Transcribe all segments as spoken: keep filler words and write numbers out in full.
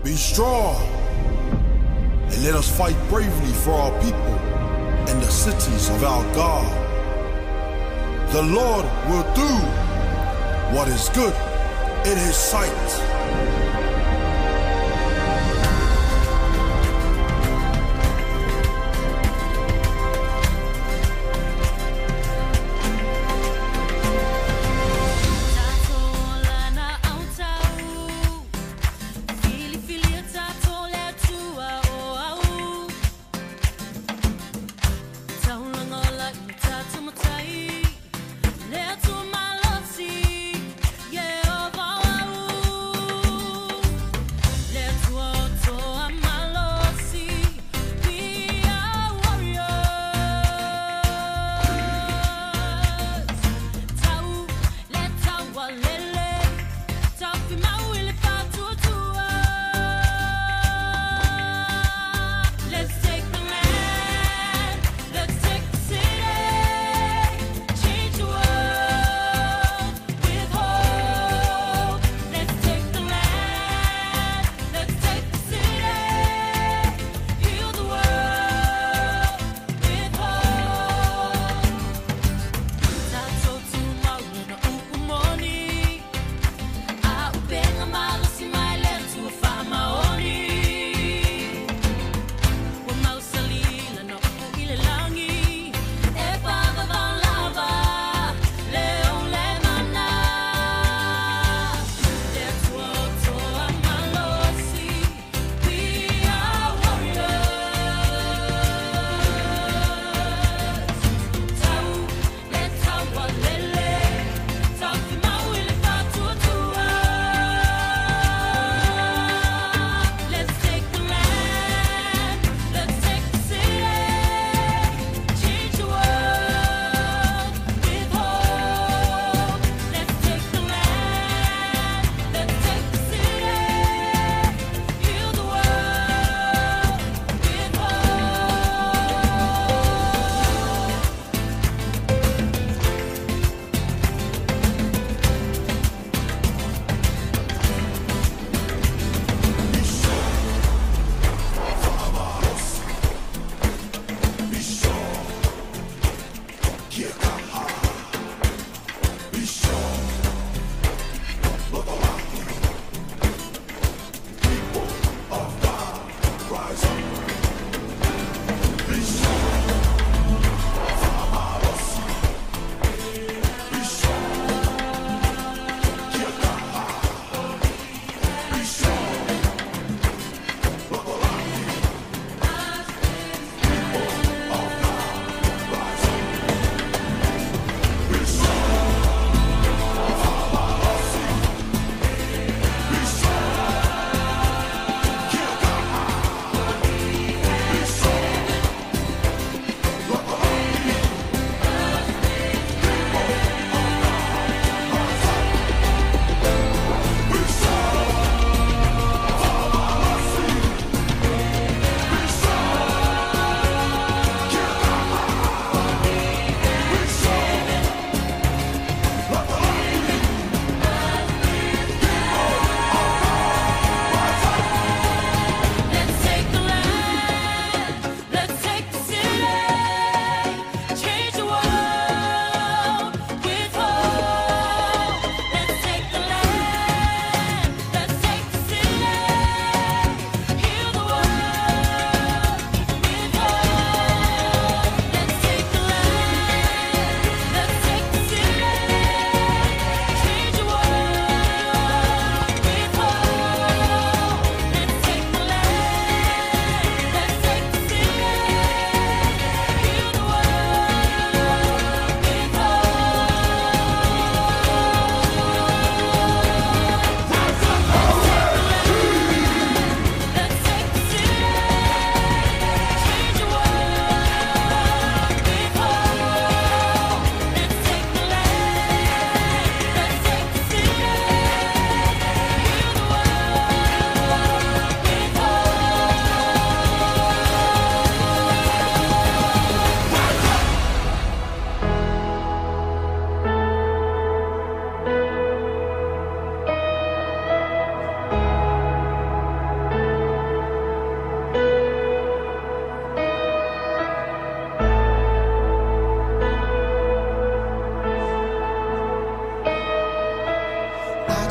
Be strong, and let us fight bravely for our people and the cities of our God. The Lord will do what is good in his sight.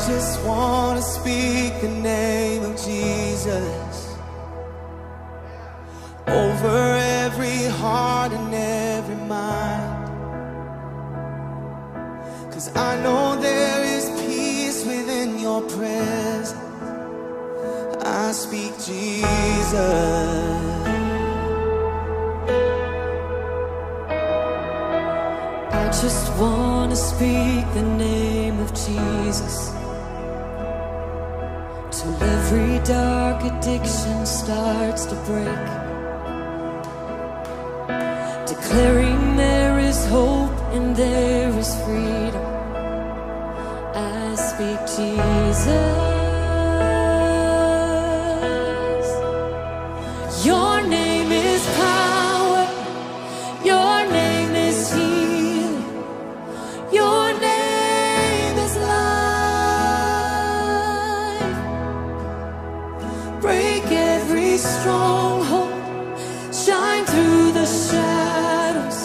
Just wanna speak the name of Jesus over every heart and every mind. 'Cause I know there is peace within your presence. I speak Jesus. I just wanna speak the name of Jesus till every dark addiction starts to break. Declaring there is hope and there is freedom. I speak Jesus. Your name is power. Your name is healing. Your name is life. Break every stronghold. Shine through the shadows.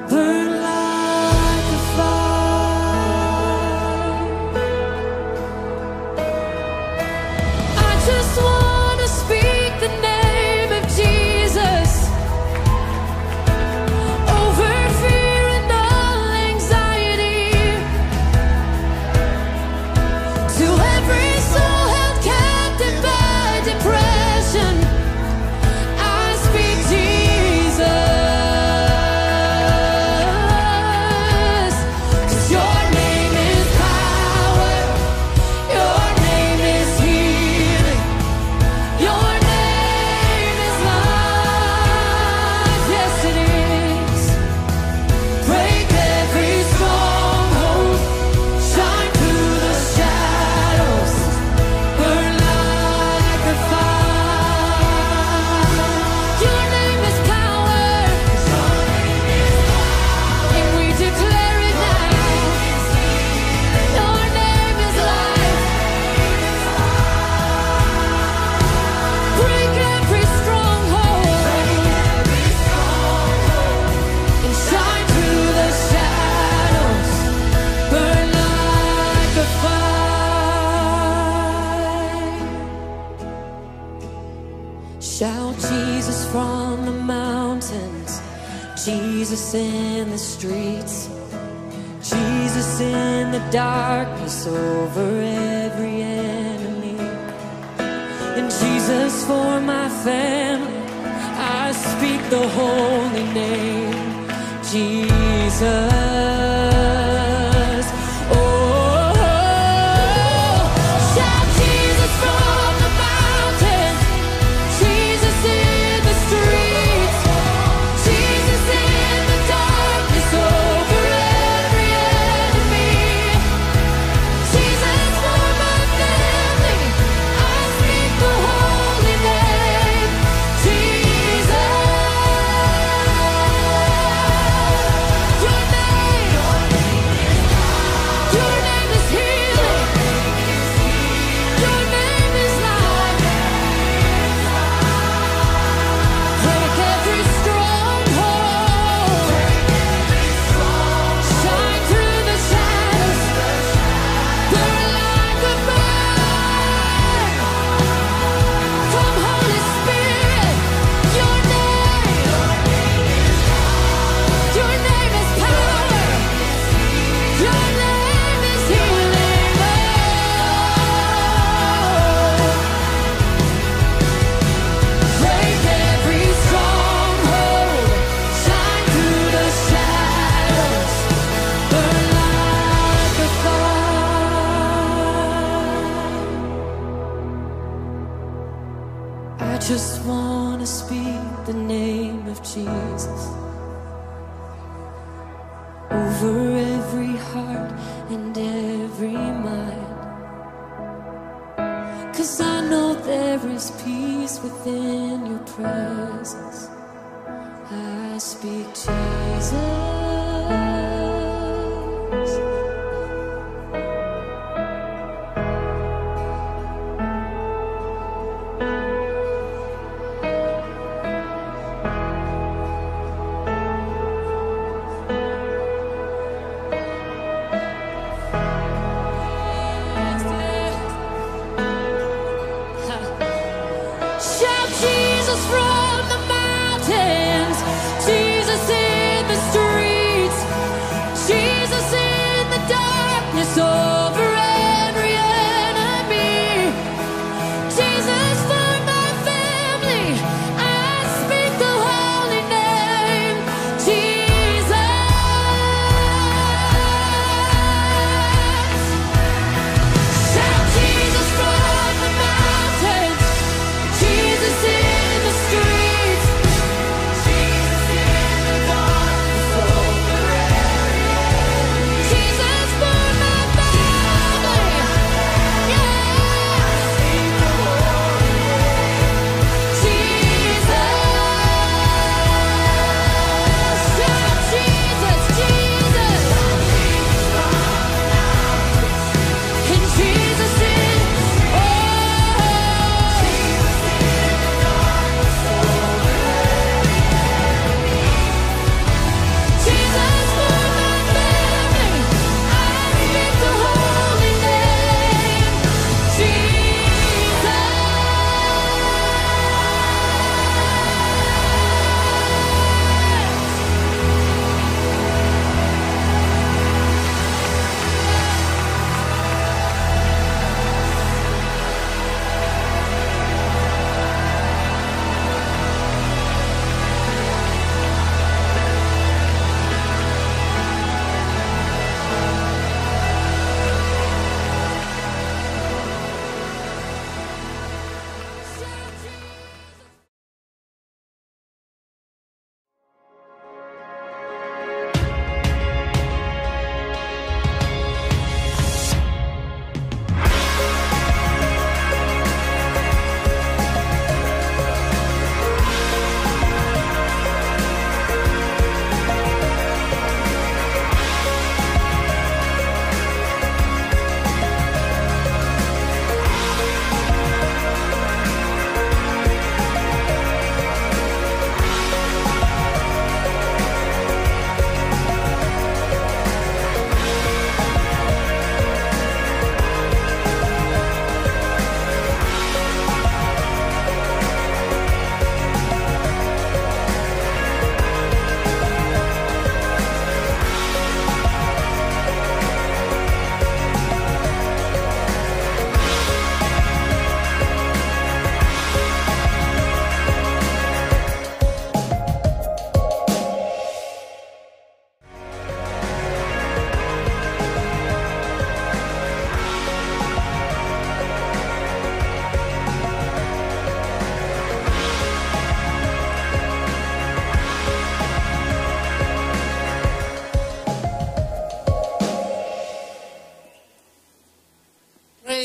Burn like a fire. I just wanna speak the name of Jesus over fear and all anxiety. To every soul held captive by depression, I speak Jesus. 'Cause your name is power, your name is healing, your name is life. Yes, it is. Break every stronghold, shine through the shadows, burn like a fire. Your name is power, and we declare it now. Your name is life. Break every stronghold and shine through the shadows. Burn like a fire. Shout Jesus from the mountains, Jesus in the streets, Jesus in the darkness over every enemy. And Jesus for my family, I speak the holy name, Jesus. Oh, shout Jesus from the mountains, Jesus in the streets, Jesus in the darkness over every enemy. Jesus for my family, I speak the holy name, Jesus. Your name, your name is healing. Your name is life. Break every stronghold. Shine through the shadows. Burn like a fire. Come, Holy Spirit. Your name, your name is power. Your name is healing, Lord. Break every stronghold, shine through the shadows, burn like a fire. I just wanna speak the name of Jesus over every heart and every mind. 'Cause I know there is peace within your presence. I speak Jesus.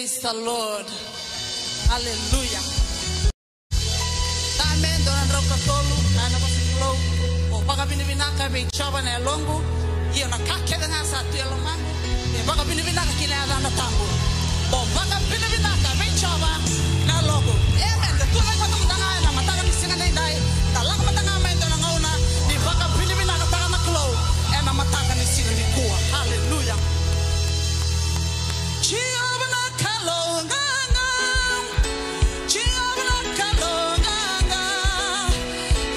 Praise the Lord. Hallelujah. Same dua na drau ka tolu, na nona vosa ni Kalou. Mo vakavinavinaka vei Jiova na yaloqu, ia na ka kece ga sa tu e lomaqu, me vakavinavinaka ki na yacana tabu. Mo vakavinavinaka vei Jiova na yaloqu. Amen. Da tu na mata mata ga ena mataka ni siga nidai. Da lako mata ga mai dua na gauna ni vakavinavinakataka na Kalou ena mataka ni siga nikua. Hallelujah. Jiova na Kalou qaqa. Jiova na Kalou qaqa.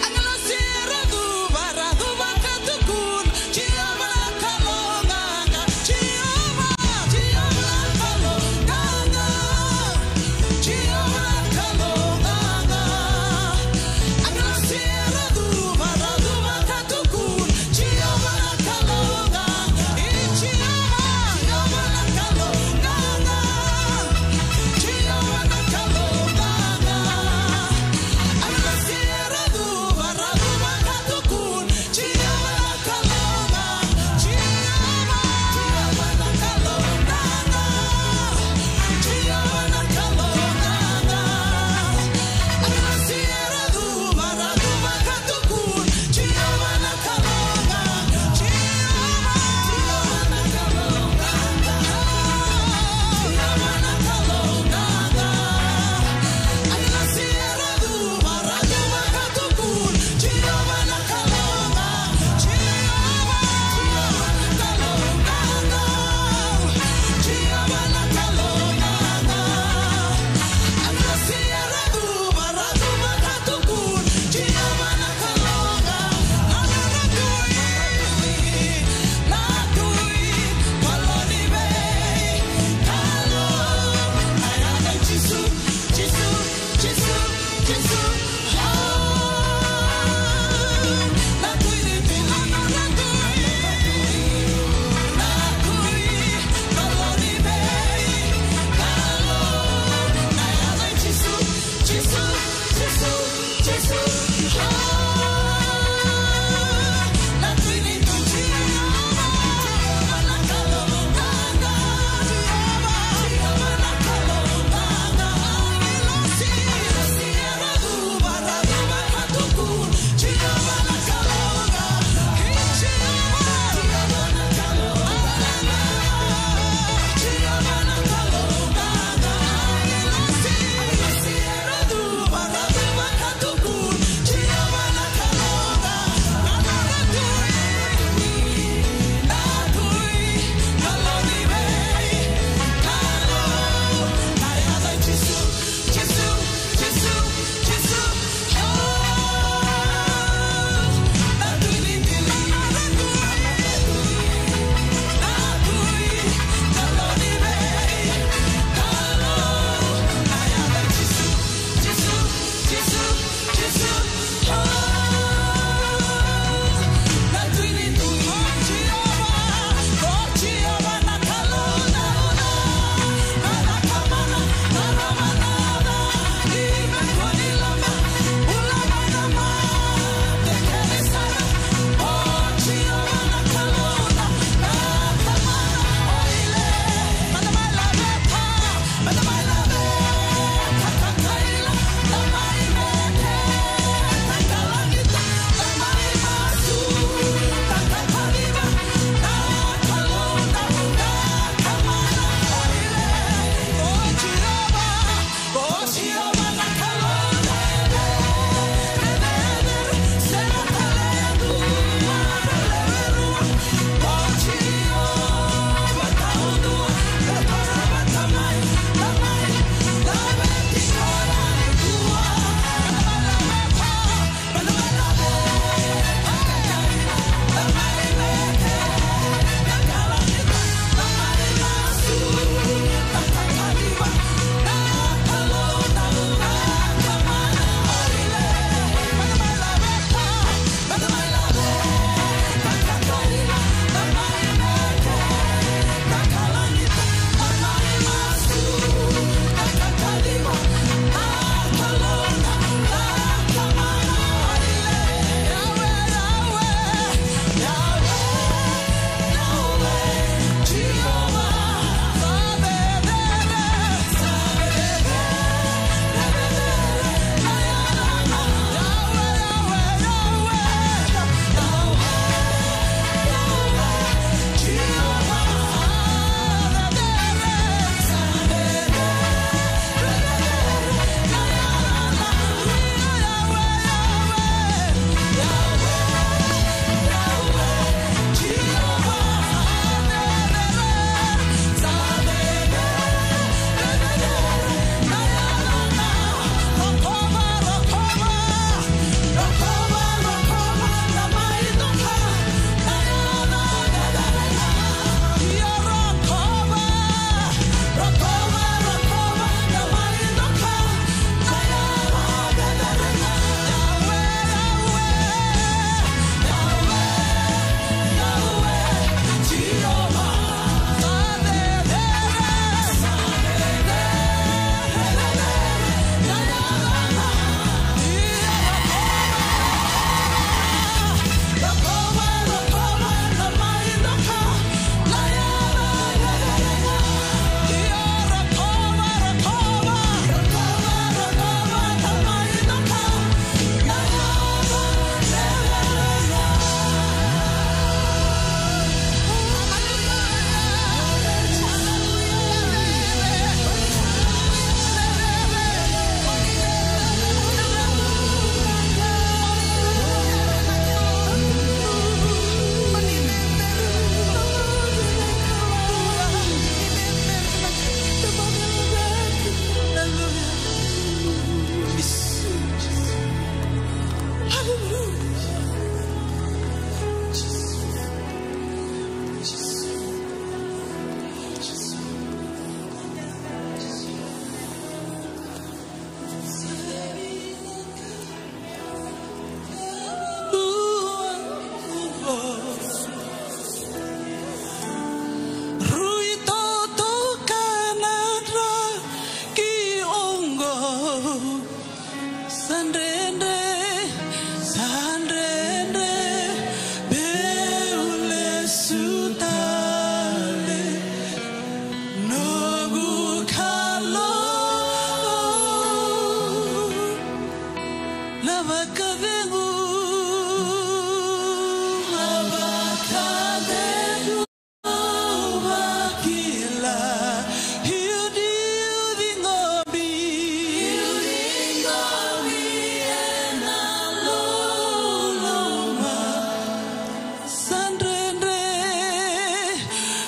Agilosi ra cuva, ra cuva ka tukuna. Jiova na Kalou qaqa. Jiova, Jiova na Kalou qaqa.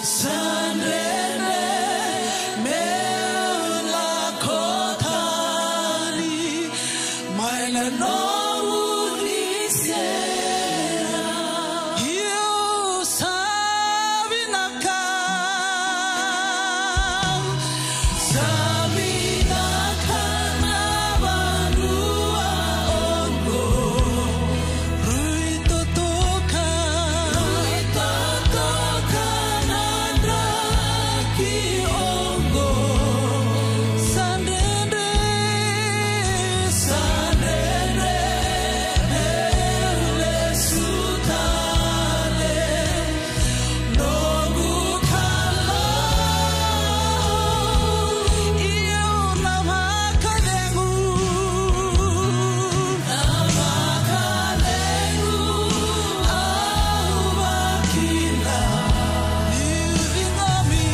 Sa dredre meu lako tani mai na nomu ni sere. Io, sa vinaka. Sa vinaka na vanua oqo. Rui totoka. Rui totoka na draki oqo. Sa dredre, sa dredre, meu lesu tale. Noqu Kalou, io na vakacegu, na vakacegu, au vakila. Niu ciqomi,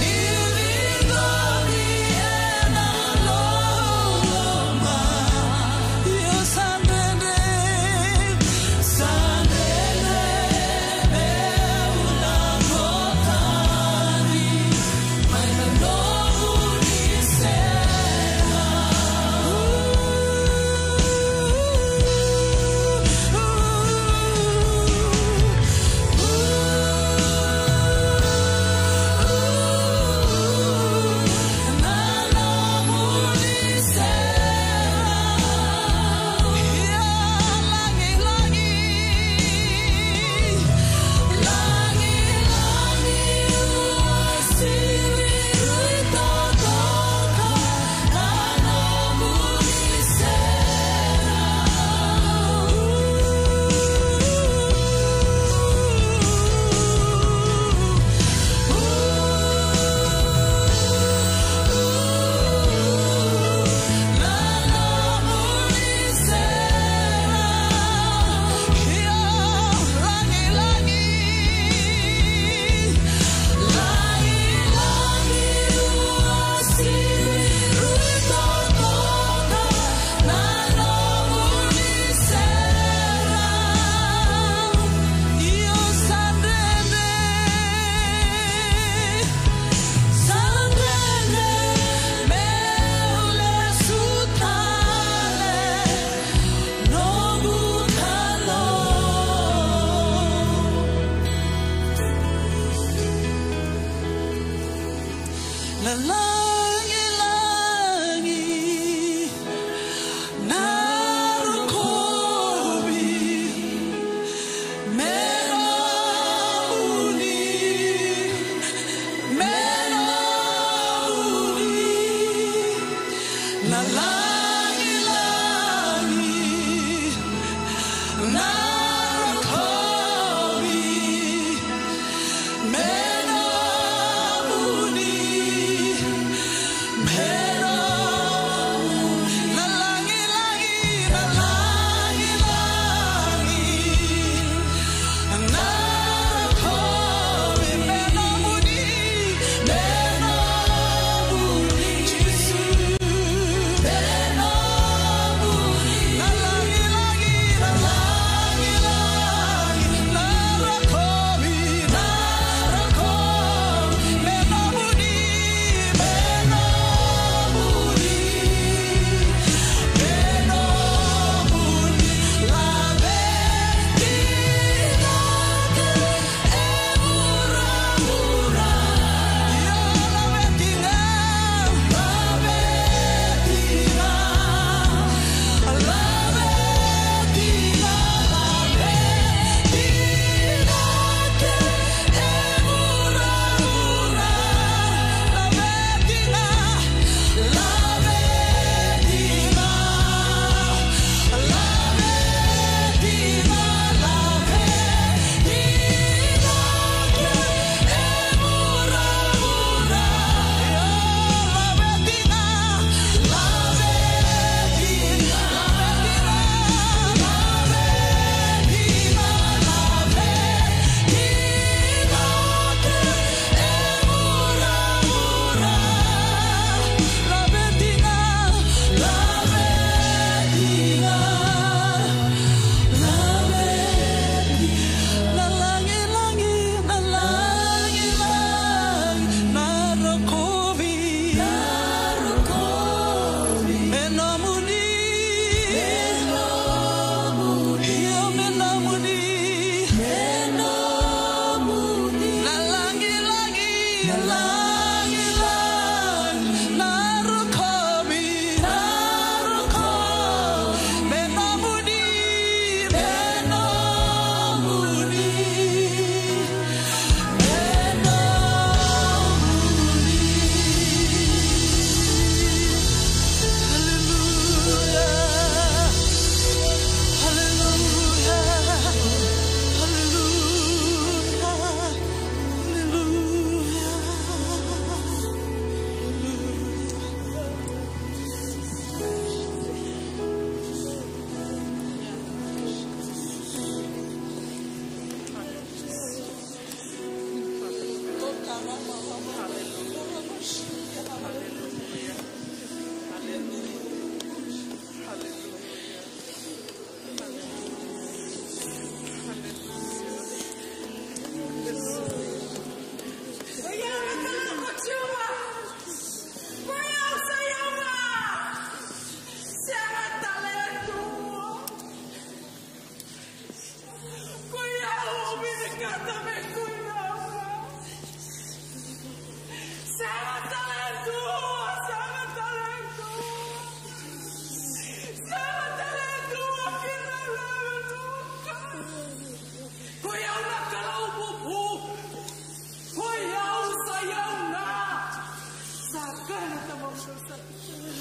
niu ciqomi ena loloma. Io sa dredre, sa dredre meu lako tani mai na nomu ni sere. Na lagilagi na rokovi me nomuni, me nomuni. Na lagilagi na rokovi me nomuni,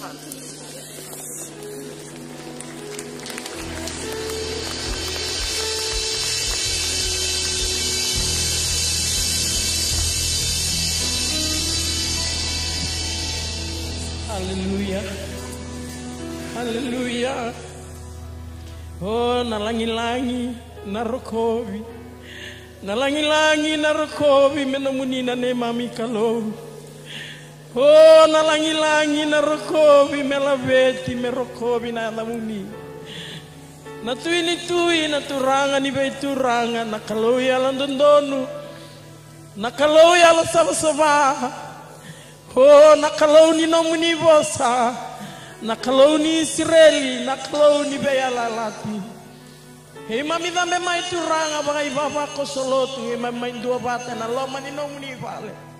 Haleluya. Haleluya. O na lagilagi na rokovi. Na lagilagi na rokovi me nomuni na neimami Kalou. O na lagilagi na rokovi me laveti, me rokovi na yacamuni. Na Tui ni tui, na Turaga ni veituraga, na Kalou yalododonu, na Kalou yalosavasava. O na Kalou ni nomuni vosa, na Kalou ni Isireli, na Kalou ni veiyalayalati. Keimami cabe mai Turaga vakaivavakoso lotu, keimami mai duavata ena loma ni nomuni vale.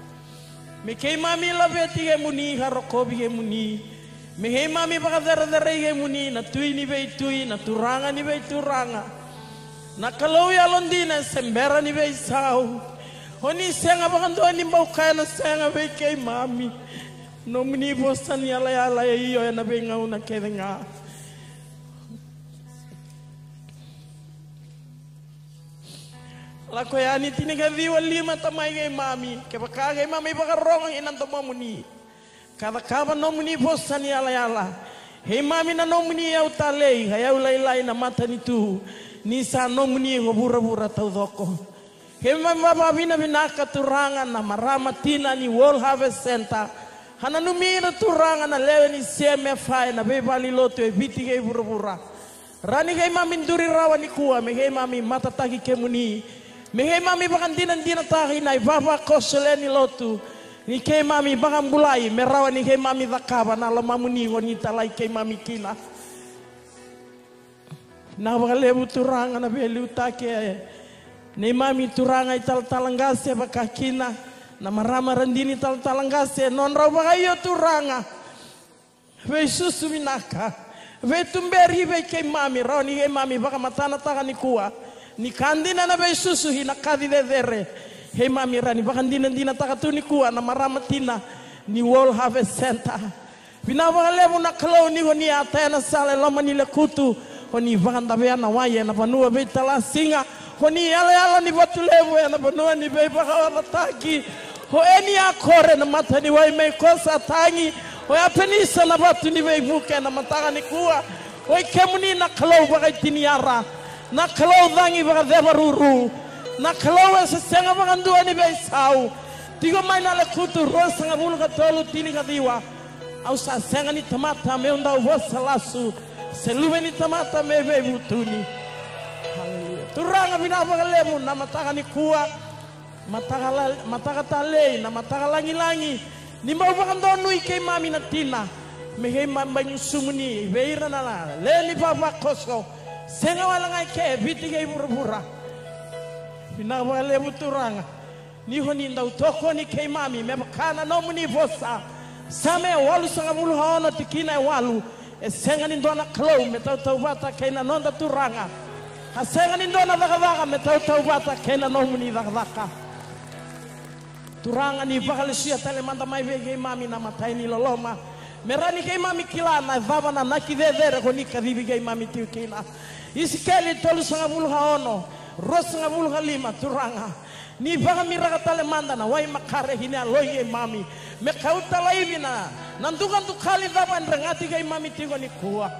Me keimami laveti kemuni ka rokovi kemuni. Me keimami vakacerecerei kemuni na Tui ni veitui, na Turaga ni veituraga, na Kalou yalodina e se bera ni veisau. O ni sega vakadua ni bau kaya na sega vei keimami. Nomuni vosa ni yalayala e io ena veigauna kece ga. Lako Yani tinikaciwa lima, Tamai keimami, kevaka keimami vakarogo ina domomuni, ka cakava nomuni vosa ni yalayala, keimami na nomuni iyau talei, ka iyau lailai na matanitu, ni sa nomuni ko vuravura taucoko. Keimami vakavinavinaka Turaga na marama tina ni World Harvest Centre, ka nanumi ira Turaga na lewe ni C M F I ena veivale ni lotu e Viti kei vuravura. Rawa ni keimami duri rawa nikua me keimami matataki kemuni, me keimami vakadinadinataka na ivavakoso lewe ni lotu, ni keimami vakabulai me rawa ni keimami cakava na lomamuni ko ni talai keimami kina. Vinaka vakalevu Turaga na veiliutaki e neimami Turaga italatala qase, vaka kina na marama radini talatala qase, nodrau vakaio Turaga. Veisusu vinaka, veituberi vei keimami, rawa ni keimami vakamatanataka nikua ni ka dina na veisusu ina kaci cecere. Keimami rawa ni vakadinadinataka tu nikua na marama tina ni World Harvest Centre. Vinaka vakalevu na Kalou ni ko ni a taya na sala e loma ni lekutu, ko ni vakadavea na wai ena vanua veitalasiga, ko ni yalayala ni vatu levu ena vanua ni veivakaocataki. O Eni a kore na mata ni wai mai Kosa tagi, o Apenisa na vatu ni veivuke ena mataka nikua. O i kemuni na Kalou vakaitiniara, na Kalou cagi vakacevaruru, na Kalou e se sega vakadua ni veisau. Tiko mai na lekutu ruasagavulu ka tolu tinikaciwa. Au sa sega ni tamata meu dau vosa lasu, se luve ni tamata me veivutuni. Haleluya. Turaga vinaka vakalevu na mataka nikua, mataka la-, mataka talei, na mataka lagilagi, ni bau vakadonui keimami na tina, me keimami mai gusumuni vei ira na lewe ni vavakoso, sega wale ga i ke e Viti kei vuravura. Vinaka vakalevu Turaga. Ni ko ni dau tokoni keimami me vaka na nomuni vosa. Same walusagavulu ka ono tikina e walu. E sega ni dua na Kalou me tautauvata kei na noda Turaga. Ka sega ni dua na cakacaka me tautauvata kei na nomuni cakacaka. Turaga ni vakalesuya tale mada mai vei keimami na matai ni loloma. Me rawa ni keimami kila na cava na naki cecere ko ni kacivi keimami tiko kina. Isikeli tolusagavulu ka ono, ruasagavulu ka lima, Turaga. Ni vakamiraka tale mada na wai makare ki na yaloi keimami. Me kauta laivi na, na dukadukali cava e dregati keimami tiko nikua.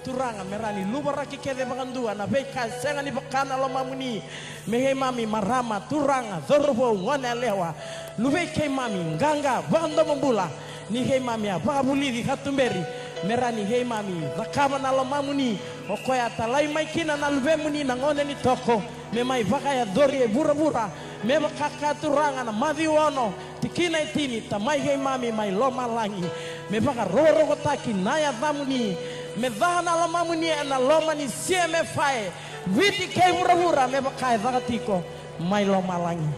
Turaga, me rawa ni luvaraki kece vakadua na veika e sega ni vaka na lomamuni. Me keimami marama, turaga, cauravou, goneyalewa, luvei keimami, qaqa, vakadomobula. Ni keimami a vakavulici ka tuberi, me rawa ni keimami cakava na lomamuni. O koya a talai mai kina na luvemuni na gone ni toko me mai vakayacori e vuravura. Me vaka ka Turaga na Maciu ono, tikina e tini, Tamai keimami mai lomalagi, me vakarokorokotaki na yacamuni, me caka na lomamuni ena loma ni C M F I, Viti kei vuravura, me vaka e caka tiko mai lomalagi.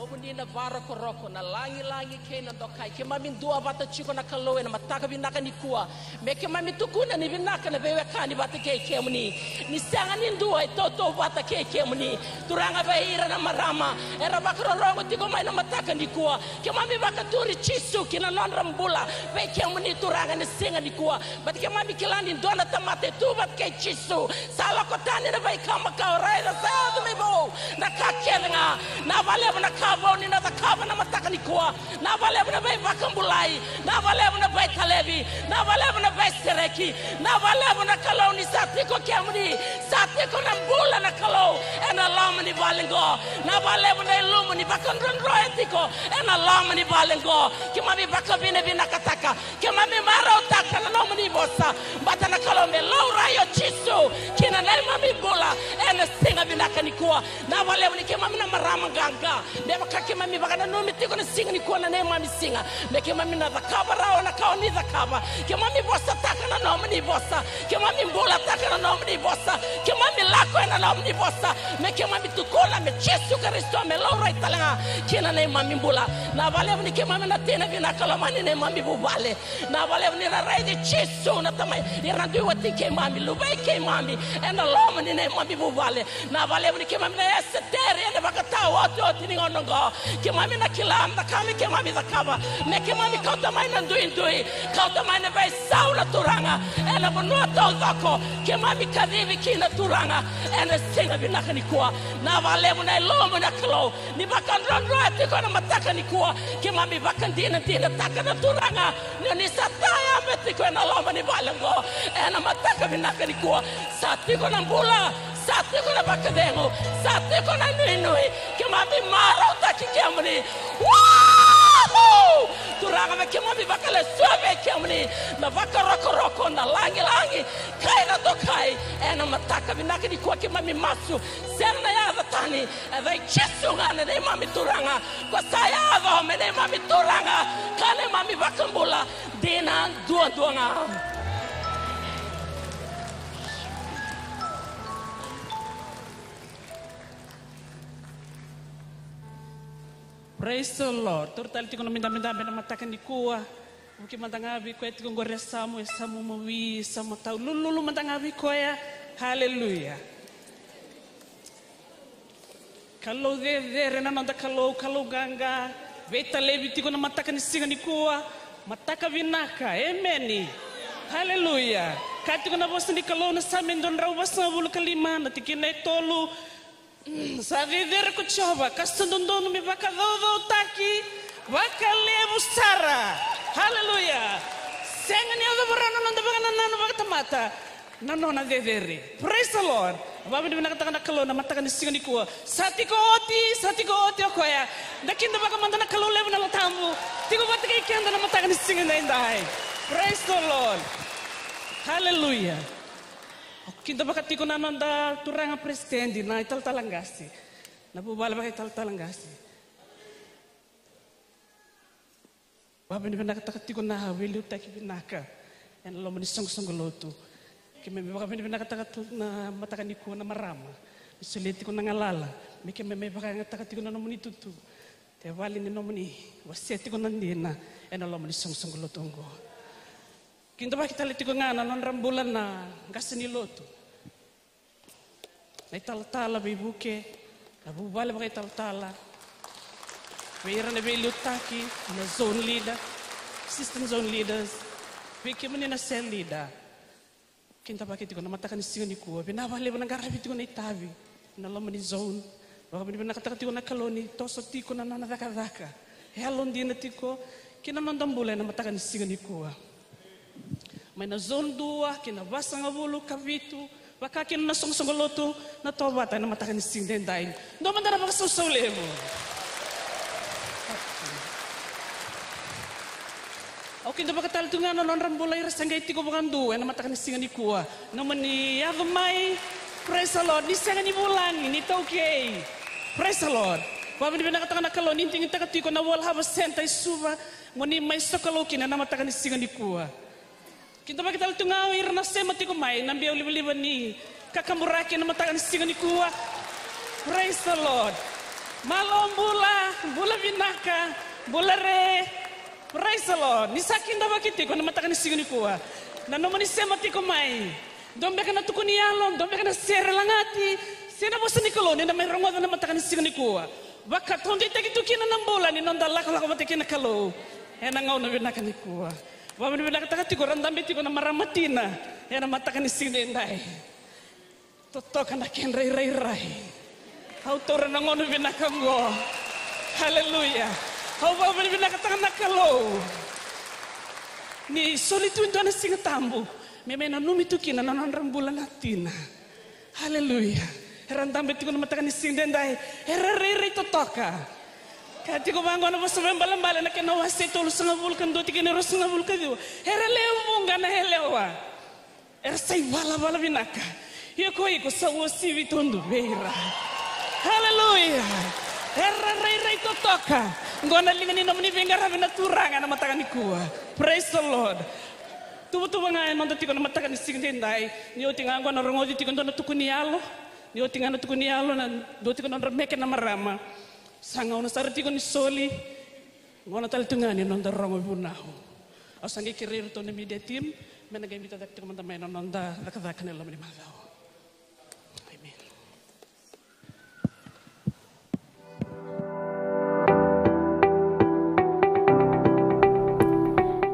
Kemuni na vakarokoroko, na lagilagi kei na dokai. Keimami duavata tiko na Kalou ena mataka vinaka nikua. Me keimami tukuna ni vinaka na veiwekani vata kei kemuni. Ni sega ni dua e tautauvata kei kemuni. Turaga, vei ira na marama era vakarorogo tiko mai na mataka nikua, keimami vakaturi Jisu ki na nodra bula. Vei kemuni Turaga ena siga nikua, baleta keimami kila ni dua na tamata e tu vata kei Jisu sa lako tani na veika makawa, raica sa yaco me vou na ka kece ga. Na vakalevu na ka vou ni na cakava na mataka nikua. Na vakalevu na veivakabulai, na vakalevu na veitalevi, na vakalevu na veisereki. Na vakalevu na Kalou ni sa tiko kemuni, sa tiko na bula na Kalou ena loma ni vale qo. Na vakalevu na ilumu ni vakadrodroya tiko ena loma ni vale qo. Keimami vakavinavinakataka, keimami marautaka na nomuni vosa. Baleta na Kalou me laurai o Jisu ki na neimami bula ena siga vinaka nikua. Na vakalevu ni keimami na marama qaqa, me vaka keimami vakananumi tiko na siga nikua na neimami siga, me keimami na cakava rawa na ka oni cakava. Keimami vosataka na nomuni vosa, keimami bulataka na nomuni vosa, keimami lako ena nomuni vosa. Me keimami tukuna me Jisu Karisito me laurai tale ga ki na neimami bula. Na vakalevu ni keimami na tina vinaka lomani neimami vuvale. Na vakalevu ni ra raici Jisu na tamai, ira na dui wati keimami, luvei keimami ena loma ni neimami vuvale. Na vakalevu ni keimami na Eseteri ena vakataotioti ni gauna oqo. Keimami na kila na ka me keimami cakava, me keimami kauta mai na duidui, kauta mai na veisau na Turaga ena vanua taucoko. Keimami kacivi kina Turaga ena siga vinaka nikua. Na vakalevu na ilumu na Kalou ni vakadrodroya tiko ena mataka nikua. Keimami vakadinadinataka na Turaga ni oni sa tayabe tiko ena loma ni vale oqo ena mataka vinaka nikua. Sa tiko na bula, sa tiko na vakacegu, sa tiko na nuinui. Keimami marautaki kemuni. Wahu! Turaga, me keimami vakalesuya vei kemuni na vakarokoroko, na lagilagi kei na dokai ena mataka vinaka nikua. Keimami masu, sega na yaca tani, e yaca i Jisu ga na neimami Turaga, ko sa yaco me neimami Turaga ka neimami Vakabula dina duadua ga. Praise the Lord. Taura tale tiko na nomu idabedabe ena mataka nikua. Vuki mada ga vei koya tiko qori e yasamu, e yasamu mawi, e yasamu tau. Lululu mada ga vei koya. Hallelujah. Kalou cecere na noda Kalou, Kalou qaqa. Veitalevi tiko na mataka ni siga nikua. Mataka vinaka. Emeni. Hallelujah. Kaya tiko na vosa ni Kalou na Same dua na drau vasagavulu ka lima, na tikina e tolu. Mm, sa cecere ko Jiova, ka sa dodonu me vakacaucautaki vakalevu sara. Hallelujah. Sega ni yaco vakarau na noda vakanananu vakatamata na nona cecere. Praise the Lord. Vakavinavinakataka na Kalou na mataka ni siga nikua. Sa tiko oti, sa tiko oti o koya. Da kidavaka mada na Kalou levu na Yalo Tabu. Tiko vata kei keda na mataka ni siga edaidai. Praise the Lord. Hallelujah. Au kidavaka tiko na noda turaga peresitedi na italatala qase, na vuvale vakaitalatala qase. Vakavinavinakataka tiko na veiliutaki vinaka ena loma ni soqosoqo lotu. Keimami vakavinavinakataka tu na mataka nikua na marama ni solia tiko na galala me keimami vakayagataka tiko na nomuni tutu. Tevali ni nomuni wasea tiko na dina ena loma ni soqosoqo lotu oqo. Kidavaki tale tiko ga na nodra bula na qase ni lotu, na italatala veivuke, na vuvale vakaitalatala, vei ira na veiliutaki, na zone leader, assistant zone leaders, vei kemuni na cell leader. Kidavaki tiko na mataka ni siga nikua, vinaka vakalevu na qaravi tiko na itavi ena loma ni zone. Vakavinavinakataka tiko na Kalou ni toso tiko na nona cakacaka e yalodina tiko ki na noda bula ena mataka ni siga nikua. Mai na zone dua ki na vasagavulu ka vitu, vaka kina na soqosoqo lotu na Tovata ena mataka ni siga edaidai. Dua mada na vakasausau levu. Au kidavaka tale tu ga na nodra bula ira sa qai tiko vakadua ena mataka ni siga nikua. Nomuni yaco mai. Praise the Lord. Ni sega ni vulagi, ni taukei. Praise the Lord. Vakavinavinakataka na Kalou ni digitaka tiko na World Harvest Centre e Suva, mo ni mai sokalou kina ena mataka ni siga nikua. Kidavaki tale tu ga o ira na sema tiko mai na biau livaliva ni kakaburaki ena mataka ni siga nikua. Praise the Lord. Malo bula, bula vinaka, bula re. Praise the Lord. Ni sa kidavaki tiko na mataka ni siga nikua na nomuni sema tiko mai. Dua beka na tukuni yalo, dua beka na sere lagati, se na vosa ni Kalou ni na mai rogoca na mataka ni siga nikua. Vakataudeitaki tu kina na bula ni noda lakolako vata kei na Kalou ena gauna vinaka nikua. Vakavinavinakataka tiko ra dabe tiko na marama tina ena mataka ni siga edaidai. Totoka na kedra irairai. Au taura na gauna vinaka oqo. Haleluya. Au vakavinavinakataka na Kalou ni soli tu e dua na Siga Tabu me mai nanumi tu kina na nodra bula na tina. Haleluya. Era dabe tiko na mataka ni siga edaidai, era rairai totoka. Ka tiko vaqo na Vosa Vakaibalebale na kena wase e tolusagavulu ka dua tikina e ruasagavulu ka ciwa. Era lewe vuqa na yalewa, era sa ivalavala vinaka. Ia ko iko sa uasivi taudu vei ira. Haleluya. Era rairai totoka. Oqo na liga ni nomuni veiqaravi na Turaga ena mataka nikua. Praise the Lord. Tuvatuva ga e noda tiko na mataka ni siga edaidai. Ni oti ga oqo na rogoci tiko e dua na tukuni yalo. Ni oti ga na tukuni yalo na dua tiko na nodra meke na marama. Sa gauna sara tiko ni soli. Gauna tale tu ga ni noda rogo vunau. Au sa qai kerei iratou na media team me na qai biuta cake tiko mada mai na noda cakacaka ena loma ni macawa. Amen.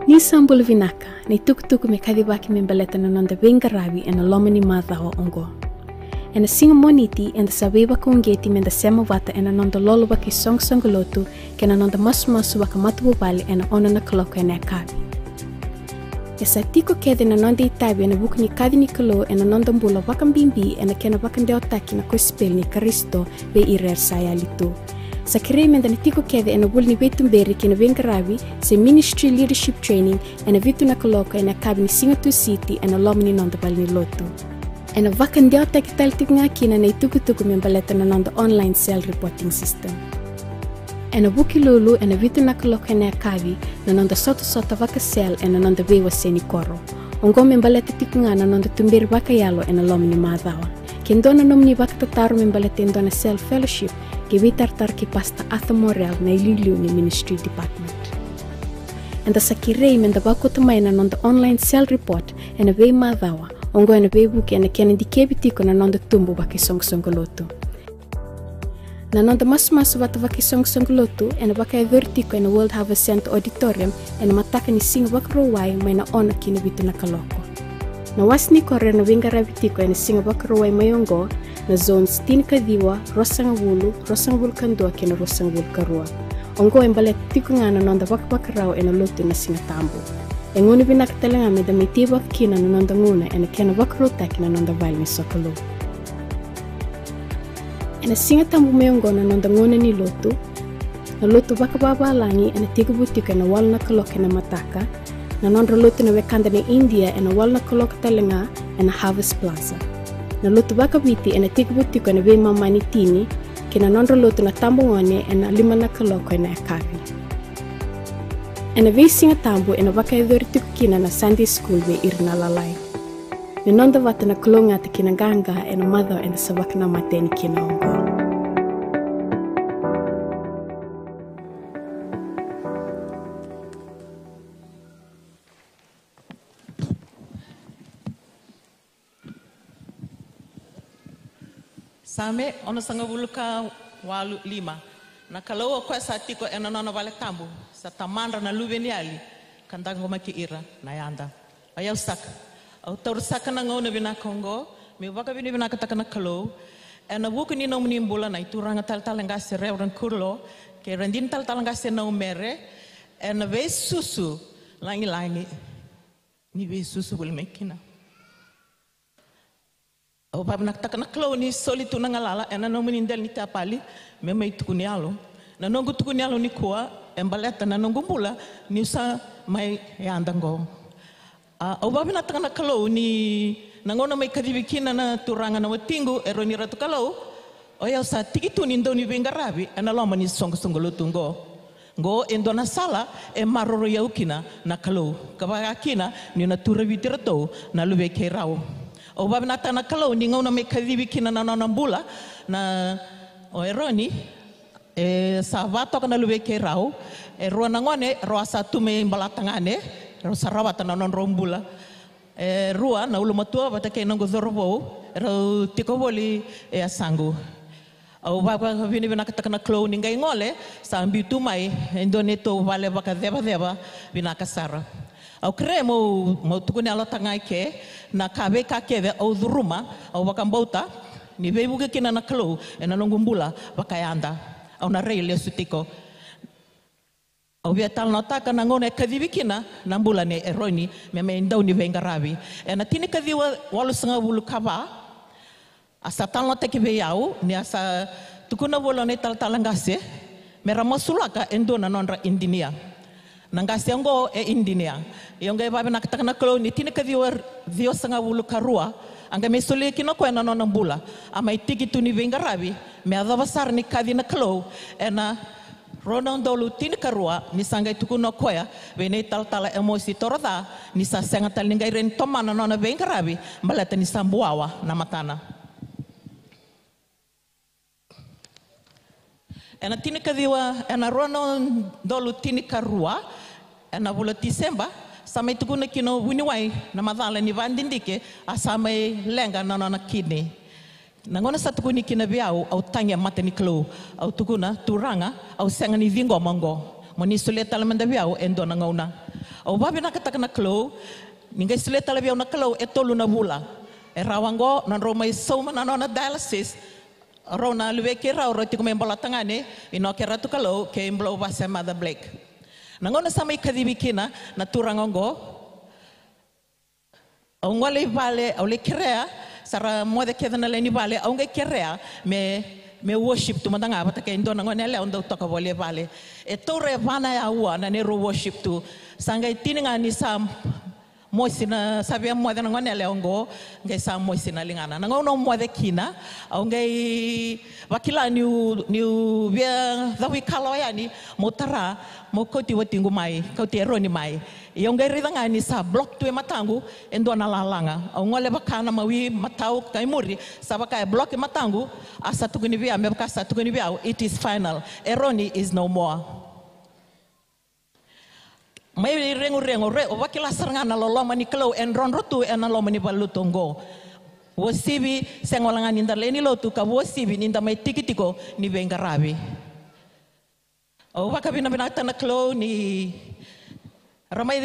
Ni sa bula vinaka. Na itukutuku me kacivaki me baleta na noda veiqaravi ena loma ni macawa oqo. Ena siga Moniti eda sa veivakauqeti meda sema vata ena noda lolo vakaisoqosoqo lotu kei na noda masumasu vakamatavuvale ena ono na kaloko ena yakavi. E sa tiko kece na noda itavi ena vuku ni kaci ni Kalou ena noda bula, vakabibi ena kena vakadewataki na kosipeli ni Karisito vei ira era sa yali tu. Sa kerei meda na tiko kece ena vuli ni veituberi kei na veiqaravi se Ministry Leadership Training ena vitu na kaloko ena yakavi ni Siga Tusiti ena loma ni noda valenilotu. Ena vakadewataki tale tiko ga kina na itukutuku me baleta na noda online cell reporting system. Ena Vukelulu ena vitu na kaloko ena yakavi na noda sotasota vaka-cell ena noda veiwasei ni koro. Oqo me baleta tiko ga na noda tuberi vakayalo ena loma ni macawa. Ke dua na nomuni vakatataro me baleta e dua na cell fellowship, qai veitaratara kei Pastor Arthur Morrell na iliuliu ni Ministry Department. Eda sa kerei meda vakauta mai na noda online cell report ena veimacawa, oqo ena veivuke ena kena dikevi tiko na noda tubu vakaisoqosoqo lotu. Na noda masumasu vata vakaisoqosoqo lotu ena vakayacori tiko ena World Harvest Centre Auditorium ena mataka ni Siga Vakarauwai mai na ono ki na vitu na kaloko. Na wase ni koro ena veiqaravi tiko ena Siga Vakarauwai mai oqo na zones tinikaciwa, ruasagavulu, ruasagavulu ka dua kei na ruasagavulu ka rua. Oqo e baleta tiko ga na noda vakavakarau ena lotu ena Siga Tabu. E gauna vinaka tale ga meda mai teivaka kina na noda gauna ena kena vakarautaki na noda vale ni sokalou. Ena Siga Tabu mai oqo na noda gauna ni lotu. Na lotu vakavavalagi ena tekivu tiko ena walu na kaloko ena mataka. Na nodra lotu na wekada na India ena walu na kaloko tale ga ena Harvest Plaza. Na lotu vakaviti ena tekivu tiko ena veimama ni tini, kei na nodra lotu na tabagone ena lima na kaloko ena yakavi. Ena veisiga tabu ena vakayacori tiko kina na Sunday school vei ira na lalai. Me noda vata na kalougata kei na qaqa ena macawa eda sa vakanamata yani kina oqo. Same onosagavulu ka walu, lima. Na Kalou o koya sa tiko ena nona vale tabu, sa tamadra na luveniyali, ka daqomaki ira na yada. O yau saka, au taura saka na gauna vinaka oqo meu vakavinavinakataka na Kalou ena vuku ni nomuni bula na ituraga talatala qase Reverend Kurlo kei radini talatala qase Naumere, ena veisusu lagilagi ni veisusu voli mai kina. Au vakavinavinakataka na Kalou ni soli tu na galala ena nomuni dela ni tapali me mai tukuni yalo. Na noqu tukuni yalo nikua e baleta na noqu bula niu sa mai yada oqo. A, au vakavinavinakataka na Kalou ni na gauna mai kacivi kina na turaga na watiqu Eroni Ratu Kalou, o yau sa tiki tu ni dauniveiqaravi ena loma ni soqosoqo lotu oqo. Oqo e dua na sala e maroroi au kina na Kalou, ka vaka kina niu na turaviti iratou na luvei keirau. Au vakavinavinakataka na Kalou ni gauna mai kacivi kina na nona bula na o Eroni, E sa va toka na luve i keirau. E rua na gone rau a sa tu mai Bolatagane, rau sa rawata na nodrau bula. E rua na ulumatua vata kei noqu cauravou, rau tiko voli e yasaqu. Au vakavinavinakataka na Kalou ni qai gole sa biu tu mai e dua neitou vale vakacevaceva vinaka sara. Au kerea meu, meu tukuna yalotaka ga eke na ka, veika kece au curuma, au vakabauta ni veivuke kina na Kalou ena noqu bula vakayada. Au na rai lesu tiko. Au via talanoataka na gauna e kacivi kina na bula nei Eroni me mai dau ni veiqaravi. Ena tinikaciwa walusagavulu ka va, a sa talanoataki vei au ni a sa tukuna voli na italatala qase me ra masulaka e dua na nodra idinia. Na qase oqo e idinia. Ia au qai vavinakataka na Kalou ni tinikaciwa ciwasagavulu ka rua a qai mai solia kina o koya na nona bula. A mai tiki tu ni veiqaravi me yacova sara ni kaci na Kalou ena rua na udolu tinikarua, ni sa qai tukuna o koya vei na italatala Emosi Toroca ni sa sega tale ni qai rawa ni tomana na nona veiqaravi baleta ni sa buawa na matana. Ena tinikaciwa, ena rua na udolu tinikarua, ena vula Tiseba, sa mai tukuna kina o vuniwai na macala ni vadidike, a sa mai leqa na nona kidney. Na gauna sa tukuni kina vei au, au tagi e mata ni Kalou. Au tukuna, Turaga, au sega ni ciqoma oqo. Mo ni solia tale mada vei au e dua na gauna. Au vavinakataka na Kalou ni qai solia tale vei au na Kalou e tolu na vula. E rawa oqo na drau mai sauma na nona dialysis. Rau na luve keirau, rau tiko mai Bolatagane, Inoke Ratukalou kei Blau Vase Mother Blake. Na gauna sa mai kacivi kina na turaga oqo, au gole i vale, au lai kerea, sa ra moce kece na lewe ni vale, au qai kerea me, me worship tu mada ga vata kei dua na gone yalewa dau toka voli e vale. E taura e va na aua na neirau worship tu. Sa qai tini ga ni sa mosi na, sa via moce na gone yalewa oqo, qai sa mosi na ligana. Na gauna au moce kina, au qai vakila niu, niu via cavuikalawa yani, meu tara, meu kauti watiqu mai, kauti Eroni mai. Ia au qai raica ga ni sa block tu e mataqu e dua na lalaga. Au gole vaka na mawi matau ka i muri, sa vaka e block e mataqu, a sa tukuni vei au, me vaka sa tukuni vei au, it is final. Eroni is no more. Mai reguregu, re, au vakila sara ga na loloma ni Kalou e drodro tu ena loma ni valelotu oqo. Uasivi, sega wale ga ni da lewe ni lotu, ka uasivi ni da mai tiki tiko ni veiqaravi. Au vakavinavinakataka na Kalou ni ra mai,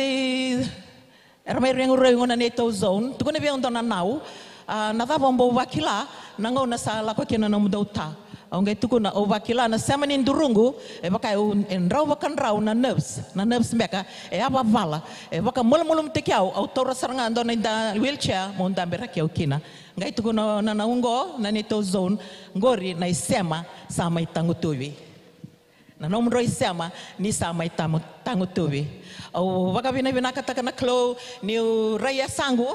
ra mai reguregu na neitou zone. Tukuna vei au dua na nau, a, na cava o bau vakila na gauna sa lako kina na nomudou ta? Au qai tukuna, au vakila na sema ni duruqu, e vaka e, e drau vakadrau na nerves, na nerves beka e a vavala, e vakamalumalumutaki au, au taura sara ga dua na ida wheelchair meu dabe raki au kina. Qai tukuna na nau oqo, na neitou zone, qori na isema sa mai tagutuvi. Na nomudrau isema ni sa mai tamu, tagutuvi. Au vakavinavinakataka na Kalou niu rai yasaqu,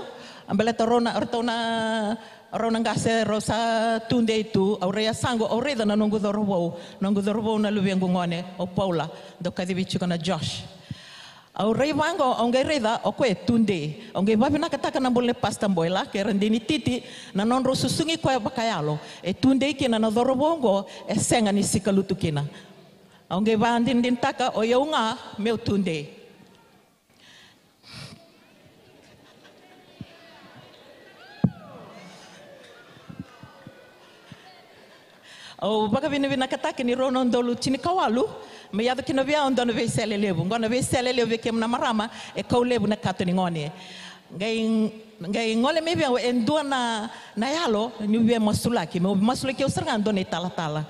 a baleta rau na, ratou na, rau na qase rau sa tudei tu, au rai yasaqu, au raica na noqu cauravou, noqu cauravou na luvequ gone, o Paula, dau kacivi tiko na Josh. Au rai vaqo, au qai raica o koya e tudei. Au qai vavinakataka na bula nei Pastor Boila, kei Radini Titi, na nodrau susugi koya vakayalo. E tudei kina na cauravou oqo, e sega ni sikalutu kina. Au qai vakadinadinataka, o yau ga meu tudei. Au vakavinavinakataka ni rua na udolu tinikawalu, me yaco kina vei au dua na veisele levu. Qo na veisele levu vei kemu na marama, e kau levu na kato ni gone. Qai, qai gole mai vei au e dua na, na yalo, niu via masulaki. Meu masulaki au sara ga dua na italatala.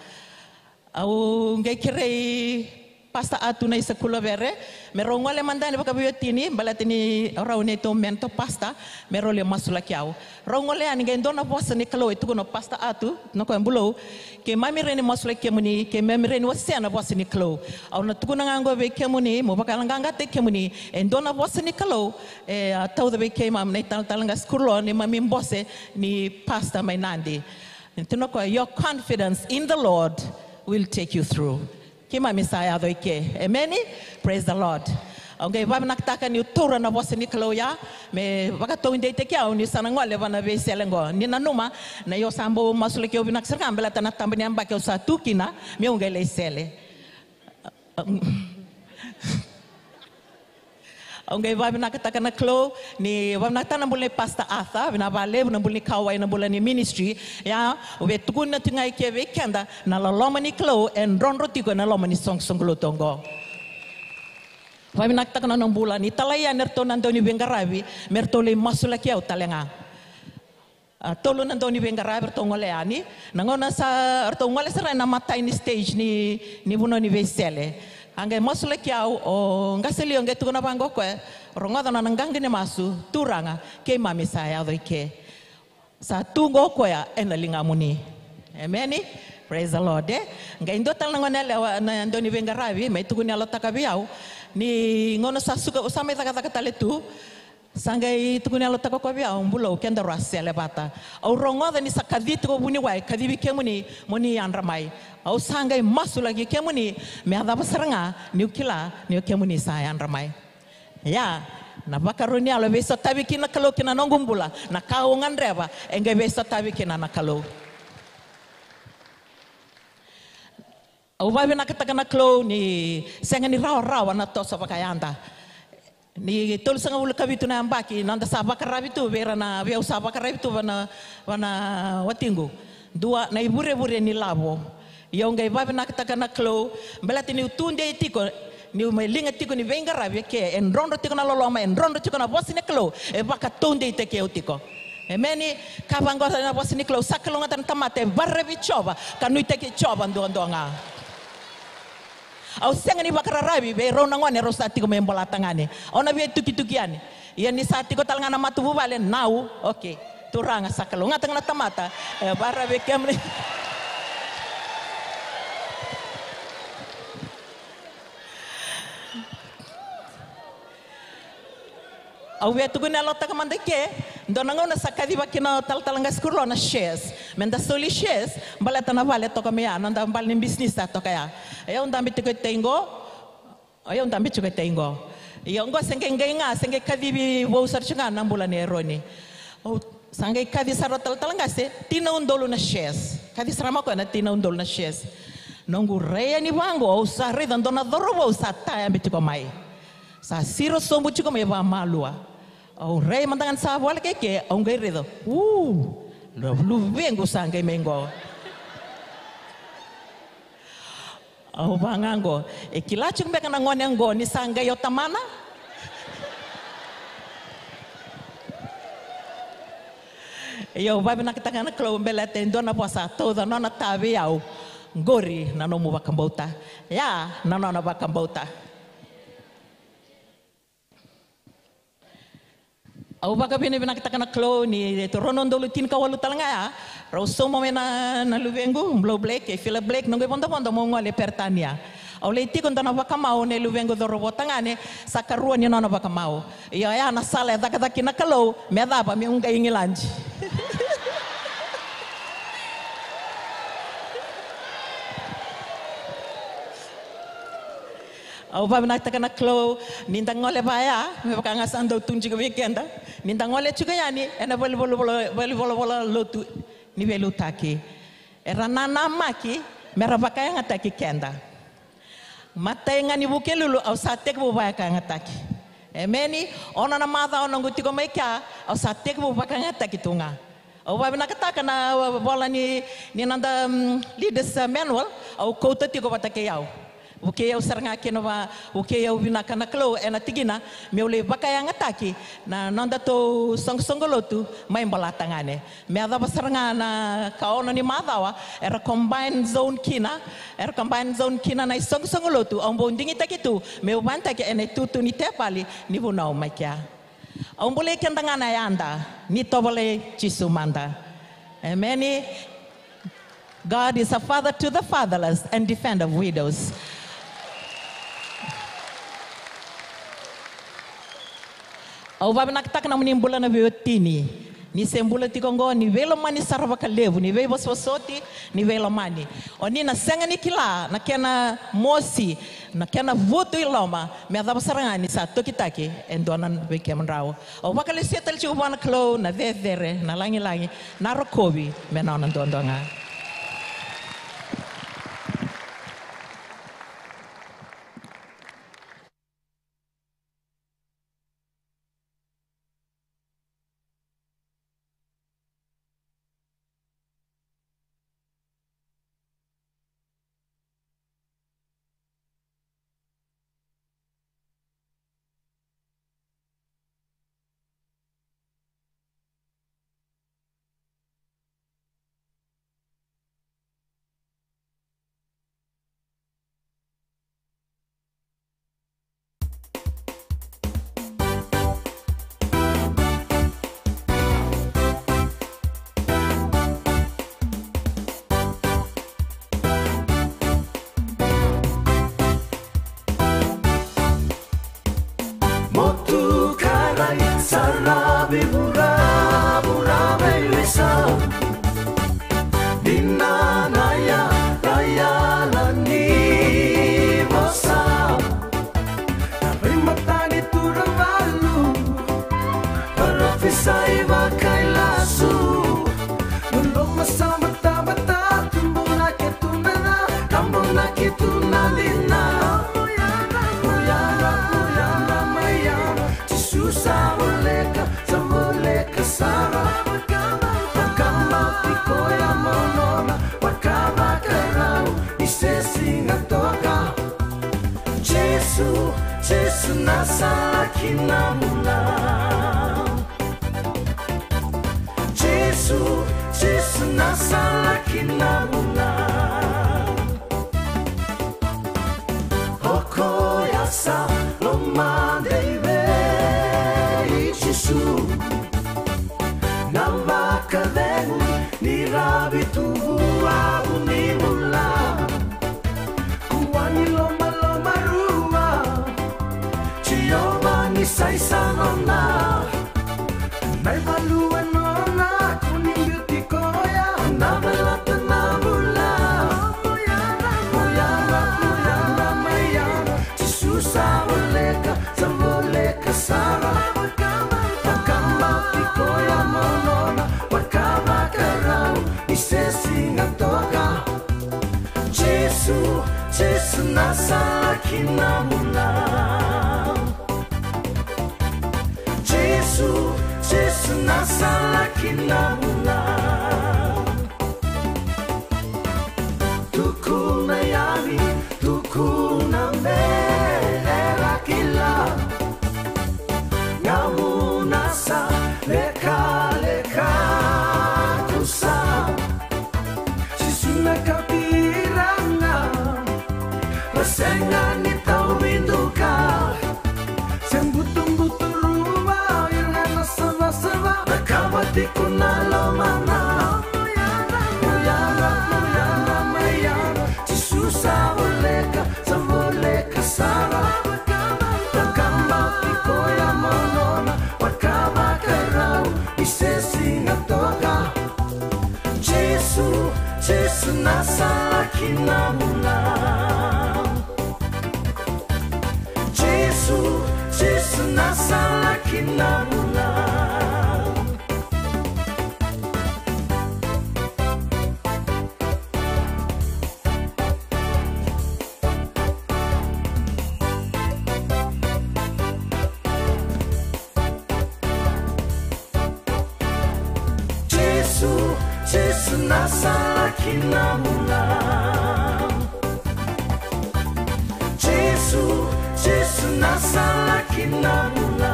Au qai kerei Pastor Atu na Isa Kulavere me rau gole mada yani vakaveiwatini, baleta ni rau neitou mentor pastor, me rau lai masulaki au. Rau gole yani qai dua na vosa ni Kalou e tukuna o Pastor Atu, na koya bulou, keimami rawa ni masulaki kemuni, keimami rawa ni wasea na vosa ni Kalou. Au na tukuna ga oqo vei kemuni, meu vakayaloqaqataki kemuni, e dua na vosa ni Kalou e a tauca vei keimami na italatala qase Kuloa, neimami bose ni pastor mai Nadi. Tukuna o koya, your confidence in the Lord will take you through. Keimami sa yaco i ke. Emeni? Praise the Lord. Au qai vavinakataka niu taura na vosa ni Kalou ya me vakataudeitaki au niu sa na gole va na veisele oqo. Ni nanuma, na io sa bau masulaki au vinaka sara ga baleta na taba ni yabaki au sa tu kina meu qai lai sele. Au qai vavinakataka na Kalou, ni vavinakataka na bula ni Pastor Arthur, vinaka vakalevu na bula ni kauwai na bula ni ministry. Ia, au via tukuna tiko ga i ke vei keda, na loloma ni Kalou e drodro tiko ena loma ni soqosoqo lotu oqo. Vavinakataka na nona bula, ni talai yani eratou na dauniveiqaravi me ratou lai masulaki au tale ga. A, tolu na dauniveiqaravi ratou gole yani. Na gauna sa ratou gole sara ena imatai ni stage ni, ni vanua ni veisele, a qai masulaki au o qase liu, qai tukuna vaqo o koya, rogoca na nona qaqa ni masu, Turaga, keimami sa yaco i ke. Sa tu qo o koya ena ligamuni. Emeni. Praise the Lord, e. Qai dua tale na gone yalewa na dauniveiqaravi mai tukuni yalotaka vei au, ni gauna sa suka, au sa mai cakacaka tale tu. Sa qai tukuni yalotaka o koya vei au, Bulou, kedaru a sele vata. Au rogoca ni sa kaci tiko vuniwai, kacivi kemuni mo ni yadra mai. Au sa qai masulaki kemuni, me yacova sara ga niu kila ni o kemuni sa yadra mai. Ia, na vakarua ni yalo e veisotavi kina na Kalou ki na noqu bula, na ka au gadreva e qai veisotavi kina na Kalou. Au vavinakataka na Kalou ni sega ni rawarawa na toso vakayada. Ni tolusagavulu ka vitu na yabaki, noda sa vakaravi tu vei ira na, vei au sa vakaravi tu va na, va na watiqu. Dua na ivurevure ni lavo. Ia au qai vavinakataka na Kalou, baleta niu tudei tiko, niu mai liga tiko ni veiqaravi eke, e drodro tiko na loloma, e drodro tiko na vosa ni Kalou, e vakataudeitaki au tiko. Emeni. Ka vaqo na vosa ni Kalou, sa kalougata na tamata e vakararavi Jiova, ka nuitaki Jiova duadua ga. Au sega ni vakararavi vei rau na gone rau sa tiko mai Bolatagane. Au na via tukituki yani. Ia ni sa tiko tale ga na matavuvale, nau, okay. Turaga, sa kalougata ga na tamata e vakararavi kemuni. Au via tukuna yalotaka mada i ke, dua na gauna sa kaciva kina o talatala qase Kurulo na shares. Meda soli shares, baleta na vale toka mai ya, noda vale ni bisinisi sa toka ya. Ia au dabe tiko e tai qo, ia au dabe tiko e tai qo. Ia oqo se qai qai ga, se qai kacivi vou sara tiko ga na bula nei Eroni. Au sa qai kaci sara o talatala qase, tini na udolu na shares. Kaci sara mai o koya na tini na udolu na shares. Noqu rai yani vaqo, au sa raica dua na cauravou sa tayabe tiko mai. Sa siro sobu tiko mai vakamalua. Au rai mada ga ni sa voleka i ke, au qai raica, u, luvequ sa qai mai qo. Au vaka ga qo, e kila tiko beka na gone qo ni sa qai o tamana? Ia au vavinakataka na Kalou baleta e dua na vosa a tauca nona ta vei au. Qori na nomu vakabauta. Ia na nona vakabauta. Au vakavinavinakataka na Kalou ni rau na udolu tinikawalu tale ga ya, rau sauma mai na, na luvequ Blue Black, e Fila Black, noqu ivodovodo meu gole e Peritania. Au lai tiko dua na vakamau nei luvequ cauravou tagane, sa karua ni nona vakamau. Ia oya na sala e cakacaka kina na Kalou, me yacova meu qai Igiladi. Au vavinakataka na Kalou, ni da gole vaya, me vaka ga sa dau tu tiko vei keda. Ni da gole tiko yani, ena valenivolavola, valenivolavola lotu ni veiliutaki. Era nanamaki, me ra vakayagataki keda. Matai ga ni Vukelulu, au sa tekivu vakayagataki. Emeni, ono na macawa noqu tiko mai kea, au sa tekivu vakayagataki tu ga. Au vavinakataka na vola ni, ni noda, mm, leaders, uh, manual, au kauta tiko vata kei au. Vukei au sara ga kina va, vukei au vinaka na Kalou, ena tikina, meu lai vakayagataki, na nodatou soqosoqo lotu, mai Bolatagane. Me yacova sara ga na ka ono ni macawa, era combine zone kina, era combine zone kina na isoqosoqo lotu, au bau digitaki tu, meu vanataki ena itutu ni teveli, ni vunau mai kea. Au bolei keda ga na yada, ni tovolei Jisu mada. Emeni. God is a father to the fatherless and defender of widows. Au vavinakataka na nomuni bula na veiwatini. Ni se bula tiko oqo, ni veilomani sara vakalevu, ni veivosovosoti, ni veilomani. O ni na sega ni kila na kena mosi, na kena votu i loma, me yacova sara ga ni sa tokitaki e dua na vei kemudrau. Au vakalesuya tale tiko vua na Kalou na cecere, na lagilagi, na rokovi me nona duadua ga. Motukarai, saravi vuravura veiveisau. Dina na yala, yala ni vosa. Na veimatani turaga valu, parofisai vakailasu. Loloma sa batabata, tubu na keitou na ca, tubu na keitou na dina. Bula, bula, bula mai ya. Jisu sa voleka, sa voleka sara. Vakabauti koya mo nona vakavakarau ni se siga toka. Jisu, Jisu na sala ki na bula. Jisu, Jisu na sala ki na bula. O koya sa lomada i vei Jisu. Na vakacegu ni ravi tu vuavu ni bula. Kua ni lomaloma rua, Jiova ni sa i sa nona. Na ivalu e nona, kua ni biuti koya, na velata na bula. Bula, bula, bula mai ya. Jisu sa voleka, sa voleka sara. Vakabauti koya mo nona vakavakarau ni se siga toka. Jisu, Jisu na sala ki na bula. Jisu, Jisu na sala ki na bula. Tukuna yani, tukuna me ra kila. Gauna sa lekaleka tu sa. Jisu na kauti ira ga, ra sega ni tauvi duka. Se butubutu ruva ira ga na savasava, na kava tiko na lomana. Bula, bula, bula mai ya. Jisu sa voleka, sa voleka sara. Vakabauti koya mo nona vakavakarau ni se siga toka. Jisu, Jisu na sala ki na bula. Jisu, Jisu na sala ki na bula. Jisu, Jisu na sala ki na bula. Jisu, Jisu na sala ki na bula.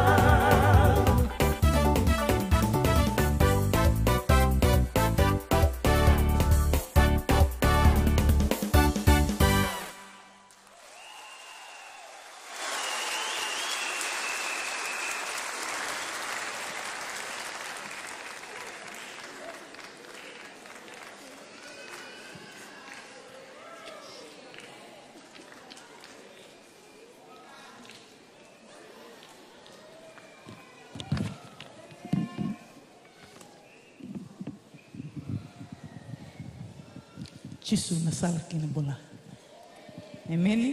Jisu na sala ki na bula. Emeni.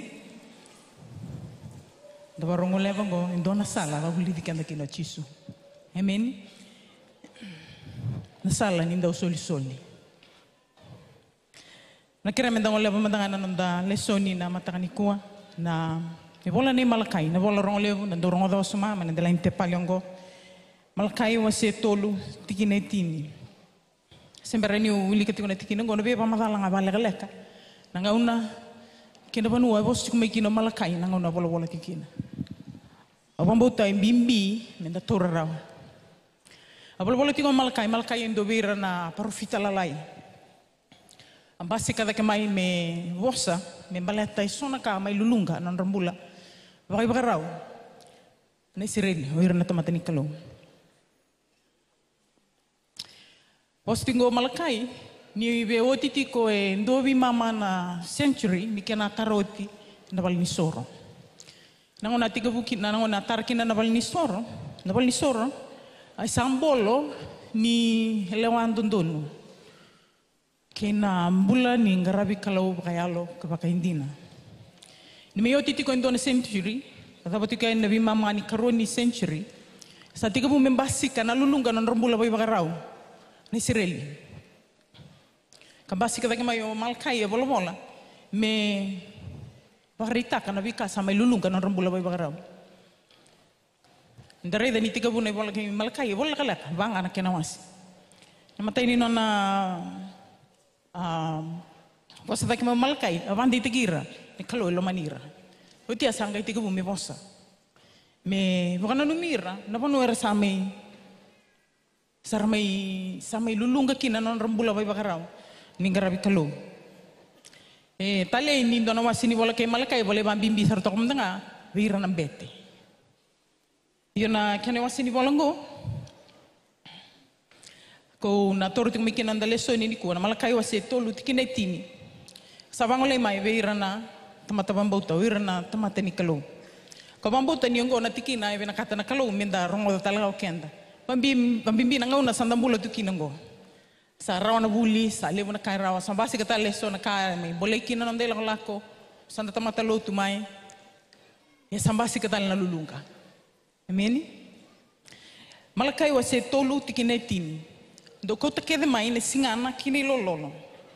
Vakarau goleva oqo e dua na sala vavulici keda kina o Jisu. Emeni. Na sala ni dau solisoli. Na kerea me da goleva mada ga na noda lesoni na mataka nikua, na ivola nei Malakai, na ivola rogo levu, na dau rogoca wasoma mai na delai ni tepali oqo. Malakai wase tolu, tikina e tini. Se bera niu wilika tiko na tikina oqo, na veivakamacala ga vakalekaleka. Na gauna kei na vanua e vosa tiko mai kina o Malakai, na gauna a volavola tiko kina. Au vakabauta e bibi me da taura rawa. A volavola tiko o Malakai, Malakai e dua vei ira na parofita lalai. A basika cake mai me vosa me baleta e so na ka mai luluqa na nodra bula vakaivakarau na Isireli, o ira na tamata ni Kalou. Vosa tiko o Malakai ni veioti tiko e dua veimama na century ni kena tara oti na valenisoro. Na gauna a tekivu kina, na gauna a tara kina na valenisoro, na valenisoro, a sa bolo ni lewa dodonu kei na bula ni qaravi Kalou vakayalo ka vakaidina. Ni mai oti tiko e dua na century, a cava tiko yani na veimama ni karua ni century, sa tekivu me basika na luluqa na nodra bula vakaivakarau na Isireli. Ka basika cake mai o Malakai e volavola me vakaraitaka na veika sa mai luluqa na nodra bula vakaivakarau. Da raica ni tekivu na ivola kei Malakai, e vola lekaleka, va ga na kena wase. Na imatai ni nona, a, vosa cake mai o Malakai, a vakadeitaki ira ni Kalou e lomani ira. Oti a sa qai tekivu me vosa, me vakananumi ira na vanua era sa mai, sa ra mai, sa mai luluqa kina na nodra bula vakaivakarau ni qaravi Kalou. E talei ni dua na wase ni vola kei Malakai, e volai vakabibi sara toka mada ga vei ira na bete. Io, na kena wase ni vola oqo, kau na toro tiko mai kina na noda lesoni nikua, na Malakai wase tolu, tikina e tini. Sa vagolei mai vei ira na tamata vakabauta, o ira na tamata ni Kalou. Kau vakabauta ni oqo na tikina e vinakata na Kalou me da rogoca tale ga o keda. Vabi-, vabibi na gauna sa da bula tu kina oqo. Sa rawa na vuli, sa levu na ka e rawa, sa basika tale e so na ka me bolei kina na noda ilakolako, sa da tamata lotu mai. Ia sa basika tale na luluqa. Emeni. Malakai wase tolu, tikina e tini. Dou kauta kece mai na sigana kei na ilololo,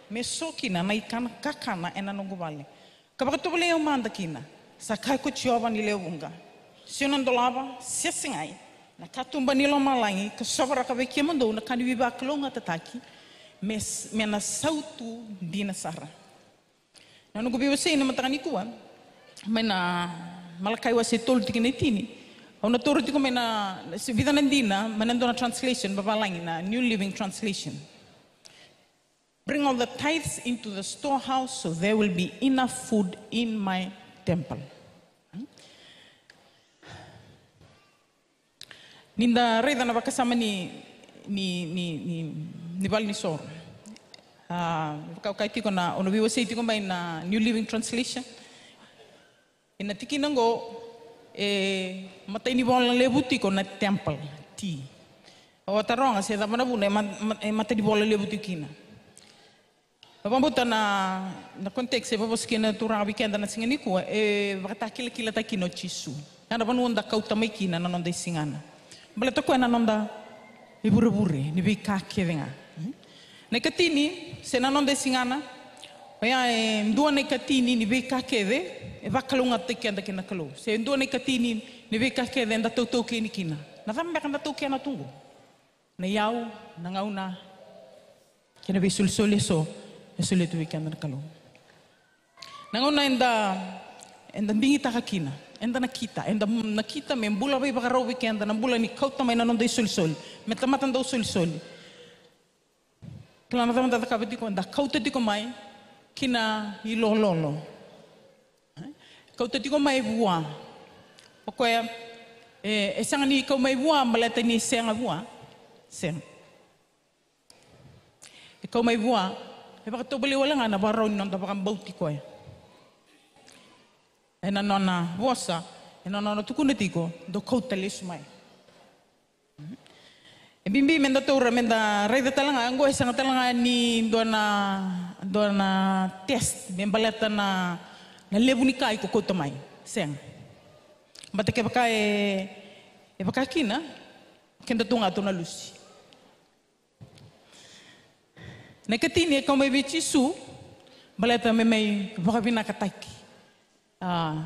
me so kina na ikana kakana ena noqu vale, ka vakatovolei au mada kina, sa kaya ko Jiova ni lewe vuqa. Sega ni dolava se segai na katuba ni lomalagi ka sovaraka vei kemudou na ka ni veivakalougatataki, me s-, me na sautu dina sara. Na noqu veiwasei na mataka nikua mai na Malakai wase tolu, tikina e tini. Au na taura tiko mai na, se vica na dina mai na dua na translation vavalagi, na New Living Translation. Bring all the tithes into the storehouse, so there will be enough food in my temple. Ni da raica na vakasama ni, ni, ni, ni, ni valenisoro. A, vakaukai tiko na, au na veiwasei tiko mai na New Living Translation. Ena tikina oqo, e matai ni vola levu tiko na temple, T. Au a taroga se cava na vuna e ma-, ma-, e matai ni vola levu tiko kina. Au vakabauta na, na context e vavosa kina na Turaga vei keda na siga nikua, e vakatakilakilataki kina o Jisu. Ya na vanua da kauta mai kina na noda isigana. Baleta o koya na noda ivurevure ni veika kece ga. Na ikatini, se na noda isigana, oya e dua na ikatini ni veika kece e vakalougatataki keda kei na Kalou. Se dua na ikatini ni veika kece eda tautaukeni kina. Na cava beka da taukena tu qo? Na iyau, na gauna, kei na veisolisoli eso e solia tu vei keda na Kalou. Na gauna eda, eda digitaka kina, eda nakita, eda nakita me bula veivakarau vei keda na bula ni kauta mai na noda isolisoli, me tamata dau solisoli. Kila na cava da cakava tiko, da kauta tiko mai ki na ilololo. Kauta tiko mai vua. O koya, e, e sega ni kau mai vua baleta ni sega vua. Sega. E kau mai vua, e vakatovolei wale ga na vakarau ni noda vakabauti koya. Ena nona vosa, ena nona tukuna tiko, dou kauta lesu mai. E bibi me da taura, me da raica tale ga, oqo e sega tale ga ni dua na, dua na test me baleta na, na levu ni ka iko kauta mai. Sega. Baleta kevaka e, e vaka kina, keda tu ga tu na lusi. Na ikatini e kau mai vei Jisu, baleta me mai vakavinakataki. Ah,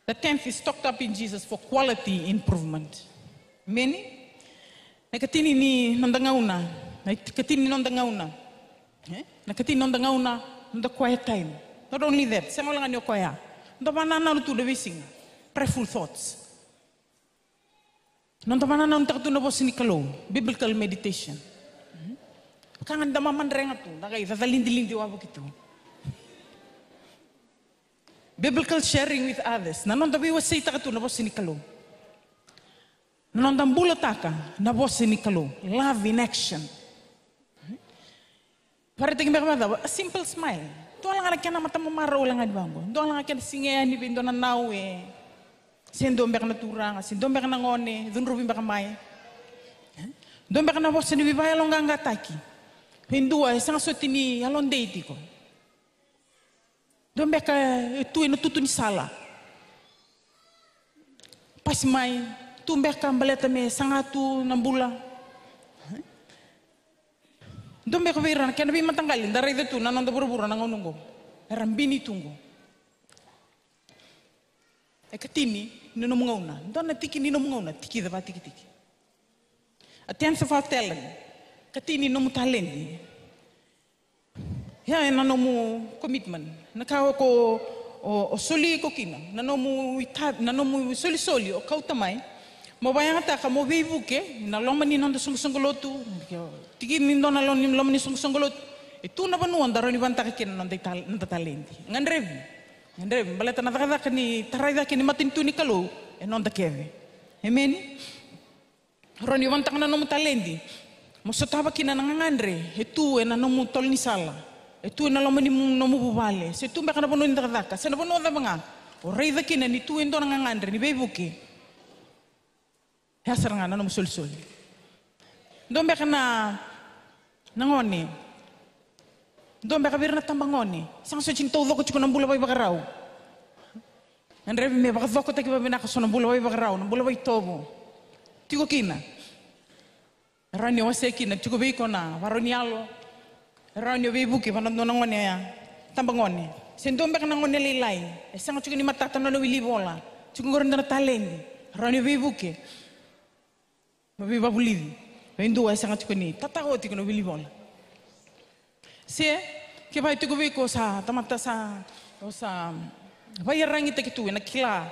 the tenth is stocked up in Jesus for quality improvement. Emeni? Na ikatini ni noda gauna, na ikatini ni noda gauna. Eh? Na ikatini ni noda gauna, noda quiet time. Not only that, sega wale ga ni o koya. Noda vanananu tu na veisiga. Prayerful thoughts. Noda vanananutaka tu na vosa ni Kalou, biblical meditation. Ka ga ni da mamadrega tu, da qai cacalidilidi wavoki tu. Biblical sharing with others, na noda veiwaseitaka tu na vosa ni Kalou. Na noda bulataka na vosa ni Kalou, love in action. Vakaraitaki beka vakacava? A simple smile. Dua wale ga na kena mata mamarau wale ga ni vaqo. Dua wale ga kena siga yani vei dua na nau e, se dua beka na turaga, se dua beka na gone, cudruvi beka mai. Dua beka na vosa ni veivakayaloqaqataki vei dua e sega soti ni yalodei tiko. Dua beka e tu ena tutu ni sala. Pasi mai, tu beka baleta me saga tu na bula. Dua beka vei ira na kena veimataqali da raica tu na noda vuravura na gauna oqo. Era bini tu oqo. E katini ni nomu gauna. Dua na tiki ni nomu gauna, tiki ca vakatikitiki. A tenth of our talent. Katini ni nomu talenti. Ia, e na nomu commitment. Na ka o ko, o, o soli iko kina. Na nomu ita, na nomu solisoli, o kauta mai. Mo vakayagataka, mo veivuke, na loma ni noda soqosoqo lotu. Tiki ni dua na lo-, ni loma ni soqosoqo lotu. E tu na vanua, da rawa ni vanataka kina na noda ital-, noda talenti. Gadrevi. Gadrevi. Baleta na cakacaka ni tarai cake ni matanitu ni Kalou. E noda kece. Emeni? Rawa ni vanataka na nomu talenti. Mo sotava kina na gagadre, e tu e na nomu tolo ni sala. E tu e na loma ni mu-, nomu vuvale. Se tu beka na vanua ni cakacaka. Se na vanua cava ga. O raica kina ni tu e dua na gagadre, ni veivuke. E a sara ga na nomu solisoli. Dua beka na, na gone. Dua beka vei ira na tabagone. Sega soti ni taucoko tiko na bula vakaivakarau. Gadrevi me vakacokotaki vakavinaka so na bula vakaivakarau, na bula vakaitovo. Tiko kina. Rawa ni o wasea kina, tiko vei iko na vakarau ni yalo. Rawa ni o veivuke vua na dua na gone ya. Tabagone. Se dua beka na gone lailai. E sega tiko ni matata na nona wili vola. Tiko qori dua na talenti. Rawa ni o veivuke. Mo veivavulici. Vei dua e sega tiko ni tataoa tiko na wili vola. Se, kevaka e tiko vei iko sa, tamata sa, o sa, vakaiyaragitaki tu, e na kila.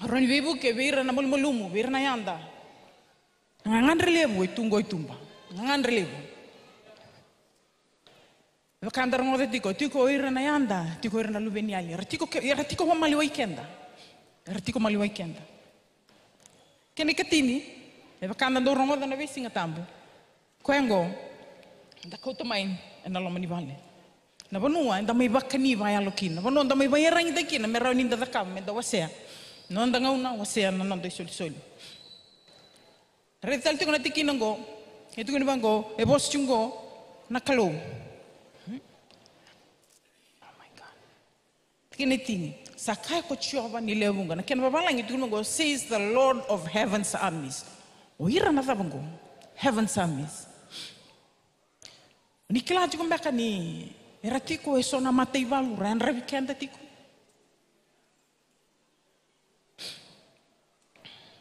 Rawa ni veivuke, vei ira na malumalumu, vei ira na yada. Na gagadre levu, e tu qo i tuba. Na gagadre levu. E vaka da rogoca tiko, tiko o ira na yada, tiko o ira na luveniyali. Era tiko ke-, era tiko maliwai keda. Era tiko maliwai keda. Kena ikatini, e vaka da dau rogoca na veisiga tabu. Koya oqo, da kauta mai, e na loma ni vale. Na vanua, eda mai vakani vakayalo kina. Na vanua, da mai vakaiyaragitaki kina, me rawa ni da cakava, me da wasea. Noda gauna, wasea, na noda isolisoli. Raica tale tiko na tikina oqo, e tukuni vaqo, e vosa tiko oqo, na Kalou. Hmm? Oh my God. Tikina e tini, sa kaya ko Jiova ni lewe vuqa. Na kena vavalagi e tukuni vaqo, says the Lord of heaven's armies. O ira na cava qo? Heaven's armies. Ni kila tiko beka ni, era tiko e so na mataivalu, ra yadravi keda tiko.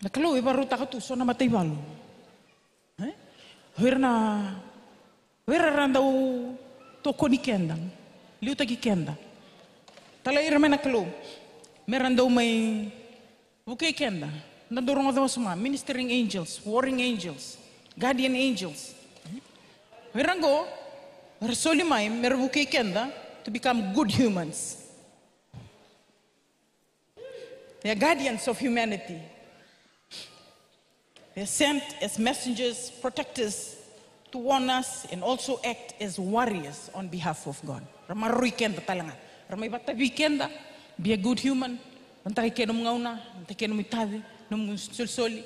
Na Kalou e vakarautaka tu so na mataivalu. E? O ira na, o ira ra dau tokoni keda, liutaki keda. Talai ira mai na Kalou. Me ra dau mai vukei keda. Da dau rogoca wasoma, ministering angels, warring angels, guardian angels. O ira qo, era soli mai, me ra vukei keda, to become good humans. They are guardians of humanity. They are sent as messengers, protectors, to warn us and also act as warriors on behalf of God. Ra maroroi keda tale ga. Ra mai vatavi keda, be a good human. Vanataka kei nomu gauna, vanataka kei nomu itavi, nomu solisoli.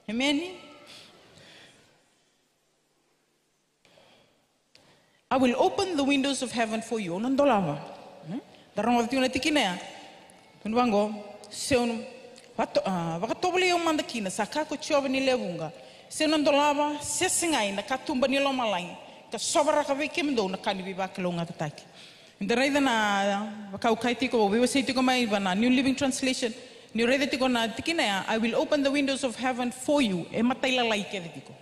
Emeni? I will open the windows of heaven for you. Au na dolava. Hmm? Da rogoca tiko na tikina ya. Tukuna vaqo. Se au na vato-, a, vakatovolei au mada kina, sa kaya ko Jiova ni lewe vuqa, se au na dolava se segai na katuba ni lomalagi ka sovaraka vei kemudou na ka ni veivakalougatataki. Da raica na, vaka au kaya tiko, au veiwasei tiko mai va na New Living Translation. Niu raica tiko na tikina ya, "I will open the windows of heaven for you." E matailalai kece tiko.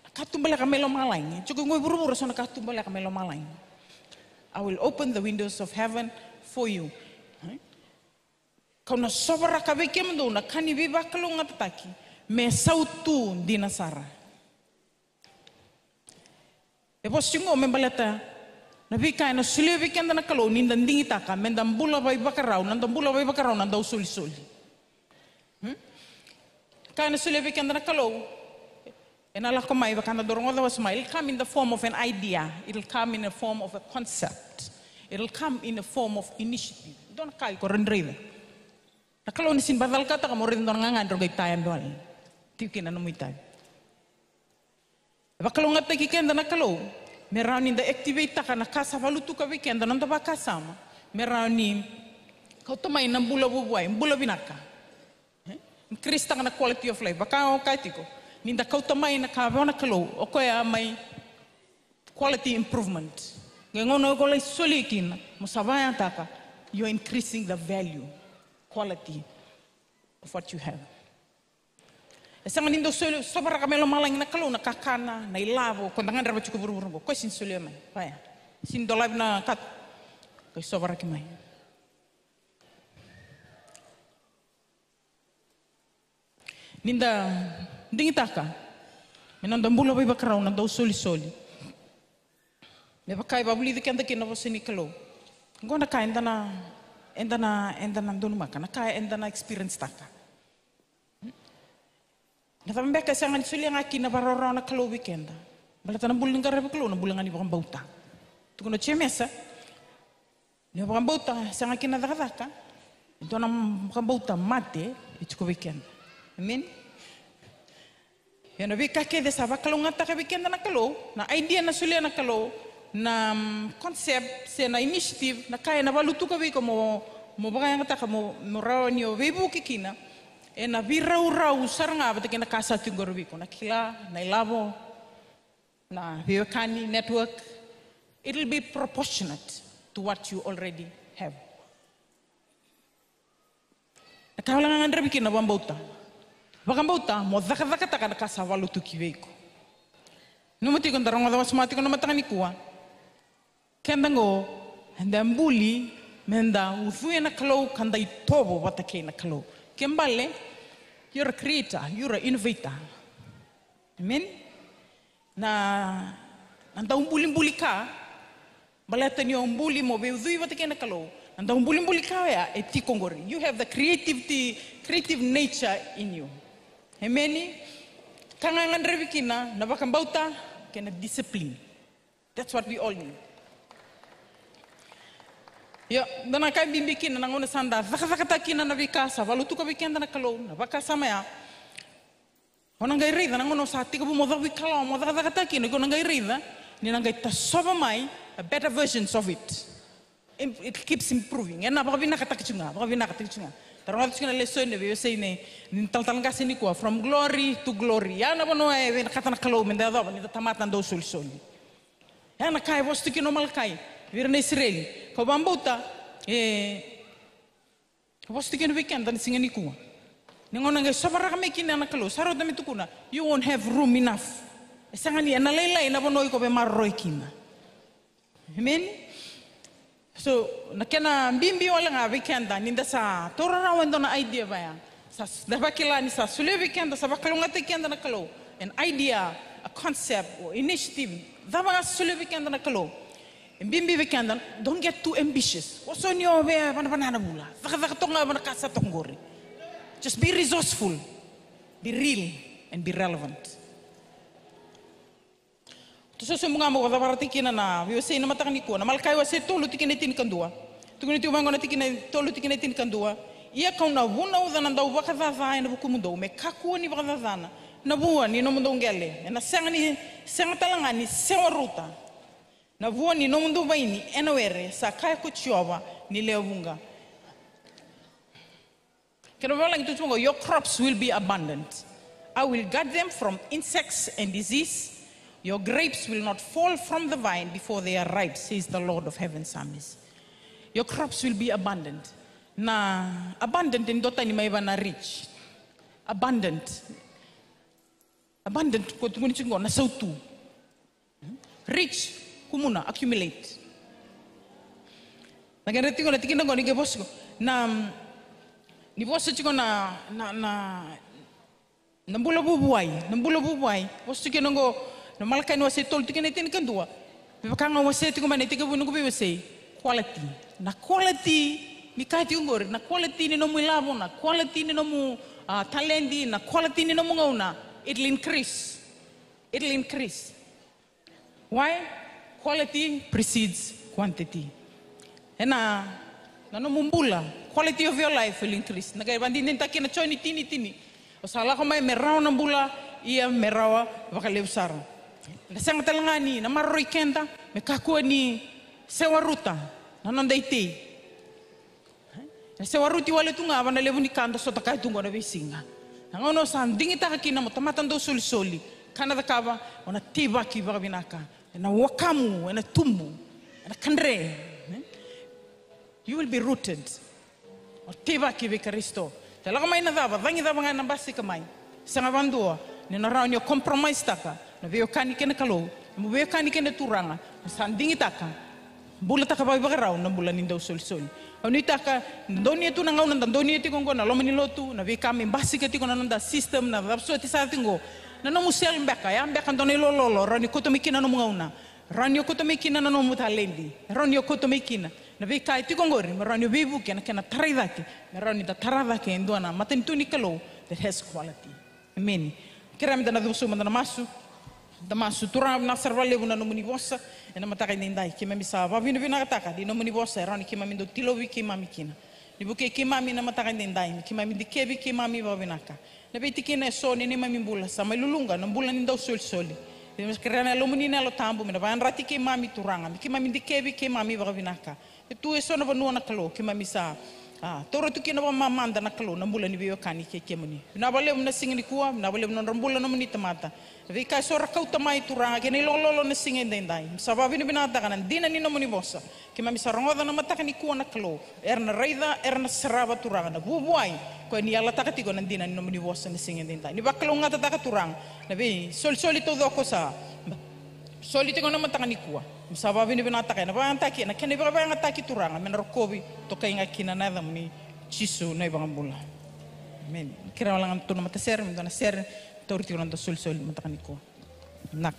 Na katubaleka mai lomalagi. Tiko qo e vuravura so na katubaleka mai lomalagi. "I will open the windows of heaven for you." Kau na sovaraka vei kemudou na ka ni veivakalougatataki me sautu dina sara. E vosa tiko qo me baleta na veika ena solia vei keda na Kalou ni da digitaka me da bula vaivakarau, na da bula vaivakarau, na dau solisoli. Hmm? Ka ena solia vei keda na Kalou, ena lako mai vaka da dau rogoca wase mai, it'll come in the form of an idea, it'll come in a form of a concept, it'll come in a form of initiative. Dua na ka iko raica. Na Kalou ni sini vacalakataka mo raica dua na gagadre o qai taya dua. Tiko kina na nomu itavi. E vakalougatataki keda na Kalou me rawa ni da activate-taka na ka sa valutuka vei keda na noda vakasama, me rawa ni kauta mai na bula vuavuai, bula vinaka. E? Increase-taka na quality of life. Vaka o kaya tiko, ni da kauta mai na ka vua na Kalou, o koya mai quality improvement. Qai gauna o lai soli kina, mo sa vakayagataka, you're increasing the value, quality of what you have. E sega ni dau soli, sovaraka mai lomalagi na Kalou na kakana, na ilavo, ko da gadreva tiko vuravura qo. Ko e sini solia mai, vaya. Sini dolavi na ka, ko e sovaraki mai. Ni da digitaka me noda bula vaivakarau, na dau solisoli. Me vaka e vakavulici keda kina na vosa ni Kalou. Qo na ka eda na, eda na, eda na donumaka, na ka eda na experience-taka. Na cava beka e sega ni solia ga kina na vakarawarawa na Kalou vei keda? Baleta na bula ni qaravi Kalou na bula ga ni vakabauta. Tukuna o Jemesa, ni vakabauta sega kina na cakacaka, e dua na vakabauta mate e tiko vei keda. Amen. Ia na veika kece sa vakalougatataka vei keda na Kalou, na idea na solia na Kalou, na, mm, concept se na initiative, na ka ena valutuka vei iko mo, mo vakayagataka mo, mo rawa ni o veivuke kina, ena veiraurau sara ga vata kei na ka sa tiko qori vei iko, na kila, na ilavo, na veiwekani, network. It'll be proportionate to what you already have. Na ka o la ga gadrevi kina na vakabauta. Vakabauta mo cakacakataka na ka sa valutuki vei iko. Nanuma tiko da rogoca wasoma tiko na mataka nikua. Keda qo, eda buli me da ucuya na Kalou ka da itovo vata kei na Kalou. Ke bale, you're a creator, you're a innovator. Amen? Na, na dau bulibuli ka, baleta ni o buli mo veiucui vata kei na Kalou. Na dau bulibuli ka oya e tiko qori. You have the creativity, creative nature in you. Amen? Ka ga gadrevi kina na vakabauta kei na discipline. That's what we all need. Io, dua na ka e bibi kina na gauna sa da cakacakataka kina na veika sa valutuka vei keda na Kalou, na vakasama ya. O na qai raica na gauna o sa tekivu mo cavuikalawa mo cakacakataka kina, o na qai raica ni na qai tasova mai a better versions of it. Im-, it keeps improving. Ena vakavinakataki tu ga, vakavinakataki tu ga. Da rogoca tu ga na lesoni, veiwasei ni, ni talatala qase nikua, from glory to glory. Ya na vanua e vinakata na Kalou me da yacova ni da tamata dau solisoli. Ya na ka e vosa tu kina o Malakai vei ira na Isireli. Kau vakabauta, e, vosa tu kina vei keda na siga nikua. Ni gauna qai sovaraka mai kina na Kalou, sa rauta me tukuna, you won't have room enough. E sega ni, ena lailai na vanua iko veimaroroi kina. Amen? So, na kena bibi wale ga vei keda, ni da sa taura rawa e dua na idea vaya. Sa s-, da vakila ni sa solia vei keda, sa vakalougatataki keda na Kalou. An idea, a concept, or initiative. Cava ga sa solia vei keda na Kalou. E bibi vei keda, don't get too ambitious. Oso ni o veivanavana na vula. Cakacaka toka ga vua na ka sa toka qori. Just be resourceful. Be real and be relevant. Toso sobu ga mo vakacavarataki kina na veiwasei na mataka nikua, na Malakai wase tolu tikina e tinikadua. Tukuni tiko mai qo na tikina e tolu tikina e tinikadua. Ia kau na vunauca na dauvakacaca ena vukumudou, me kakua ni vakacacana, na vua ni nomudou qele, ena sega ni, sega tale ga ni sewa rauta. Na vua ni nomudou vaini ena were, sa kaya ko Jiova ni lewe vuqa. Kena vavalagi tu tiko qo, your crops will be abundant. I will guard them from insects and disease. Your grapes will not fall from the vine before they are ripe, says the Lord of heaven's armies. Your crops will be abundant. Na abundant e dua tani mai vei na rich. Abundant. Abundant ko tukuni tiko na sautu. Rich, kumuna, accumulate. Na kena tiko na tikina qo ni ke vosa tiko. Na, ni vosa tiko na, na, na, na bula vuvuai, na bula vuvuai. Vosa tiko na qo, na Malakai na wase tolu tikina e tinikadua. Me vaka ga au wasea tiko mai na itekivu ni noqu veiwasei. Quality. Na quality ni ka tiko qori, na quality ni nomu ilavo, na quality ni nomu, ah, taledi, na quality ni nomu gauna. It'll increase. It'll increase. Why? Quality precedes quantity. Ena, na nomu bula, quality of your life will increase. Na qai vakadinadinataki na Joni tini tini. O sa lako mai me rawa na bula, ia me rawa vakalevu sara. Na sega tale ga ni na maroroi keda me kakua ni sewaruta na noda itei. E sewaruti wale tu ga va na levu ni ka da sota kaya tu qo na veisiga. Na gauna o sa digitaka kina mo tamata dau solisoli, ka na cakava, o na teivaki vakavinaka. Ena wakamu, ena tubu, ena kadre. You will be rooted. O teivaki vei Karisito. Te lako mai na cava, cagi cava ga ena basika mai. Sega vakadua ni na rawa ni o compromise taka na veiwekani kei na Kalou, na veiwekani kei na Turaga, na sa digitaka, bulataka vakaivakarau na bula ni dau solisoli. Au nuitaka, donuya tu na gauna da donuya tiko oqo na loma ni lotu, na veika me basika tiko na noda system, na cava soti sa tiko oqo. Na nomu cell beka, ya beka dua na ilololo, rawa ni kauta mai kina na nomu gauna. Rawa ni o kauta mai kina na nomu taledi. Rawa ni o kauta mai kina na veika e tiko oqori, me rawa ni o veivuke ena kena tarai cake, me rawa ni da tara cake e dua na matanitu ni Kalou that has quality. Amen. Kerea meda na cuva sobu mada na masu. Da masu. Turaga, vinaka sara vakalevu na nomuni vosa ena mataka edaidai. Keimami sa vakavinavinakataka ni nomuni vosa e rawa ni keimami dau tilauvi keimami kina. Ni vukei keimami na mataka edaidai, ni keimami dikevi keimami vakavinaka. Na veitikina eso ni neimami bula, sa mai luluqa na bula ni dau solisoli. Keimami sa kerea na Yalomuni na Yalo Tabu me na vakayadrati keimami, Turaga, me keimami dikevi keimami vakavinaka. E tu eso na vanua na Kalou, keimami sa, a, taura tu kina vakamamada na Kalou na bula ni veiwekani kei kemuni. Vinaka vakalevu na siga nikua, vinaka vakalevu na nodra bula nomuni tamata. Na veika eso ra kauta mai, Turaga, kei na ilololo na siga edaidai. Sa vakavinavinakataka na dina ni nomuni vosa. Keimami sa rogoca na mataka nikua na Kalou. Era na raica, era na sarava, Turaga, na vuavuai. Koya ni yalataka tiko na dina ni nomuni vosa na siga edaidai. Ni vakalougatataka, Turaga, na veisolisoli taucoko sa soli tiko na mataka nikua. Keimami sa vakavinavinakataka ena vakayagataki, ena kena ivakavakayagataki, Turaga, me na rokovi, tokai ga kina na yacamuni, Jisu na iVakabula. Amen. Kerea wale ga tu na matasere, me dua na sere, tauri tiko na noda solisoli mataka nikua. Vinaka.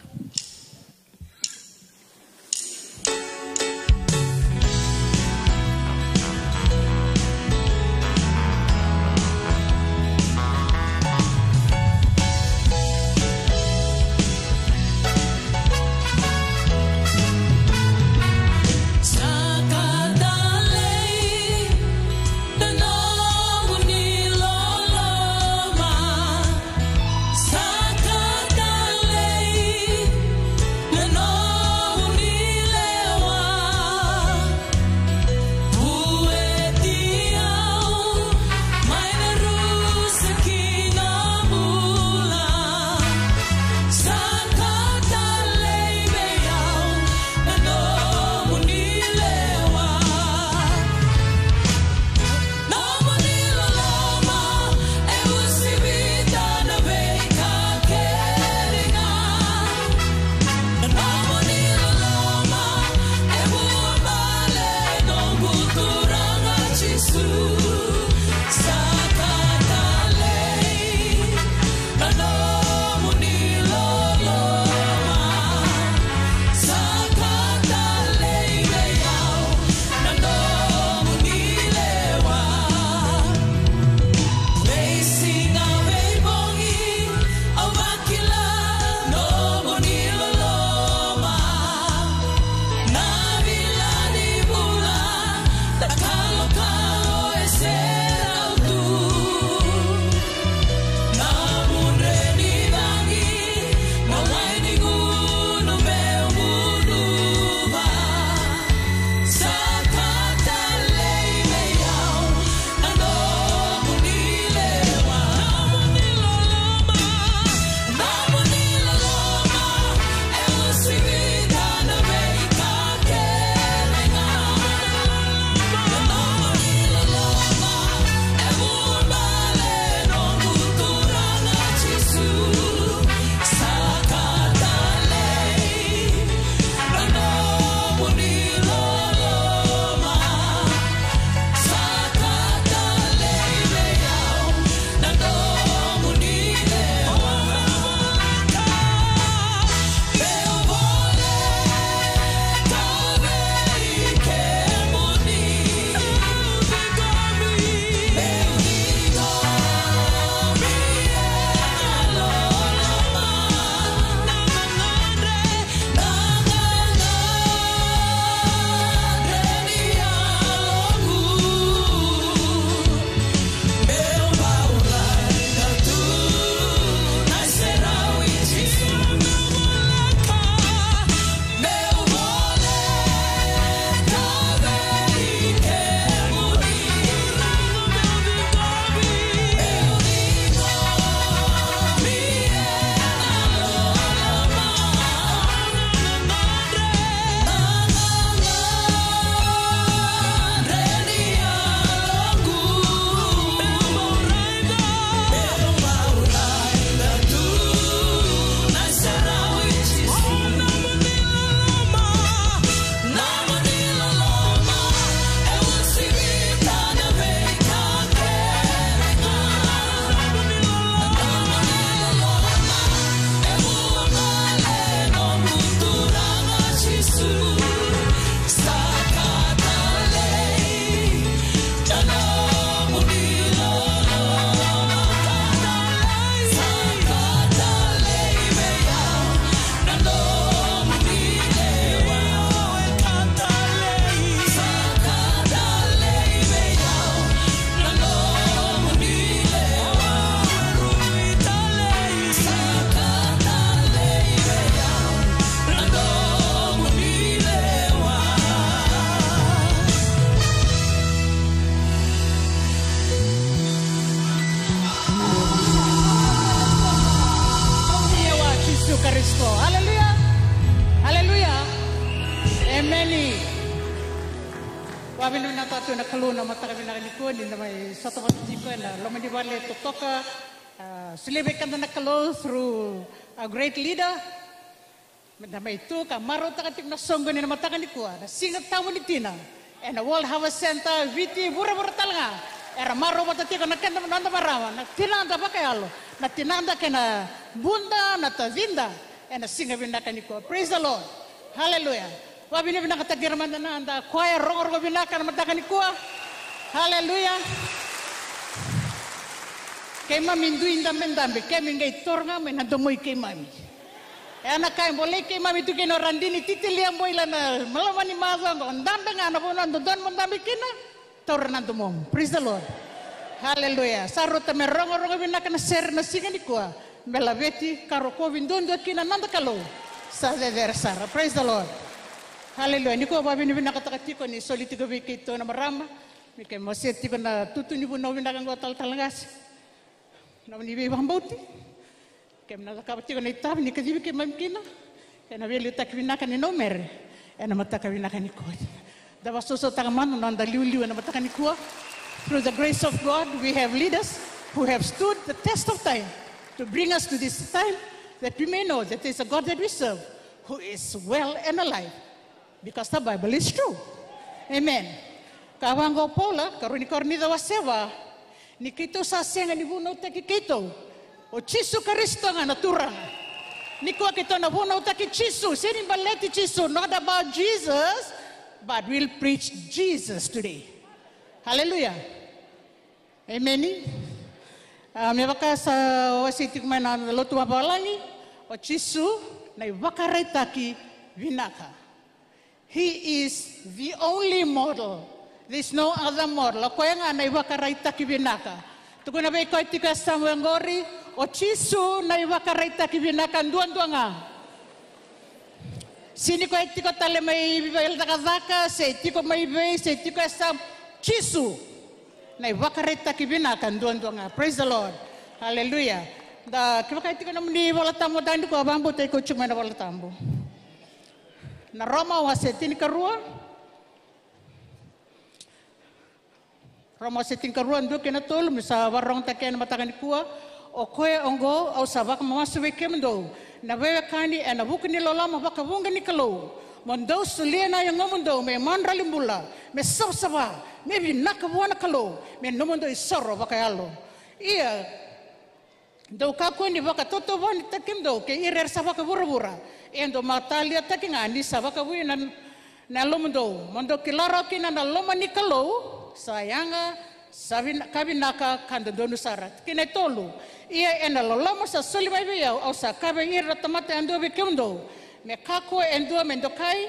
Vinaka tu na Kalou na mataka vinaka nikua ni na mai sota vata tiko ena loma ni vale totoka. Ah, solia vei keda na Kalou through our great leader. Meda mai tu ka marautaka tiko na soqoni na mataka nikua, na Siga Tabu ni Tina. Ena World Harvest Centre, Viti, vuravura tale ga. Era marau vata tiko na keda, noda marama, na tinada vakayalo, na tinada kei na buda, na tacida. Ena siga vinaka nikua. Praise the Lord. Hallelujah. Vavinavinakataki ira mada na da koya rogorogo vinaka na mataka nikua. Hallelujah. Keimami dui dabedabe, keimami qai toro ga mai na domoi keimami. E na ka e bolei keimami tu kina o Radini Titilia Boila na malama ni macawa oqo, dabe ga na vanua dodonu mo dabe kina, taura na domomu. Praise the Lord. Hallelujah. Sa rauta me rogorogo vinaka na sere na siga nikua, me laveti ka rokovi duadua kina na noda Kalou. Sa cecere sara. Praise the Lord. Hallelujah. Nikua vavinavinakataka tiko ni soli tiko vei keitou na marama. Me keimami wasea tiko na tutu ni vunau vinaka oqo, talatala qase. Nomuni veivakabauti. Keimami na cakava tiko na itavi ni kacivi keimami kina. Ena veiliutaki vinaka ni nomuni ena mataka vinaka nikua. Da vakasosomitaka mada na noda liuliu ena mataka nikua. Through the grace of God, we have leaders who have stood the test of time to bring us to this time, that we may know that there is a God that we serve who is well and alive. Because the Bible is true. Amen. Ka vaqo o Paula, karua ni Korinica wase va, ni keitou sa sega ni vunautaki keitou. O Jisu Karisito ga na Turaga. Nikua keitou na vunautaki Jisu, sega ni baleti Jisu, not about Jesus, but we'll preach Jesus today. Hallelujah. Emeni. Ah, me vaka sa wasei tiko mai na lotu vavalagi, o Jisu na ivakaraitaki vinaka. He is the only model. There's no other model. O koya ga na ivakaraitaki vinaka. Tukuna vei koya tiko e yasamu oqori, o Jisu na ivakaraitaki vinaka duadua ga. Sega ni koya tiko tale mai vei cakacaka, se tiko mai vei, se tiko e yasamu. Jisu na ivakaraitaki vinaka duadua ga. Praise the Lord. Hallelujah. Da kevaka e tiko nomuni Vola Tabu, da ni koya vakabauta iko tiko mai na Vola Tabu. Na Roma wase tinikarua. Roma wase tinikarua, dua kei na tolu, me sa vakarogotaki ena mataka nikua. O koya oqo au sa vakamamasu vei kemudou na veiwekani ena vuku ni loloma vakavuqa ni Kalou, mo dou solia na yagomudou me madrali bula, me savasava, me vinaka vua na Kalou, me nomudou isoro vakayalo. Ia dou kakua ni vakatautauvatataki kemudou kei ira era sa vakavuravura. Ia dou mataliataki ga ni sa vakavui na, na yalomudou, mo dou kila rawa kina na loma ni Kalou, sa yaga, sa vina-, ka vinaka, ka dodonu sara. Kei na tolu. Ia ena loloma sa soli mai vei au, au sa kaya vei ira na tamata yadua vei kemudou, me kakua e dua me dokai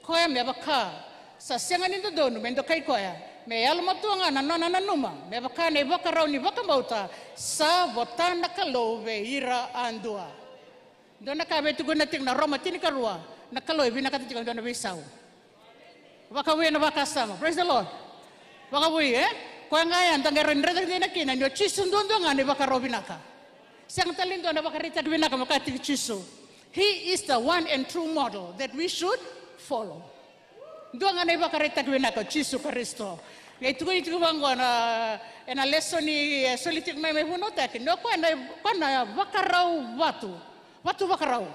koya me vaka, sa sega ni dodonu me dokai koya. Me yalomatua ga na nona nanuma, me vaka na ivakarau ni vakabauta sa vota na Kalou vei ira yadua. Dua na ka e tukuna tiko na Roma tinikarua, na Kalou e vinakata tiko e dua na veisau. Vakavui ena vakasama. Praise the Lord. Vakavui, e? Koya ga ya da qai rawa ni raica kina ni o Jisu duadua ga na ivakarau vinaka. Sega tale ni dua na ivakaraitaki vinaka me vaka tiko Jisu. He is the one and true model that we should follow. Dua ga na ivakaraitaki vinaka o Jisu Karisito. Qai tukuni tiko vaqo na, ena lesoni e soli tiko mai, mai vunautaki. Ni o koya na, koya na vakarau vatu. Vatu vakarau.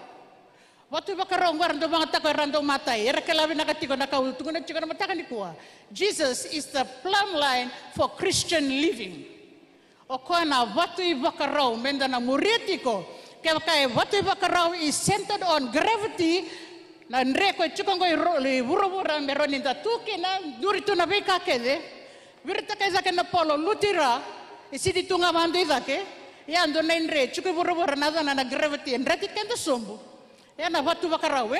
Vatu vakarau qo era dau vagataka era dau matai. Era kila vinaka tiko na ka au tukuna tiko na mataka nikua. Jesus is the plumb line for Christian living. O koya na vatu ivakarau meda na muria tiko. Kevaka e vatu ivakarau is centered on gravity, na dre koya e tiko qo i ro-, i vuravura me rawa ni da tu kina, duri tu na veika kece. Viritaka i cake na polo, luti ira, e sidi tu ga vata i cake. Ia dua na idre e tiko i vuravura na yacana na gravity, e dreti keda sobu. Ia na vatu vakarau, e?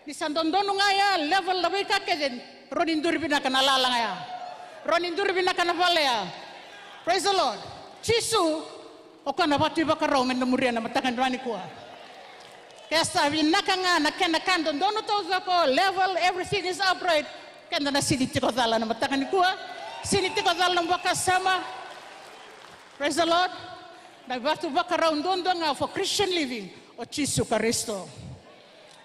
Ni sa dodonu ga ya, level na veika kece, rawa ni duri vinaka na lala ga ya. Rawa ni duri vinaka na vale ya. Praise the Lord. Jisu, o koya na vatu ivakarau meda muria na mataka nikua. Ke sa vinaka ga na kena ka dodonu taucoko, level, everything is upright. Keda na sidi tiko cala na mataka nikua. Sidi tiko cala na vakasama. Praise the Lord. Na vatu vakarau duadua ga for Christian living o Jisu Karisito.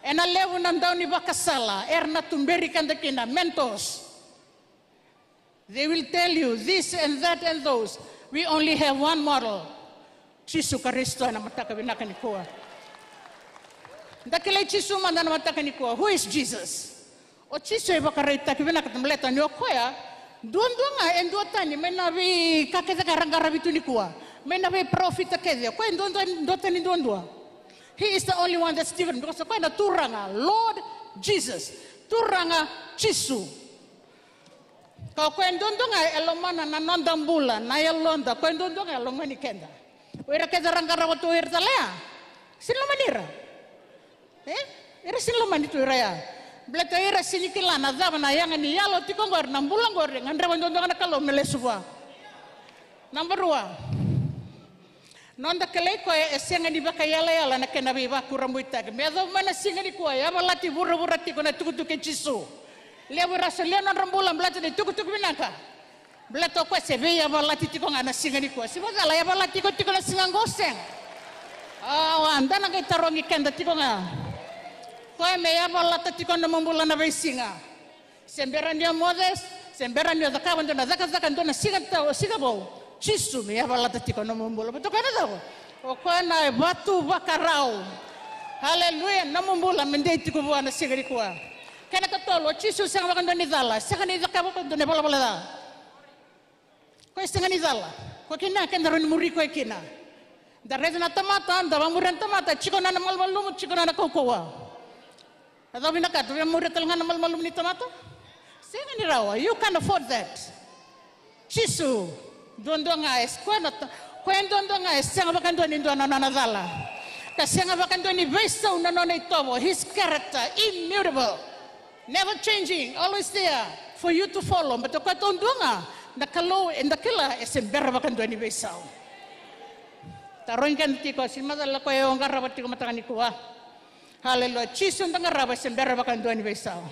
Ena levu na daunivakasala era na tuberi keda kina, mentors. They will tell you this and that and those. We only have one model. Jisu Karisito ena mataka vinaka nikua. Da kilai Jisu mada ena mataka nikua. Who is Jesus? O Jisu e vakaraitaki vinaka, baleta ni o koya duadua ga e duatani mai na veika kece ka ra qaravi tu nikua, mai na veiparofita kece. O koya e duadua, duatani duadua. He is the only one that's different because o koya na Turaga, Lord Jesus. Turaga Jisu. Ka o koya duadua ga e lomana na noda bula, na yaloda. O koya duadua ga e lomani keda. O ira kece ra qarava tu o ira tale ya, sega ni lomani ira. E? Ira sega ni lomani tu ira ya. Baleta ira sega ni kila na cava na yaga ni yalo tiko qori, na bula qori, gadreva duadua ga na Kalou me lesu vua. Naba rua. Noda kilai koya e sega ni vakaiyalayala na kena veivakurabuitaki. Me yacova mai na siga nikua, yavalati vuravura tiko na itukutuku i Jisu. Levu era solia nodra bula baleta na itukutuku vinaka. Baleta o koya se veiyavalati tiko ga na siga nikua. Se vakacala yavalati iko tiko na siga qo, sega? Awa, da na qai tarogi keda tiko ga. Koya me yavalata tiko na nomu bula na veisiga. Se bera ni o moce, se bera ni o cakava dua na cakacaka dua na siga tau, siga vou. Jisu me yavalata tiko na nomu bula. Baleta o koya na cava? O koya na vatu vakarau. Haleluya, nomu bula me dei tiko vua na siga nikua. Kena katolu, o Jisu sega vakadua ni cala, sega ni cakava vakadua na valavala ca. Koya sega ni cala. Koya kina keda rawa ni muri koya kina. Da raica na tamata, da vamuri na tamata, jiko na nona malumalumu, jiko na nona kaukauwa. A cava vinaka, da via muria tale ga na malumalumu ni tamata? Sega ni rawa, you can't afford that. Jisu, duadua ga e, koya na ta-, koya duadua ga e sega vakadua ni dua na nona cala. Ka sega vakadua ni veisau na nona itovo, his character, immutable. Never changing, always there for you to follow. But o koya taudua ga na Kalou eda kila e se bera vakadua ni veisau. Tarogi keda tiko, se macala koya o qarava tiko mataka nikua. Haleluya. Jisu eda qarava e se bera vakadua ni veisau.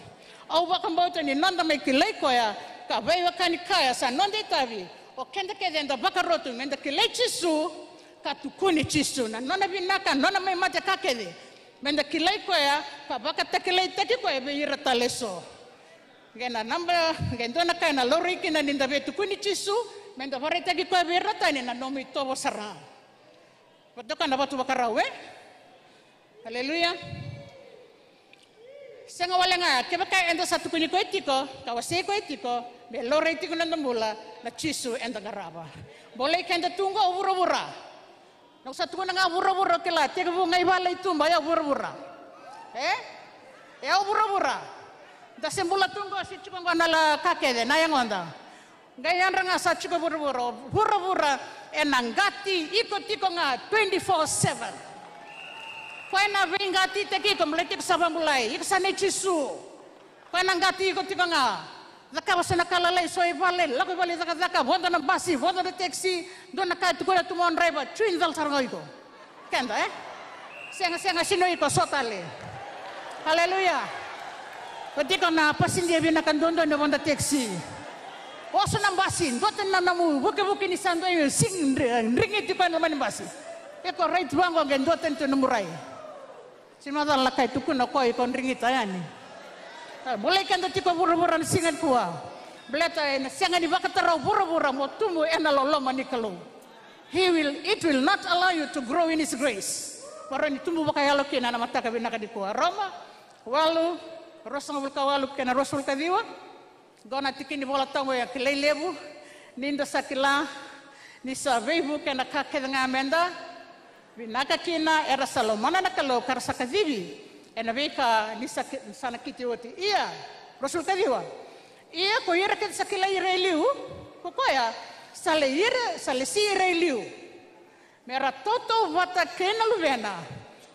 Au vakabauta ni noda mai kilai koya, ka veiwekani kaya sa noda itavi. O keda kece eda vakarotu meda kilai Jisu, ka tukuni Jisu na nona vinaka, nona mai mate ka kece. Meda kilai koya, ka vakatakilaitaki koya vei ira tale eso. Qai na naba, qai dua na ka ena laurai kina nida via tukuni Jisu, meda vakaraitaki koya vei ira tani na nomu itovo sara. Vata toka na vatu vakarau, e? Aleluya. Sega wale ga, kevaka eda sa tukuni koya tiko, ka wasei koya tiko, me laurai tiko na noda bula, na Jisu eda qarava. Bolei keda tu qo o vuravura. Noqu sa tukuna ga vuravura, o kila, tekivu ga i vale i tuba, o yau vuravura. E? O yau vuravura. Da se bula tu qo, se tiko qo na la ka kece, na yagoda. Qai yadra ga sa tiko vuravura, vuravura ena qati iko tiko ga twenty-four seven. Koya na veiqatitaki iko, baleta iko sa vakabulai, iko sa nei Jisu. Koya na qati iko tiko ga. Cakava so na ka lalai, so i vale, lako i vale cakacaka, vodo na basi, vodo na taxi, dua na ka e tukuna tu mo draiva, tui ni cala sara ga o iko. Keda, e? Sega, sega, sega ni o iko, so tale. Aleluya. Vata tiko na pasidia vinaka duadua ni vodo taxi. Oso na basi, dua tani na nomu vukivuki ni sa dua i sing dri-, drigiti koya na loma ni basi. Iko rait vaqo qai dua tani tu na nomu rai. Se macala na ka e tukuna o koya iko drigita yani. A, bolei keda tiko vuravura na siga nikua. Baleta ena sega ni vakatara o vuravura mo tubu ena loloma ni Kalou. He will, it will not allow you to grow in his grace. Mo rawa ni tubu vakayalo kina na mataka vinaka nikua. Roma walu, ruasagavulu ka walu kei na ruasagavulu ka ciwa. Qo na tikina ni Vola Tabu e kilai levu, ni da sa kila ni sa veivuke na ka kece ga meda vinaka kina, era sa lomana na Kalou ka ra sa kacivi ena veika ni sa ki-, sa nakiti oti. Ia, ruasagavulu ka ciwa. Ia ko ira kece sa kilai ira e liu ko koya, sa lei ira, sa lesi ira e liu, me ra tautauvata kei na Luvena,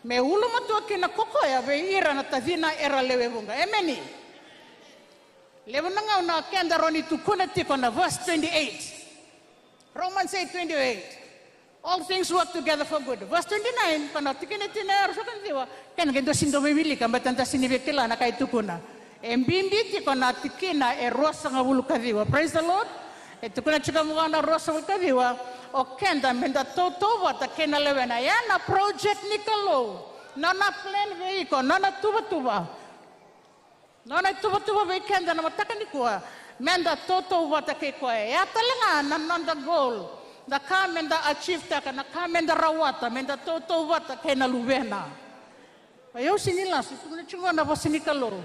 me ulumatua kina ko koya vei ira na tacina era lewe vuqa. Emeni. Levu na gauna keda rawa ni tukuna tiko na verse twenty-eight. Romans eight twenty-eight. All things work together for good. Verse twenty-nine, ko na tikina e tini, ruasagavulu ka ciwa. Kena qai dua sega ni dau veiwilika, baleta da sega ni via kila na ka e tukuna. E bibi tiko na tikina e ruasagavulu ka ciwa. Praise the Lord. E tukuna tiko vaqo na ruasagavulu ka ciwa. O keda meda tautauvata kei na Luvena. Ya na project ni Kalou. Nona plan vei iko, nona tuvatuva. Nona ituvatuva vei keda na mataka nikua, Meda tautauvata kei koya. E a tale ga na noda goal, na ka meda achieve-taka, na ka meda rawata, meda tautauvata kei na Luvena. Oi, au sega ni lasu, tukuna tiko na vosa ni Kalou.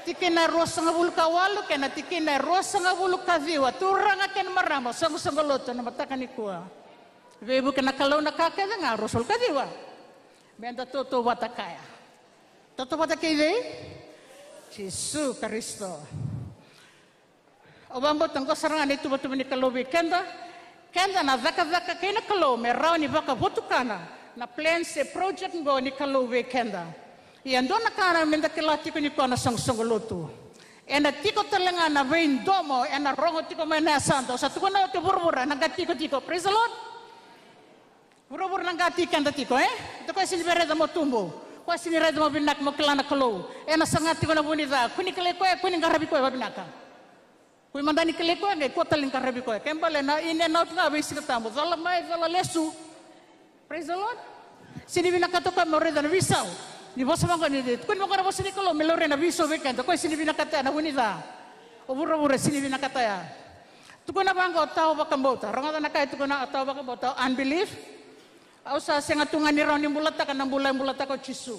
Tikina e ruasagavulu ka walu kei na tikina e ruasagavulu ka ciwa. Turaga kei na marama, soqosoqo lotu, na mataka nikua. Veivuke na Kalou na ka kece ga, ruasagavulu ka ciwa. Meda tautauvata kaya. Tautauvata kei cei? Jisu Karisito. Au vakabauta oqo sara ga na ituvatuva ni Kalou vei keda. Keda na cakacaka kei na Kalou me rawa ni vakavotukana na plan se project oqo ni Kalou vei keda. Ia dua na ka na meda kila tiko nikua na soqosoqo lotu. Ena tiko tale ga na veidomo ena rogo tiko mai na yasada. Au sa tukuna oti, vuravura ena qai tiko tiko. Praise the Lord. Vuravura na qati keda tiko, e? Ita koya sini via raica mo tubu. Koya sini raica mo vinaka mo kila na Kalou. Ena saga tiko na vu ni ca. Kua ni kilai koya, kua ni qaravi koya vavinaka. Kua mada ni kilai koya, qai kua tale ni qaravi koya. Ke bale na in and out ga vei Siga Tabu. Cala mai, cala lesu. Praise the Lord. Sini vinakata koya mo raica na veisau. Ni vosa vaqo ni, kua ni vaqo na vosa ni Kalou me laurai na veisau vei keda. Koya sini vinakata ya na vu ni ca. O vuravura sini vinakata ya. Tukuna vaqo, tau vakabauta. Rogoca na ka e tukuna, tau vakabauta, unbelief. Au sa sega tu ga ni rawa ni bulataka na bula e bulataka o Jisu.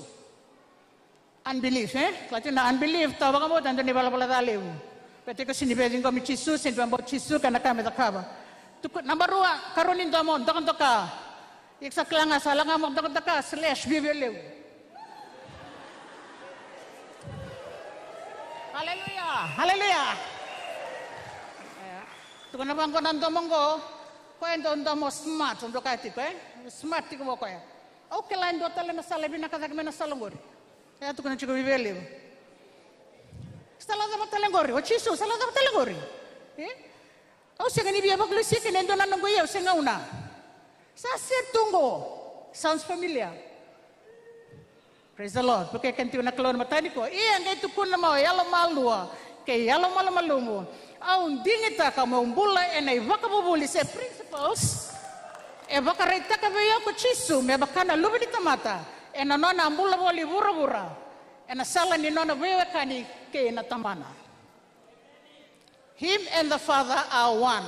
Unbelief, e? Kila tiko na unbelief, tau vakabauta, e dua na ivalavala ca levu. Baleta iko sini via ciqomi Jisu, sini via bau Jisu, kei na ka me cakava. Tuku, naba rua, karua ni domo, dokadoka. Iko sa kila ga sa laga mo dokadoka, slash, viavia levu. Aleluya, aleluya. Ia. Tukuna vaqo na domo qo, koya e dua domo smart, dua ka tiko, e? Smart tiko vua koya. Au kila e dua tale na sala e vinaka cake mai na sala qori. E a tukuna tiko viavia levu. Sa lau cava tale qori, o Jisu, sa lau cava tale qori. E? Au sega ni via vakalesui kina e dua na noqu iyau se gauna. Sa se tu qo. Sounds familiar. Praise the Lord. Vukei keda tiko na Kalou na mataka nikua. Ia qai tukuna mai o yalomalua kei yalomalumalumu. Au digitaka meu bula ena ivakavuvuli se principles e vakaraitaka vei au ko Jisu me vaka na Luve ni tamata ena nona a bula voli vuravura ena sala ni nona veiwekani kei na Tamana. Him and the Father are one.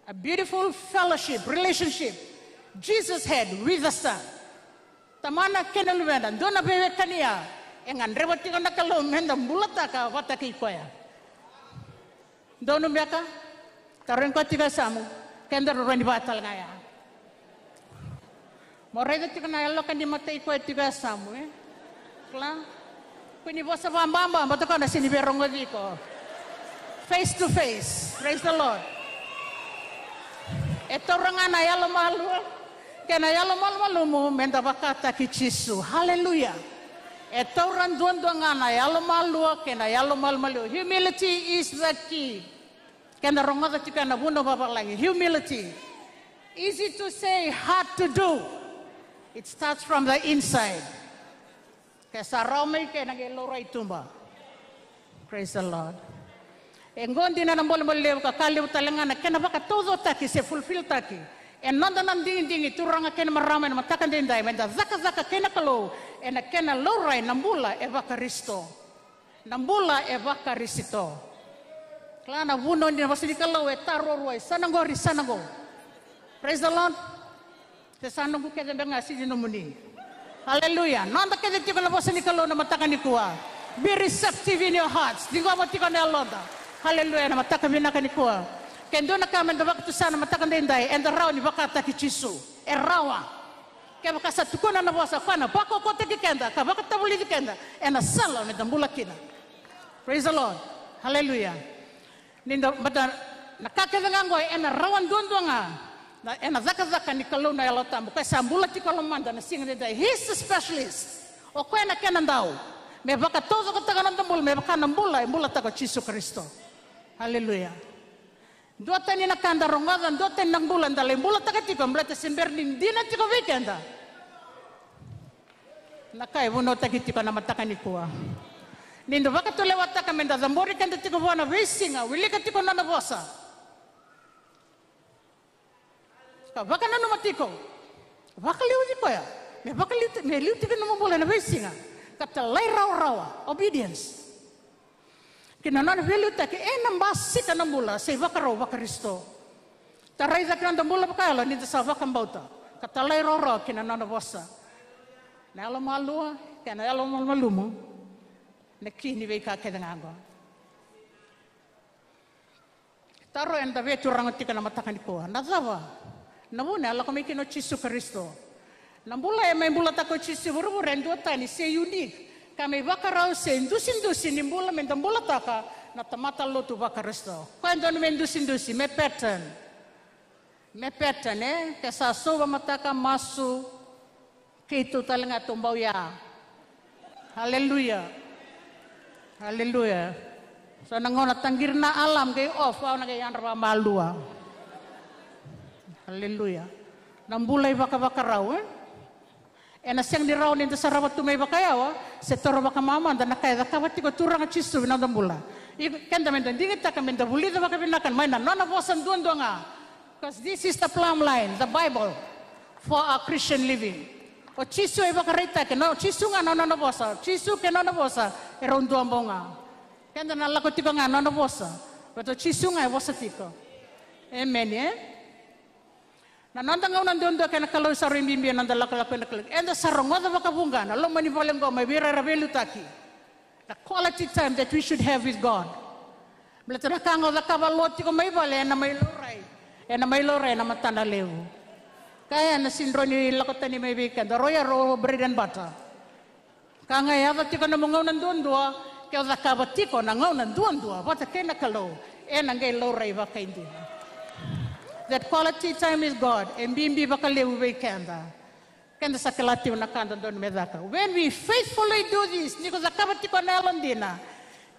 A beautiful fellowship, relationship Jesus had with the Son. Tamana kei na Luvena, dua na veiwekani ya e gadreva tiko na Kalou meda bulataka vata kei koya. Donu beka, tarogi koya tiko e yasamu, keda rau rawa ni vaka tale ga ya. Mo raica tiko na yaloka ni matai koya tiko e yasamu, e? Kila? Kua ni vosa vababa, baleta koya na sini via rogoci iko. Face to face. Praise the Lord. E taura ga na yalomalua kei na yalomalumalumu meda vakataki Jisu. Haleluya. E taura duadua ga na yalomalua kei na yalomalumalumu. Humility is the key. Keda rogoca tiko na vunau vavalagi, humility. Easy to say, hard to do. It starts from the inside. Ke sa rawa mai ke na qai laurai tuba. Praise the Lord. E qo dina na bolebole levu ka ka levu tale ga na kena vakataucokotaki se fulfilltaki. E noda na digidigi turaga kei na marama ena mataka daidai, meda cakacaka kei na Kalou ena kena laurai na bula e vaKarisito. Na bula e vaKarisito. Kila na vunau ni vosa ni Kalou e taruarua, e sa na qori, sa na qo. Praise the Lord. Se sa noqu kece beka ga, sini nomuni. Haleluya. Noda kece tiko na vosa ni Kalou na mataka nikua. Be receptive in your hearts. Ciqoma tiko na yaloda. Haleluya. Na mataka vinaka nikua. Ke dua na ka meda vakatusa na mataka daidai, eda rawa ni vakataki Jisu. E rawa. Kevaka sa tukuna na vosa, koya na vakaukauwataki keda ka vakatavulici keda ena sala meda bula kina. Praise the Lord. Haleluya. Ni da, baleta na ka kece ga oqo ena rawa duadua ga, na, ena cakacaka ni Kalou na Yalo Tabu, koya sa bula tiko e lomada na siga edaidai. He is the specialist. O koya na kena dau me vakataucokotaka na noda bula me vaka na bula e bulataka o Jisu Karisito. Haleluya. Duatani na ka da rogoca, duatani na bula da lai bulataka tiko, baleta se bera ni dina tiko vei keda. Na ka e vunautaki tiko na mataka nikua. Ni da vakatulewataka me da cabori keda tiko vua na veisiga, wilika tiko na nona vosa. Ka vakananuma tiko. Vakaliuci koya. Me vakaliu, me liu tiko na nomu bula ena veisiga. Ka talairawarawa, obedience. Ki na nona veiliutaki, ena basika na bula se ivakarau vaKarisito. Tarai cake na noda bula vakayalo ni da sa vakabauta ka talairawarawa ki na nona vosa. Na yalomalua kei na yalomalumalumu na ki ni veika kece ga oqo. Taro eda via turaga tiko na mataka nikua, na cava na vuna e lako mai kina o Jisu Karisito? Na bula e mai bulataka o Jisu e vuravura e duatani se unique, ka mai vakarau se dusidusi ni bula meda bulataka na tamata lotu vaKarisito. Koya e donu me dusidusi, me pattern. Me pattern, e? Ke sa sova mataka, masu, keitou tale ga tou bau ya. Aleluya. Aleluya. So na gauna taqiri na alarm qai off, au na qai yadra vakamalua. Aleluya. Na bula ivakavakarau, e? Ena sega ni rawa ni da sarava tu mai vakayawa se toro vakamamada na ka e cakava tiko Turaga Jisu ena noda bula. Iko, keda meda digitaka meda vulica vakavinaka mai na nona vosa duadua ga. Because this is the plumb line, the Bible, for our Christian living. O Jisu e vakaraitaki, na Jisu ga na nona vosa, Jisu kei na nona vosa e rau duabau ga. Keda na lako tiko ga na nona vosa, but o Jisu ga e vosa tiko. Amen, e? Na noda gauna duadua kei na Kalou sa rui bibi ena noda lakolako ena Kalou. Eda sa rogoca vakavuqa na loma ni vale oqo mai vei ira era veiliutaki. The quality time that we should have with God. Baleta na ka ga o cakava lo tiko mai vale ena mai laurai. Ena mai laurai ena matana levu. Ka ya na sega ni rawa ni lako tani mai vei keda. Rau ya rau bread and butter. Ka ga e yaco tiko na nomu gauna duadua, ke o cakava tiko na gauna duadua vata kei na Kalou, ena qai laurai vakaidina. That quality time with God e bibi vakalevu vei keda. Keda sa kila tiko na ka dodonu me caka. When we faithfully do this, ni ko cakava tiko na yalodina,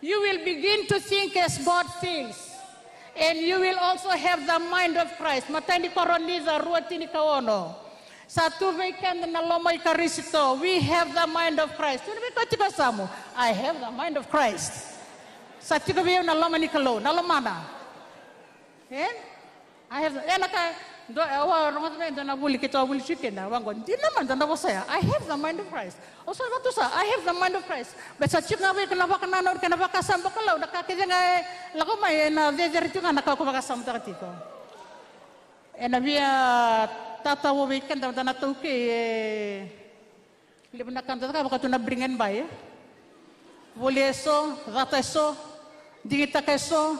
you will begin to think as God thinks. And you will also have the mind of Christ. Matai ni Korinica rua tinikaono. Sa tu vei keda na loma i Karisito. We have the mind of Christ. Tukuna vei koya tiko e yasamu, I have the mind of Christ. Sa tiko vei au na loma ni Kalou, na lomana. E? I have the, ena ka, dua, au a rogoca mai e dua na vuli keitou a vuli tiko kina, vaqo, dina mada na vosa ya, I have the mind of Christ. Au sa vatusa, I have the mind of Christ. But sa tiko ga vei iko na vakanananu kei na vakasama vakalawa, na ka kece ga e lako mai ena cecere tiko ga na ka ko vakasamataka tiko. Ena via tatau vei keda mada na taukei e levu na ka da cakava, vaka tu na bring and buy, e? Voli eso, cata eso, digitaka eso,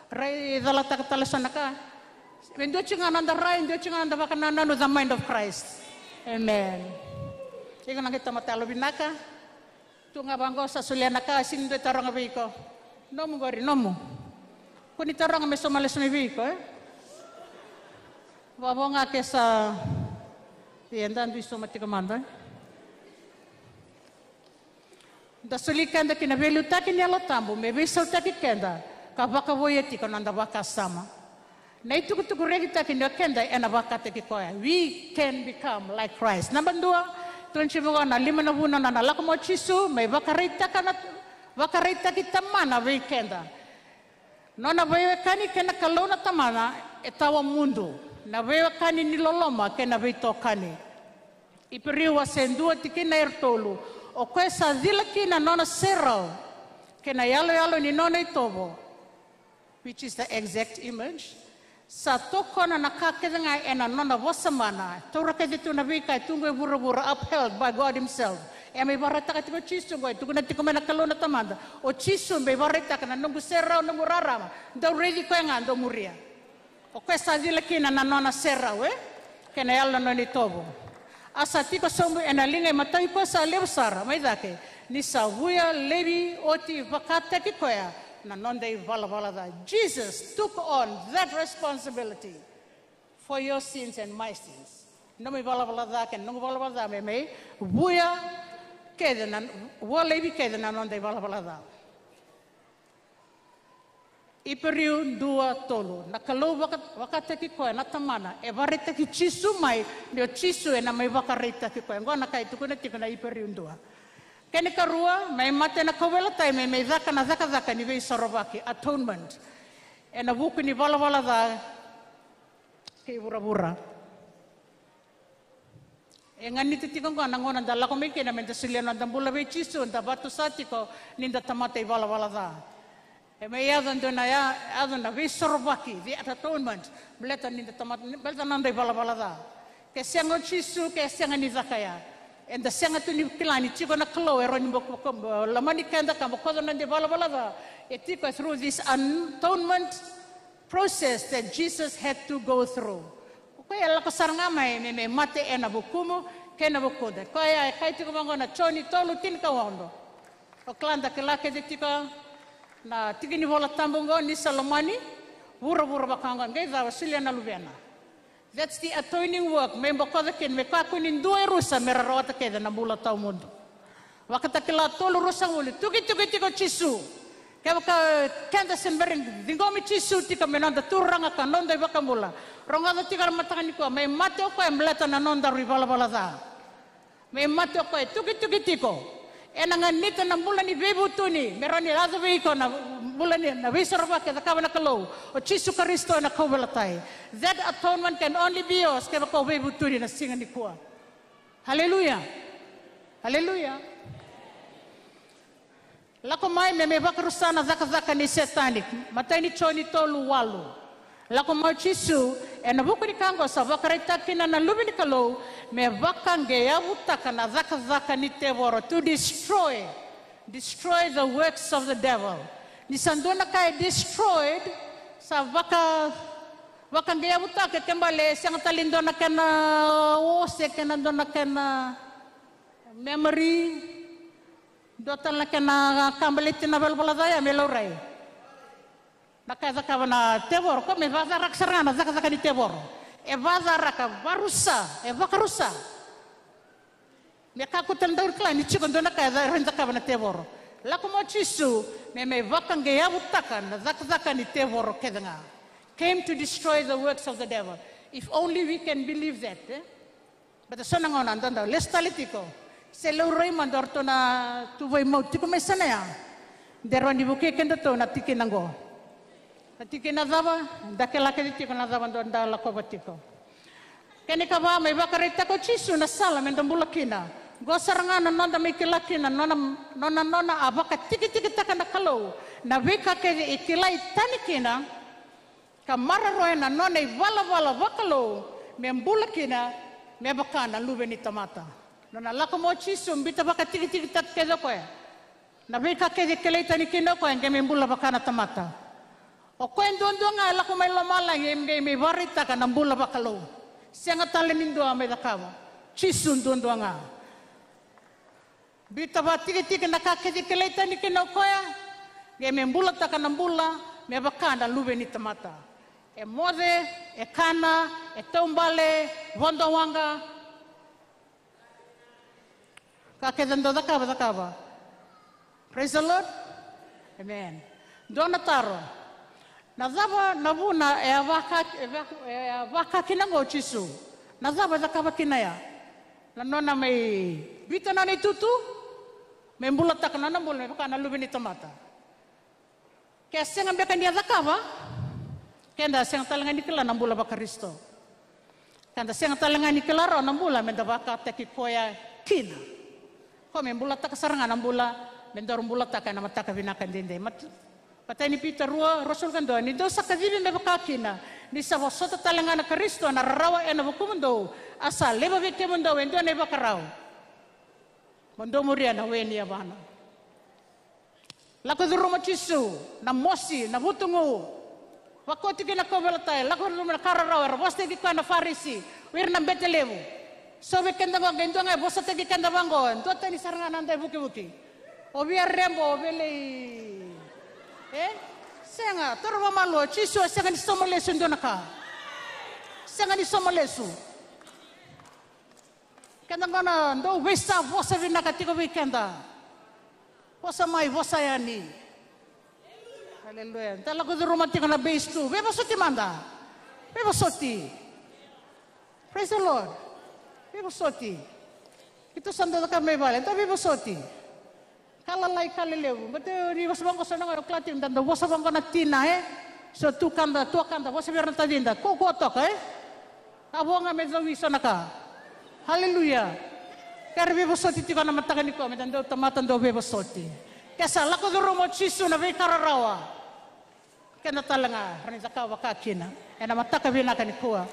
rai calataka tale eso na ka. Me dua tiko ga na noda rai, dua tiko ga na noda vakanananu, the mind of Christ. Amen. Iko na qai tamata yalovinaka. Tu ga vaqo, sa solia na ka, sega ni dua e taroga vei iko. Nomu qori, nomu. Ko ni taroga me sauma lesu mai vei iko, e? Vavo ga ke sa, ia, da dui sauma tiko mada. Da soli keda ki na veiliutaki ni Yalo Tabu me veisautaki keda ka vakavouya tiko na noda vakasama. Na itukutuku rekitaki ni o keda ena vakataki koya. We can become like Christ. Naba dua, tukuna tiko vaqo na lima na vuna na nona lako mai o Jisu, me vakaraitaka na, vakaraitaki Tamana vei keda. Nona veiwekani kei na Kalou na Tamana e tawa mudu. Na veiwekani ni loloma kei na veitokani. Iperiu wase dua tikina e tolu. O koya sa cila kina na nona serau kei na yaloyalo ni nona itovo, which is the exact image. Sa tokona na ka kece ga ena nona vosa mana. Taura kece tu na veika e tu qo e vuravura, upheld by God himself. E mai vakaraitaka tiko o Jisu qo, e tukuna tiko mai na Kalou na Tamada. O Jisu mai vakaraitaka na noqu serau, noqu rarama. Dou raici koya ga, dou muria. O koya sa cila kina na nona serau, e? Kei na yalo na nona itovo. A sa tiko sobu ena liga imatai koya sa levu sara mai cake, ni sa vuya laivi oti vakataki koya na noda ivalavala ca. Jesus took on that responsibility for your sins and my sins. Nomu ivalavala ca kei na noqu valavala ca me mai vuya kece na, vua laivi kece na noda ivalavala ca. Iperiu dua tolu, na Kalou vaka, vakataki koya na Tamana, e vakaraitaki Jisu mai, ni o Jisu ena mai vakaraitaki koya. Oqo na ka e tukuna tiko na Iperiu dua. Kena ikarua, mai mate ena kauveilatai, me mai caka na cakacaka ni veisorovaki, atonement. Ena vuku ni valavala ca kei vuravura. E ganita tiko oqo na gauna da lako mai kina me da solia na noda bula vei Jisu, da vatusa tiko ni da tamata ivalavala ca. E mai yaco dua na ya, yaco na veisorovaki, the atonement. Baleta ni da tamata, baleta na noda ivalavala ca. Ke sega o Jisu, ke sega ni caka ya. Eda sega tu ni kila ni tiko na Kalou e rawa ni boko, boko, lomani keda ka bokoca na noda ivalavala ca. E tiko through this atonement process that Jesus had to go through. O koya e lako sara ga mai me, me mate ena vukumu kei na vukuda. Koya e kai tiko vaqo na Joni tolu tinikaono. O kila da kila kece tiko na tiki ni Vola Tabu oqo ni sa lomani vuravura vaka oqo, qai cava, solia na Luvena. That's the atoning work, me bokoca kina, me kakua ni dua e rusa, me ra rawata kece na bula tawamudu. Vakatakila tolu ruasagavulu, tukituki tiko Jisu. Kevaka keda se bera ni ciqomi Jisu tiko me noda Turaga ka noda iVakabula, rogoca tiko na mataka nikua, me mate o koya baleta na nodaru ivalavala ca. Me mate o koya, tukituki tiko. Ena ganita na bula ni veivutuni, me rawa ni yaco vei iko na bula ni, na veisorovaki e cakava na Kalou, o Jisu Karisito ena kauveilatai. That atonement can only be yours kevaka o veivutuni na siga nikua. Haleluya. Haleluya. Lako mai me, me vakarusa na cakacaka ni Setani. Matai ni Joni tolu walu. Lako mai o Jisu, ena vuku ni ka oqo sa vakaraitaka kina na Luve ni Kalou, me vakaqeyavutaka na cakacaka ni tevoro, to destroy, destroy the works of the devil. Ni sa dua na ka e destroyed, sa vaka, vakaqeyavutaka, ke bale e sega tale ni dua na kena ose, kena dua na kena memory, dua tale na kena ka baleti na valavala ca ya me laurai. Na ka e cakava na tevoro, ko me vacaraka sara ga na cakacaka ni tevoro. E vacaraka, varusa, e vakarusa. Me kakua tale ni dau kila ni tiko dua na ka e ca-, rawa ni cakava na tevoro. Lako mai o Jisu, me, me vakaqeyavutaka na cakacaka ni tevoro kece ga. Came to destroy the works of the devil. If only we can believe that, eh? Baleta so na gauna da dau lesu tale tiko. Se laurai mada o ratou na tuvai mau tiko mai sana ya. De rawa ni vukei kedatou na tikina oqo. Na tikina cava, da kila kece tiko na cava dou da lakova tiko. Kena ikava, mai vakaraitaka o Jisu na sala meda bula kina. Qo sara ga na noda mai kila kina, nona, nona, nona a vakatikitikitaka na Kalou na veika kece e kilai tani kina, ka maroroya na nona ivalavala vakalou me bula kina, me vaka na Luve ni tamata. Nona lako mai o Jisu, biuta vakatikitikitaka kece o koya na veika kece e kilai tani kina o koya, qai mai bula vaka na tamata. O koya duadua ga e lako mai lomalagi, e qai mai vakaraitaka na bula vakalou. Sega tale ni dua mai cakava, Jisu duadua ga. Biuta vakatikitiki na ka kece e kilai tani kina o koya, qai mai bulataka na bula me vaka na Luve ni tamata. E moce, e kana, e taubale, vodo waqa. Ka kece dau cakava, cakava. Praise the Lord. Amen. Dua na taro. Na cava na vuna e a vaka, e vaka, e a vaka kina qo o Jisu? Na cava e cakava kina ya? Na nona mai biuta na nona itutu, mai bulataka na nona bula me vaka na Luve ni tamata. Ke a sega beka ni a cakava, keda a sega tale ga ni kila na bula vaKarisito. Keda sega tale ga ni kila rawa na bula meda vakataki koya kina. Ko me bulataka sara ga na bula me daru bulataka ena mataka vinaka edaidai. Mat-, Matai ni Pita rua, ruasagavulu ka dua, ni dou sa kacivi me vaka kina, ni sa vosota tale ga na Karisito na rarawa ena vukumudou, a sa laiva vei kemudou e dua na ivakarau, mo dou muria na we ni yavana. Lako curuma o Jisu, na mosi, na vutugu. Vakoti kina kauveilatai, lako curuma na ka rarawa, era vosataki koya na Farisi, o ira na bete levu. So vei keda qo, qai dua ga e vosataki keda vaqo, duatani sara ga na noda ivukivuki. O via rebo, o via lei. E? Sega, toro vakamalua, o Jisu e sega ni sauma lesu e dua na ka. Sega ni sauma lesu. Keda qo na dau veisa vosa vinaka tiko vei keda. Vosa mai, vosa yani. Aleluya. Da lako curuma tiko na base tu. Veivosoti mada. Veivosoti. Praise the Lord. Veivosoti. Keitou sa dau cakava mai vale. Da veivosoti. Ka lalai, ka lelevu. Baleta ni vosa vaqo so na gauna, au kila tiko da dau vosa vaqo na tina, e? So tu kada, tu kada, vosa vei ira na tacida. Ko, ko toka, e? A vo ga me cau i so na ka. Haleluya. Kere veivosoti tiko na mataka nikua, meda dau tamata dau veivosoti. Ke sa lako curuma o Jisu na veika rarawa. Keda tale ga rawa ni cakava vaka kina ena mataka vinaka nikua.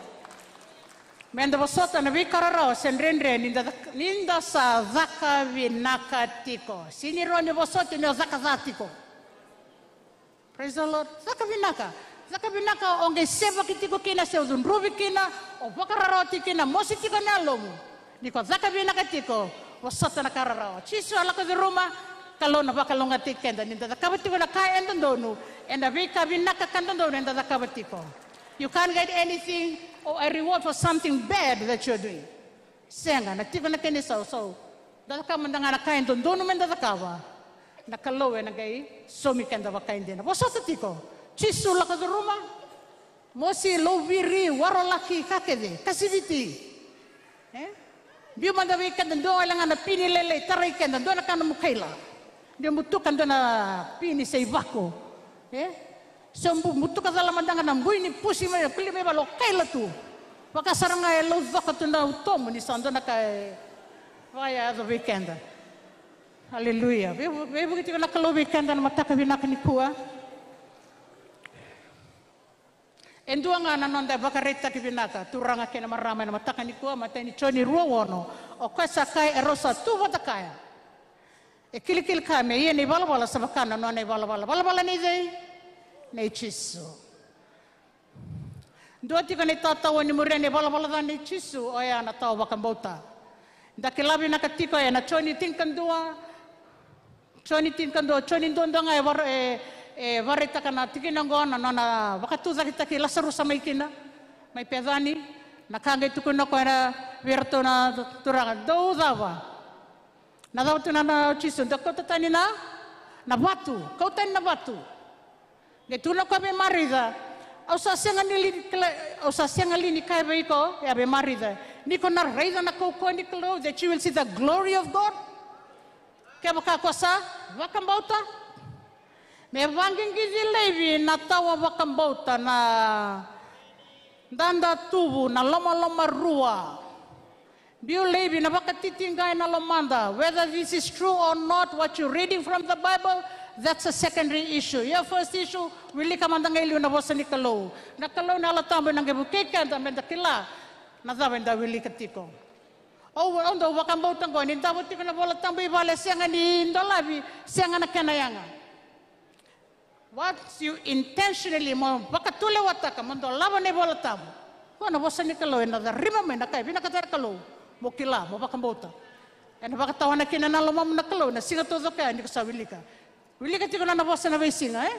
Meda vosota na veika rarawa se dredre ni da, ni da sa caka vinaka tiko. Sega ni rawa ni vosoti ni o caka ca tiko. Praise the Lord. Caka vinaka. Caka vinaka o qai sevaki tiko kina, se o cudruvi kina, o vakararawa tiko kina, mosi tiko na yalomu. Ni ko caka vinaka tiko, vosota na ka rarawa. Jisu a lako curuma, Kalou na vakalougatataki keda ni da cakava tiko na ka e dodonu ena veika vinaka ka dodonu eda cakava tiko. You can't get anything or a reward for something bad that you're doing. Sega, na tiko na kena isausau. Da cakava mada ga na ka e dodonu meda cakava, na Kalou ena qai saumi keda vakaidina. Vosota tiko. Jisu lako curuma. Mosi, lauviri, warolaki, ka kece, kasiviti. E? Biu mada vei keda dua wale ga na pini lailai, tarai keda, dua na ka nomu kaila. Dua butuka dua na pini se ivako. E? Se bu-, butuka cala mada ga na bui ni pusi mai, kuli mai vale o kaila tu. Vaka sara ga e laucoka tu na utomu ni sa dua na ka e vakayaco vei keda. Aleluya. Vei-, veivuke tiko na Kalou vei keda na mataka vinaka nikua. E dua ga na noda ivakaraitaki vinaka, turaga kei na marama, ena mataka nikua, matai ni Joni rua ono. O koya sa kaya, erau sa tu vata kaya. E kilikili kaya me ia na ivalavala sa vaka na nona ivalavala. Valavala nei cei? Nei Jisu. Dua tiko na itatau ni muria na ivalavala ca nei Jisu, oya na tawa vakabauta. Da kila vinaka tiko ena Joni tinikadua, Joni tinikadua, Joni duadua ga e vara-, e, e vakaraitaka na tikina oqo, na nona vakatucaketaki Lasarusa mai kina, mai Pecani, na ka qai tukuna o koya vei iratou na turaga, dou cava? Na cava tukuna o Jisu, dou kauta tani na, na vatu, kau tani na vatu. Qai tukuna o koya vei Marica, au sa sega ni li-, kila-, au sa sega li ni kaya vei iko, ya vei Marica, ni ko na raica na kaukauwa ni Kalou, that you will see the glory of God. Kevaka ko sa vakabauta, me vaqiqici laivi na tawa vakabauta, na dadatuvu, na lomalomarua. Biu laivi na vakatitiqa ena lomada. Whether this is true or not, what you're reading from the Bible, that's a secondary issue. Your first issue, wilika mada ga e liu na vosa ni Kalou. Na Kalou na Yalo Tabu ena qai vukei keda meda kila na cava eda wilika tiko. Au, au dau vakabauta oqo, ni davo tiko na iVola Tabu i vale, sega ni dolavi, sega na kena yaga. Once you intentionally mo vakatulewataka mo dolava na iVola Tabu, qo na vosa ni Kalou ena carima mai na ka e vinakata na Kalou mo kila, mo vakabauta. Ena vakatawana kina na lomamu na Kalou ena siga taucoko ya ni ko sa wilika. Wilika tiko na nona vosa na veisiga, e?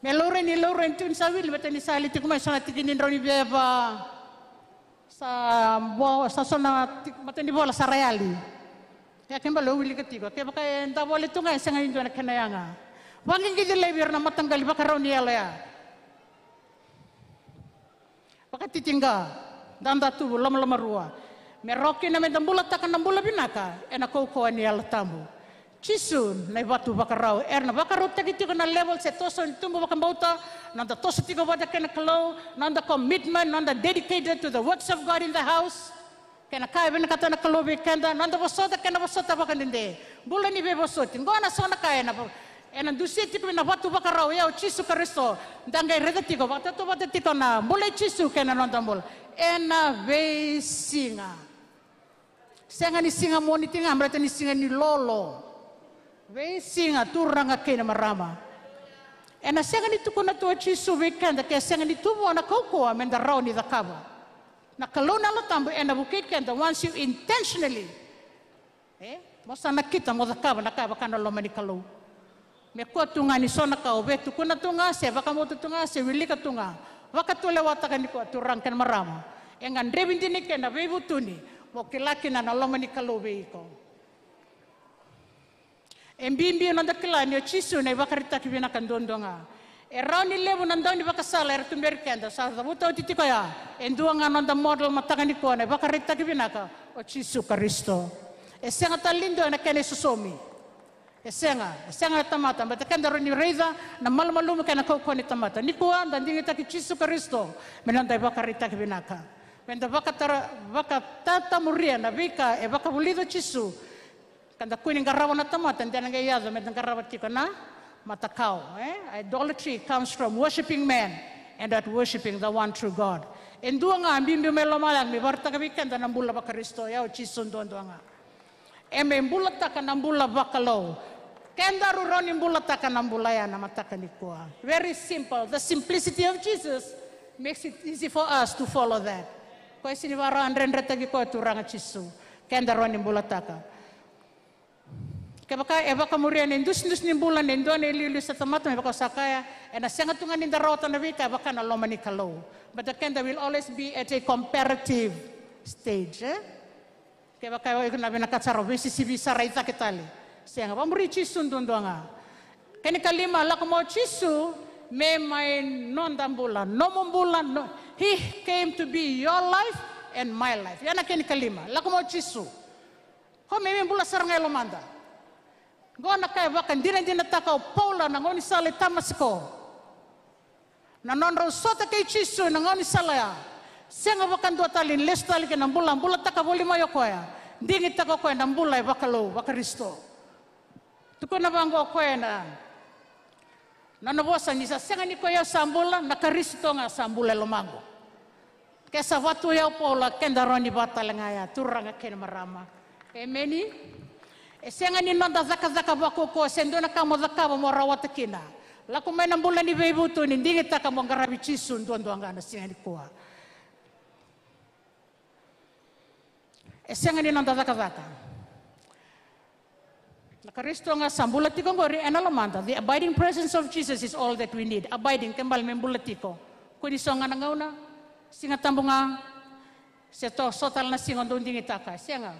Me laurai ni laurai tu ni sa wili, baleta ni sa yali tiko mai so na tiki ni drau ni veva. Sa vo-, sa so na ti-, matai ni vola sa ra yali. Ia ke bale au wilika tiko, kevaka e davo wale tu ga e sega ni dua na kena yaga. Vaqiqici laivi ira na mataqali vakarau ni yalo ya. Vakatitiqa, dadatuvu, lomalomarua. Me rawa kina meda bulataka na bula vinaka ena kaukauwa ni Yalo Tabu. Jisu na ivatu vakarau. Era na vakarautaki tiko na level se toso ni tubu vakabauta, noda toso tiko vata kei na Kalou, noda commitment, noda dedicated to the works of God in the house. Kei na ka e vinakata na Kalou vei keda, noda vosota kei na vosota vakadede. Bula ni veivosoti. Qo na so na ka ena vo-, ena dusia tiko na vatu vakarau, ya o Jisu Karisito. Da qai raica tiko, vakatautauvata tiko na bula i Jisu kei na noda bula. Ena veisiga. Sega ni siga Moniti ga, baleta ni siga ni lolo. Veisiga, turaga kei na marama. Ena sega ni tukuna tu o Jisu vei keda ke sega ni tu vua na kaukauwa meda rawa ni cakava. Na Kalou na Yalo Tabu ena vukei keda once you intentionally. E? Mo sa nakita mo cakava na ka e vaka na loma ni Kalou. Me kua tu ga ni so na ka o via tukuna tu ga, se vakabauta tu ga, se wilika tu ga. Vakatulewataka nikua turaga kei na marama. E gadrevi dina kei na veivutuni. Mo kila kina na loma ni Kalou vei iko. E bibi noda kila ni o Jisu na ivakaraitaki vinaka duadua ga. E rawa ni levu na daunivakasala era tuberi keda, sa cavuta oti tiko ya. E dua ga noda model mataka nikua na ivakaraitaki vinaka o Jisu Karisito. E sega tale ni dua ena kena isosomi. E sega, e sega na tamata, baleta keda rawa ni raica na malumalumu kei na kaukauwa ni tamata. Nikua da digitaki Jisu Karisito me noda ivakaraitaki vinaka. Meda vakatara-, vakatatamuria na veika e vakavulica o Jisu. Ka da kua ni qarava na tamata, de na qai yaco meda qarava tiko na matakau, eh? Idolatry comes from worshiping man and not worshiping the one true God. E dua ga bibi mai lomalagi me vakaraitaka vei keda na bula vaKarisito, ya o Jisu duadua ga. E me bulataka na bula vakalou. Kedaru rawa ni bulataka na bula ya na mataka nikua. Very simple. The simplicity of Jesus makes it easy for us to follow that. Koya sega ni vakarau dredretaki koya Turaga Jisu. Keda rawa ni bulataka. Kevaka e vakamuria na idusidusi ni bula ni dua na iliuliu se tamata, me vaka au sa kaya, ena sega tu ga ni da rawata na veika e vaka na loma ni Kalou. But the keda will always be at a comparative stage, eh? Kevaka o iko na vinakata sara o veisisivi sara i cake tale. Sega, vakamuri Jisu duadua ga. Kena ikalima, lako mai o Jisu me mai noda bula, nomu bula, no, he came to be your life and my life. Ya na kena ikalima, lako mai o Jisu. Ko me me bula sara ga e lomada. Qo na ka e vakadinadinataka o Paula na gaunisala i Tamasiko. Na nodrau sota kei Jisu na gaunisala ya. Sega vakadua tale ni lesu tale kei na bula, bulataka voli mai o koya. Digitaka o koya na bula e vakalou, vaKarisito. Tukuna vaqo o koya na, na nona vosa ni sa sega ni ko i au sa bula, na Karisito ga sa bula e lomaqu. Ke sa vatu o yau Paula, keda rawa ni vata tale ga ya, turaga kei na marama. Emeni. E sega ni noda cakacaka vakaukauwa se dua na ka mo cakava mo rawata kina. Lako mai na bula ni veivutuni, digitaka mo qaravi Jisu duadua ga na siga nikua. E sega ni noda cakacaka. Na Karisito ga sa bula tiko qori ena lomada. The abiding presence of Jesus is all that we need. Abiding, ke bale me bula tiko. Ko ni so ga na gauna, Siga Tabu ga, se to so tale na siga o dau digitaka. Sega.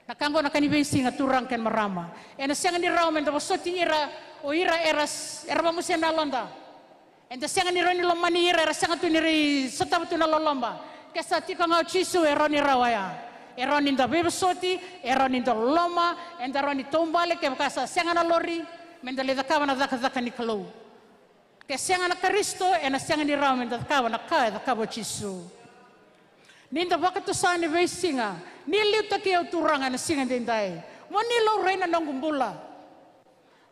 Na ka qo na ka ni veisiga, turaga kei na marama. Ena sega ni rawa me da vosoti ira, o ira era, era vamusia na yaloda. Eda sega ni rawa ni lomani ira, era sega tu ni rai sotava tu na loloba. Ke sa tiko ga o Jisu, e rawa ni rawa ya. E rawa ni da veivosoti, e rawa ni da loloma, eda rawa ni taubale, kevaka sa sega na lori, me da lai cakava na cakacaka ni Kalou. Ke sega na Karisito, ena sega ni rawa me da cakava na ka e cakava o Jisu. Ni da vakatusa ni veisiga, ni liutaki au turaga na siga daidai. Mo ni laurai na noqu bula.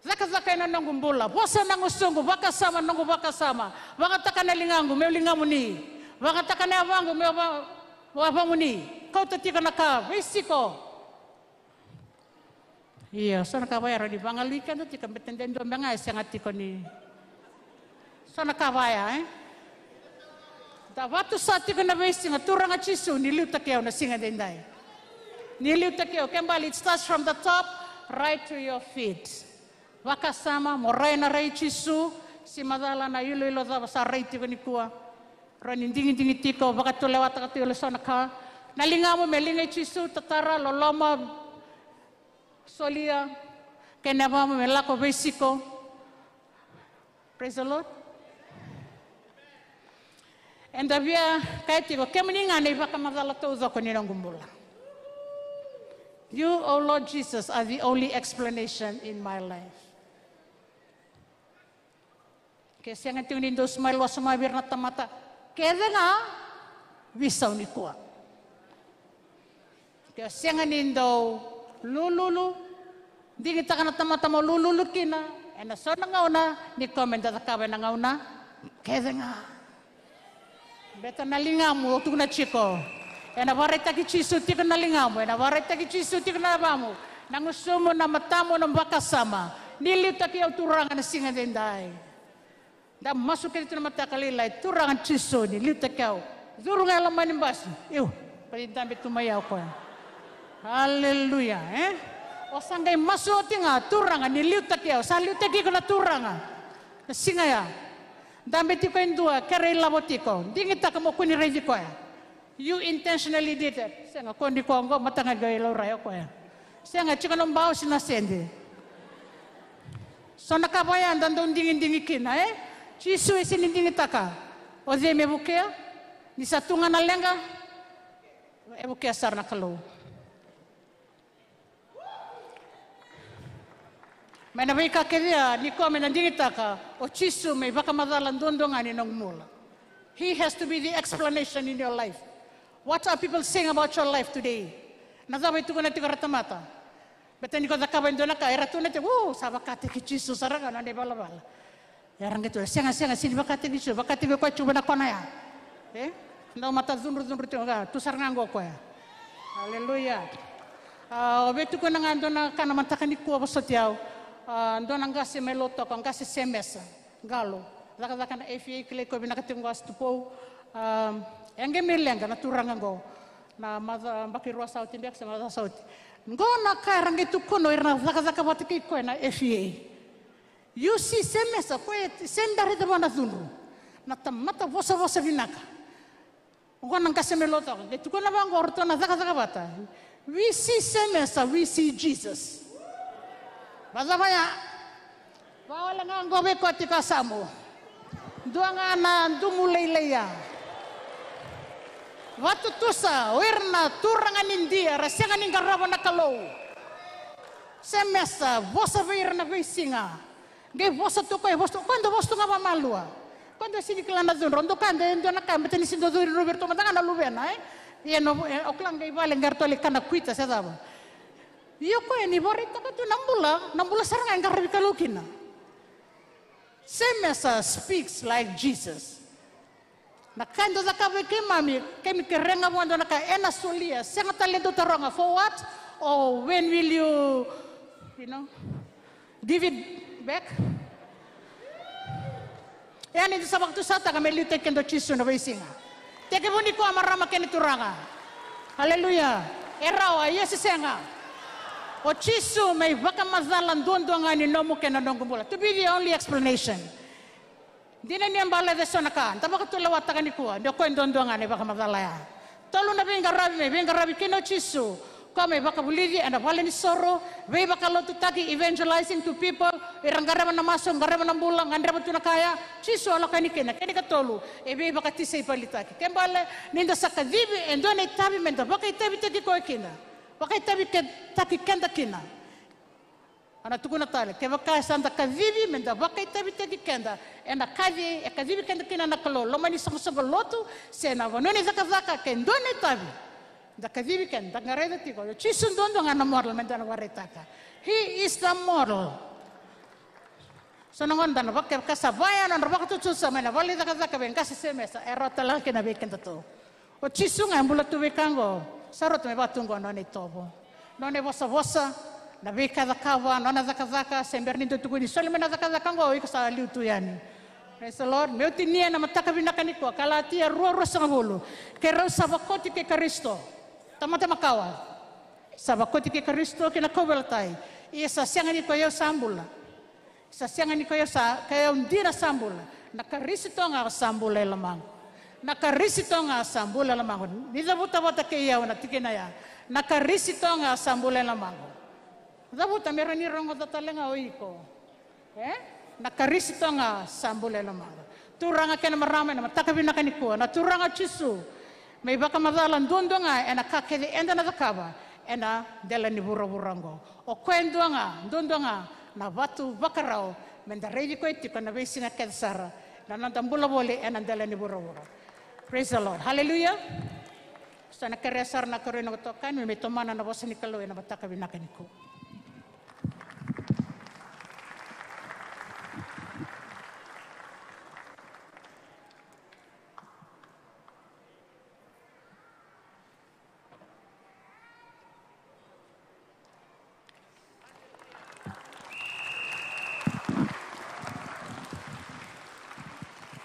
Cakacaka ena noqu bula, vosa na gusuqu, vakasama na noqu vakasama, vagataka na ligaqu meu ligamuni, vagataka na yavaqu meu va-, yavamuni. Kauta tiko na ka veisiko. Io, so na ka vaya rawa ni vagalui keda tiko, bete de dua me ga e sega tiko ni. So na ka vaya, e? Da vatusa tiko na veisiga, Turaga Jisu, ni liutaki au na siga daidai. Ni liutaki au, ke bale, it starts from the top right to your feet. Vakasama, mo rai na rai Jisu, se macala na iloilo cava sa rai tiko nikua. Rawa ni digidigi tiko, vakatulewataka tiko e so na ka. Na ligamu me liga i Jisu, tatara, loloma, solia, kei na yavamu me lako veisiko. Praise the Lord. Eda via kaya tiko, kemuni ga na ivakamacala taucoko ni noqu bula. You, oh Lord Jesus, are the only explanation in my life. Ke sega tiko ni dau smile wasoma vei ira na tamata, kece ga veisau nikua. Ke sega ni dau lululu, digitaka na tamata mo lululu kina, ena so na gauna, ni koya me da cakava ena gauna kece ga. Beta na ligamu, au tukuna tiko. Ena vakaraitaki Jisu tiko na ligamu, ena vakaraitaki Jisu tiko na yavamu, na gusumu, na matamu, na vakasama. Ni liutaki au Turaga na siga daidai. Da masu kece tu na mataka lailai, Turaga Jisu ni liutaki au. Curu ga e loma ni basi. Iu, vakaitavi tu mai au koya. Aleluya, e? O sa qai masu oti ga, Turaga ni liutaki au, sa liutaki iko na Turaga. Na siga ya. Dabe tiko e dua, kere ilavo tiko. Digitaka mo kua ni raici koya. You intentionally did it. Sega, ko ni ko qo, mataka qai laurai o koya. Sega, tiko na bau se na sede. So na ka vaya da dau digidigi kina, e? Jisu e sega ni digitaka. O cei me vukea? Ni sa tu ga na leqa, e vukea sara na Kalou. Mai na veika kece ya, ni koya me na digitaka, o Jisu me ivakamacala duadua ga ni nomu bula. He has to be the explanation in your life. What are people saying about your life today? Na cava e tukuna tiko era tamata? Baleta ni ko cakava e dua na ka, e ratou na tiko, o, sa vakataki Jisu sara ga na nona ivalavala. Era qai tu, sega, sega, sega ni vakataki Jisu, vakataki koya tu vei na kona ya. E? Dau mata cudrucudru tiko ga, tu sara ga qo o koya. Aleluya. A, o vei tukuna ga dua na ka na mataka nikua vosoti au. A, dua na qase mai Lautoka, qase Semesa, Qalo. Cakacaka na F E A, kilai koya vinaka tiko qo, a, Tupou. A, e qai mai leqa na turaga qo. Na maca, baki rua sa oti beka se maca sa oti. Qo na ka era qai tukuna o ira na cakacaka vata kei koya na F E A. You see Semesa, koya e sega ni raica vua na cudru. Na tamata vosavosa vinaka. Oqo na qase mai Lautoka, qai tukuna vaqo o ratou na cakacaka vata. We see Semesa, we see Jesus. Vacava ya? Vawale ga qo vei koya tiko a Samu. Dua ga na dumu lailai ya. Vatutusa, o ira na turaga ni Idia, ra sega ni qarava na Kalou. Semesa, vosa vei ira na veisiga. Qai vosa tu o koya, vosa tu, o koya dau vosa tu ga vakamalua. O koya dau sega ni kila na cudru, o dau kaya e dua na ka, baleta ni sega ni dau cudru vei iratou mada ga na luvena, e? Ia na, e, o kila qai vale, qai ratou lai kana kuita se cava. Ia o koya ni vakaraitaka tu na bula, na bula sara ga e qaravi Kalou kina. Semesa speaks like Jesus. Na ka e dau cakava vei keimami, keimami kerea ga vua e dua na ka ena solia, sega tale ni dau taroga, for what? Or when will you, you know, give it back? Ia ni da sa vakatusanataka me liutaki keda o Jisu na veisiga. Tekivu nikua marama kei na turaga. Aleluya. E rawa, ia se sega. O Jisu me ivakamacala duadua ga ni nomu kei na noqu bula. To be the only explanation. Dina ni a bale eso na ka, da vakatulewataka nikua, ni o koya duadua ga na ivakamacala ya. Tolu na veiqaravi me veiqaravi kina o Jisu, koya me vakavulici ena vale ni soro, veivakalotutaki, evangelizing to people, ira qarava na masu, qarava na bula, gadreva tu na ka ya, Jisu a lako yani kina, kena ikatolu, e veivakatisaipelitaki. Ke bale, ni da sa kacivi e dua na itavi me da vakaitavitaki koya kina, vakaitavitaki keda kina. Au na tukuna tale, kevaka sa da kacivi me da vakaitavitaki keda ena kaci e kacivi keda kina na Kalou, loma ni soqosoqo lotu se na vanua ni cakacaka, ke dua na itavi da kacivi keda, da qai raica tiko, o Jisu duadua ga na model me da na vakaraitaka. He is the model. So na gauna da na vaka, kevaka sa vaya na nodra vakatutusa mai na vale ni cakacaka vei qase Semesa, e rawa tale ga kina vei kedatou. O Jisu ga e bula tu vei ka oqo, sa rauta me vaka tu oqo na nona itovo. Nona ivosavosa, na veika e cakava, nona cakacaka, se bera ni dua tukuni, soli mai na cakacaka oqo, iko sa liu tu yani. Praise the Lord. Meu tinia na mataka vinaka nikua, Kalatia rua, ruasagavulu. Keirau sa vakoti kei Karisito. Tamata makawa. Sa vakoti kei Karisito ki na kauveilatai. Ia sa sega ni ko i au sa bula. Sa sega ni ko i au sa, ko i au dina sa bula. Na Karisito ga sa bula e lomaqu. Na Karisito ga sa bula e lomaqu. Ni cavuta vata kei au na tikina ya. Na Karisito ga sa bula e lomaqu. Cavuta me rawa ni rogoca tale ga o iko. E? Na Karisito ga sa bula e lomaqu. Turaga kei na marama ena mataka vinaka nikua. Na Turaga o Jisu. Me ivakamacala duadua ga ena ka kece eda na cakava ena dela ni vuravura oqo. O koya dua ga, duadua ga na vatu vakarau me da raici koya tiko ena veisiga kece sara na noda bula voli ena dela ni vuravura. Praise the Lord. Hallelujah. Sa na kerea sara na karua ni noqu itokani me mai tomana na vosa ni Kalou ena mataka vinaka nikua.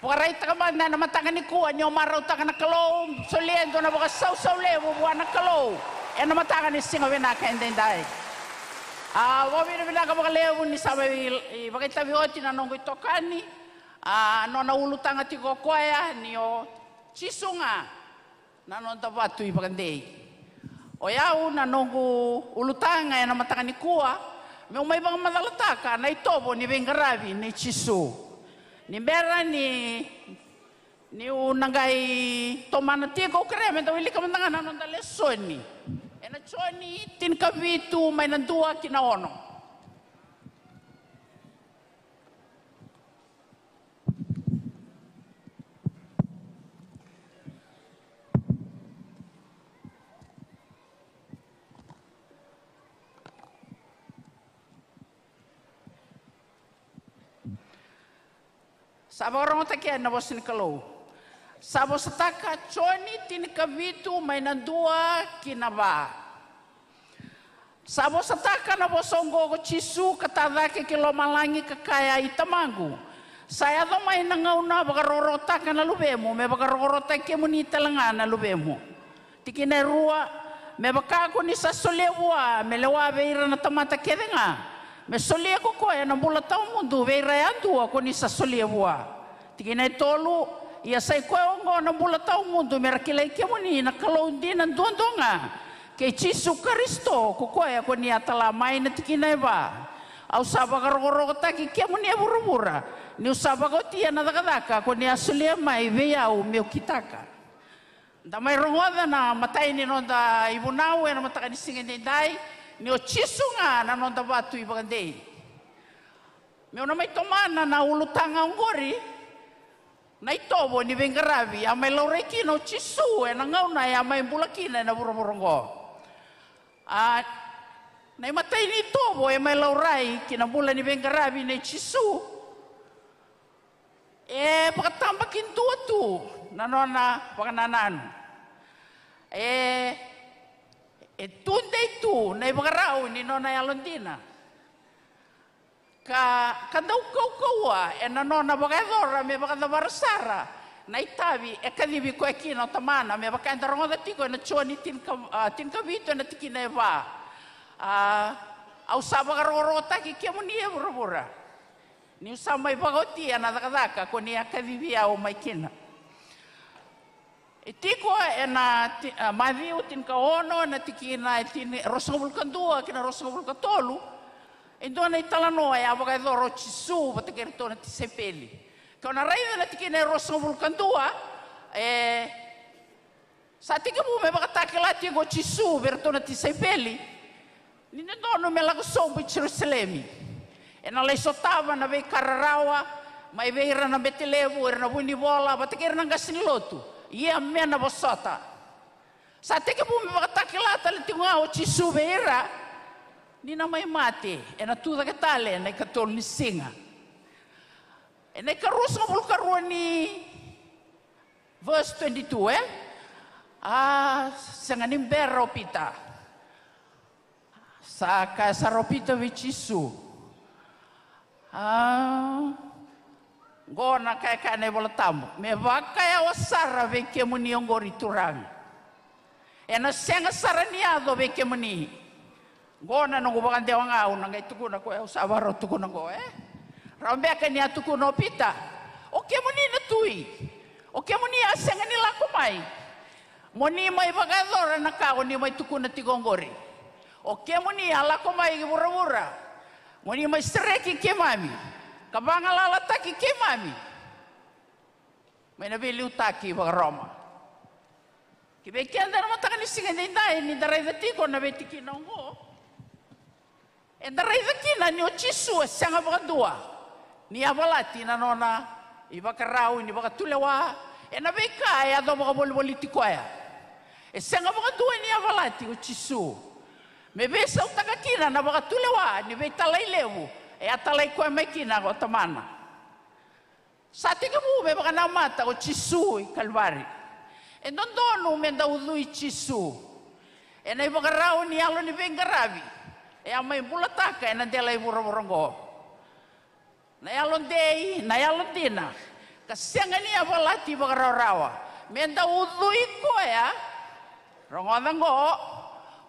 Vakaraitaka mada ena mataka nikua ni o marautaka na Kalou, solia e dua na vakasausau levu vua na Kalou ena mataka ni siga vinaka edaidai. A, vakavinavinaka vakalevu ni sa mai vakaitavi oti na noqu itokani. A, nona ulutaga tiko o koya ni o Jisu ga na noda vatu ivakadei. O yau na noqu ulutaga ena mataka nikua, meu mai vakamacalataka na itovo ni veiqaravi nei Jisu. Ni bera ni, niu na qai tomana tiko, au kerea me da wilika mada ga na noda lesoni. Ena Joni tinikavitu mai na dua ki na ono. Sa vakarogotaki yani na vosa ni Kalou. Sa vosataka Joni tinikavitu mai na dua ki na va. Sa vosataka na vosa oqo ko Jisu ka ta cake ki lomalagi ka kaya, I Tamaqu, sa yaco mai na gauna vakarokorokotaka na luvemu me vakarokorokotaki kemuni tale ga na luvemu. Tikina e rua, me vaka ko ni sa solia vua me lewa vei ira na tamata kece ga, me solia ko koya na bula tawamudu vei ira yadua ko ni sa solia vua. Tikina e tolu, ia sa i koya oqo na bula tawamudu me ra kilai kemuni na Kalou dina duadua ga, kei Jisu Karisito ko koya ko ni a tala mai. Na tikina e va, au sa vakarokorokotaki kemuni e vuravura, niu sa vakaotia na cakacaka ko ni a solia mai vei au meu kitaka. Da mai rogoca na imatai ni noda ivunau ena mataka ni siga edaidai, ni o Jisu ga na noda vatu ivakadei. Meu na mai tomana na ulutaga oqori, na itovo ni veiqaravi a mai laurai kina o Jisu ena gauna e a mai bula kina ena vuravura oqo. A, na imatai ni itovo e mai laurai ki na bula ni veiqaravi nei Jisu, e vakatabakidua tu na nona vakanananu. E, e tudei tu na ivakarau ni nona yalodina. Ka, ka dau kaukauwa ena nona vakayacora me vakacavara sara na itavi e kacivi koya kina o Tamana, me vaka eda rogoca tiko ena Joni tinika, a, tinikavitu ena tikina e va. A, au sa vakarokorokotaki kemuni e vuravura, niu sa mai vakaotia na cakacaka ko ni a kacivi au mai kina. E tiko ena ti-, a, Maciu tinikaono, na tikina e tini, ruasagavulu ka dua ki na ruasagavulu ka tolu, e dua na italanoa e a vakayacora o Jisu vata kei iratou na tisaipeli. Kau na raica na tikina e ruasagavulu ka dua, e, sa tekivu me vakatakila tiko o Jisu vei iratou na tisaipeli ni dodonu me lako sobu i Jerusalemi. Ena lai sotava na veika rarawa mai vei ira na bete levu, ira na vunivola vata kei ira na qase ni lotu. Ia me na vosota. Sa tekivu me vakatakila tale tiko ga o Jisu vei ira ni na mai mate, ena tu cake tale ena ikatolu ni siga. Ena ikaruasagavulu ka rua ni verse twenty-two, e? A, sega ni bera o Pita. Sa kaya sara o Pita vei Jisu, a, qo na ka e kaya na iVola Tabu, me vakayawa sara vei kemuni oqori Turaga. Ena sega sara ni yaco vei kemuni. Qo na noqu vakadewa ga au na qai tukuna, ko au sa varau tukuna qo, e? Rawa beka ni a tukuna o Pita, o kemuni na tui, o kemuni a sega ni lako mai mo ni mai vakayacora na ka o ni mai tukuna tiko oqori. O kemuni a lako mai ki vuravura mo ni mai sereki keimami ka vagalalataki keimami mai na veiliutaki vakaRoma. Ki vei keda na mataka ni siga edaidai, ni da raica tiko na veitikina oqo, eda raica kina ni o Jisu e sega vakadua ni yavalati na nona ivakarau ni vakatulewa ena veika e yaco vakavolivoliti koya. E sega vakadua ni yavalati o Jisu me veisautaka kina na vakatulewa ni veitalai levu e a talai koya mai kina ko Tamana. Sa tekivu me vakanamata o Jisu i Kalivari. E dodonu me da ucui Jisu ena ivakarau ni yalo ni veiqaravi e a mai bulataka ena dela i vuravura oqo. Na yalodei, na yalodina, ka sega ni yavalati vakarawarawa. Me da ucui koya. Rogoca oqo,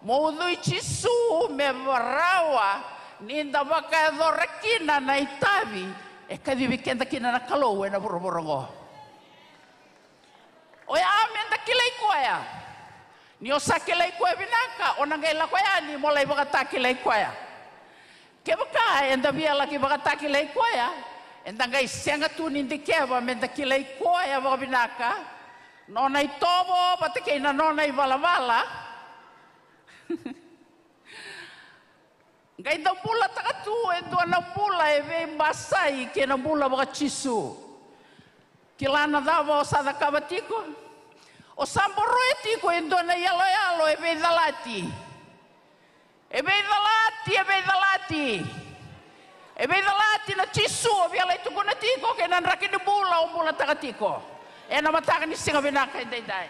mo ucui Jisu me varawa ni da vakayacora kina na itavi e kacivi keda kina na Kalou ena vuravura oqo. Oya me da kilai koya. Ni o sa kilai koya vinaka, o na qai lako yani mo lai vakatakilai koya. Kevaka eda via laki vakatakilai koya, eda qai sega tu ni dikeva me da kilai koya vakavinaka, nona itovo vata kei na nona ivalavala. Qai da bulataka tu e dua na bula e veibasai kei na bula vakaJisu. Kila na cava o sa cakava tiko? O sa boroya tiko e dua na iyaloyalo e veicalati. E veicalati, e veicalati. E veicalati na Jisu o via lai tukuna tiko kei na draki ni bula. vakataka tiko ena mataka ni siga vinaka edaidai.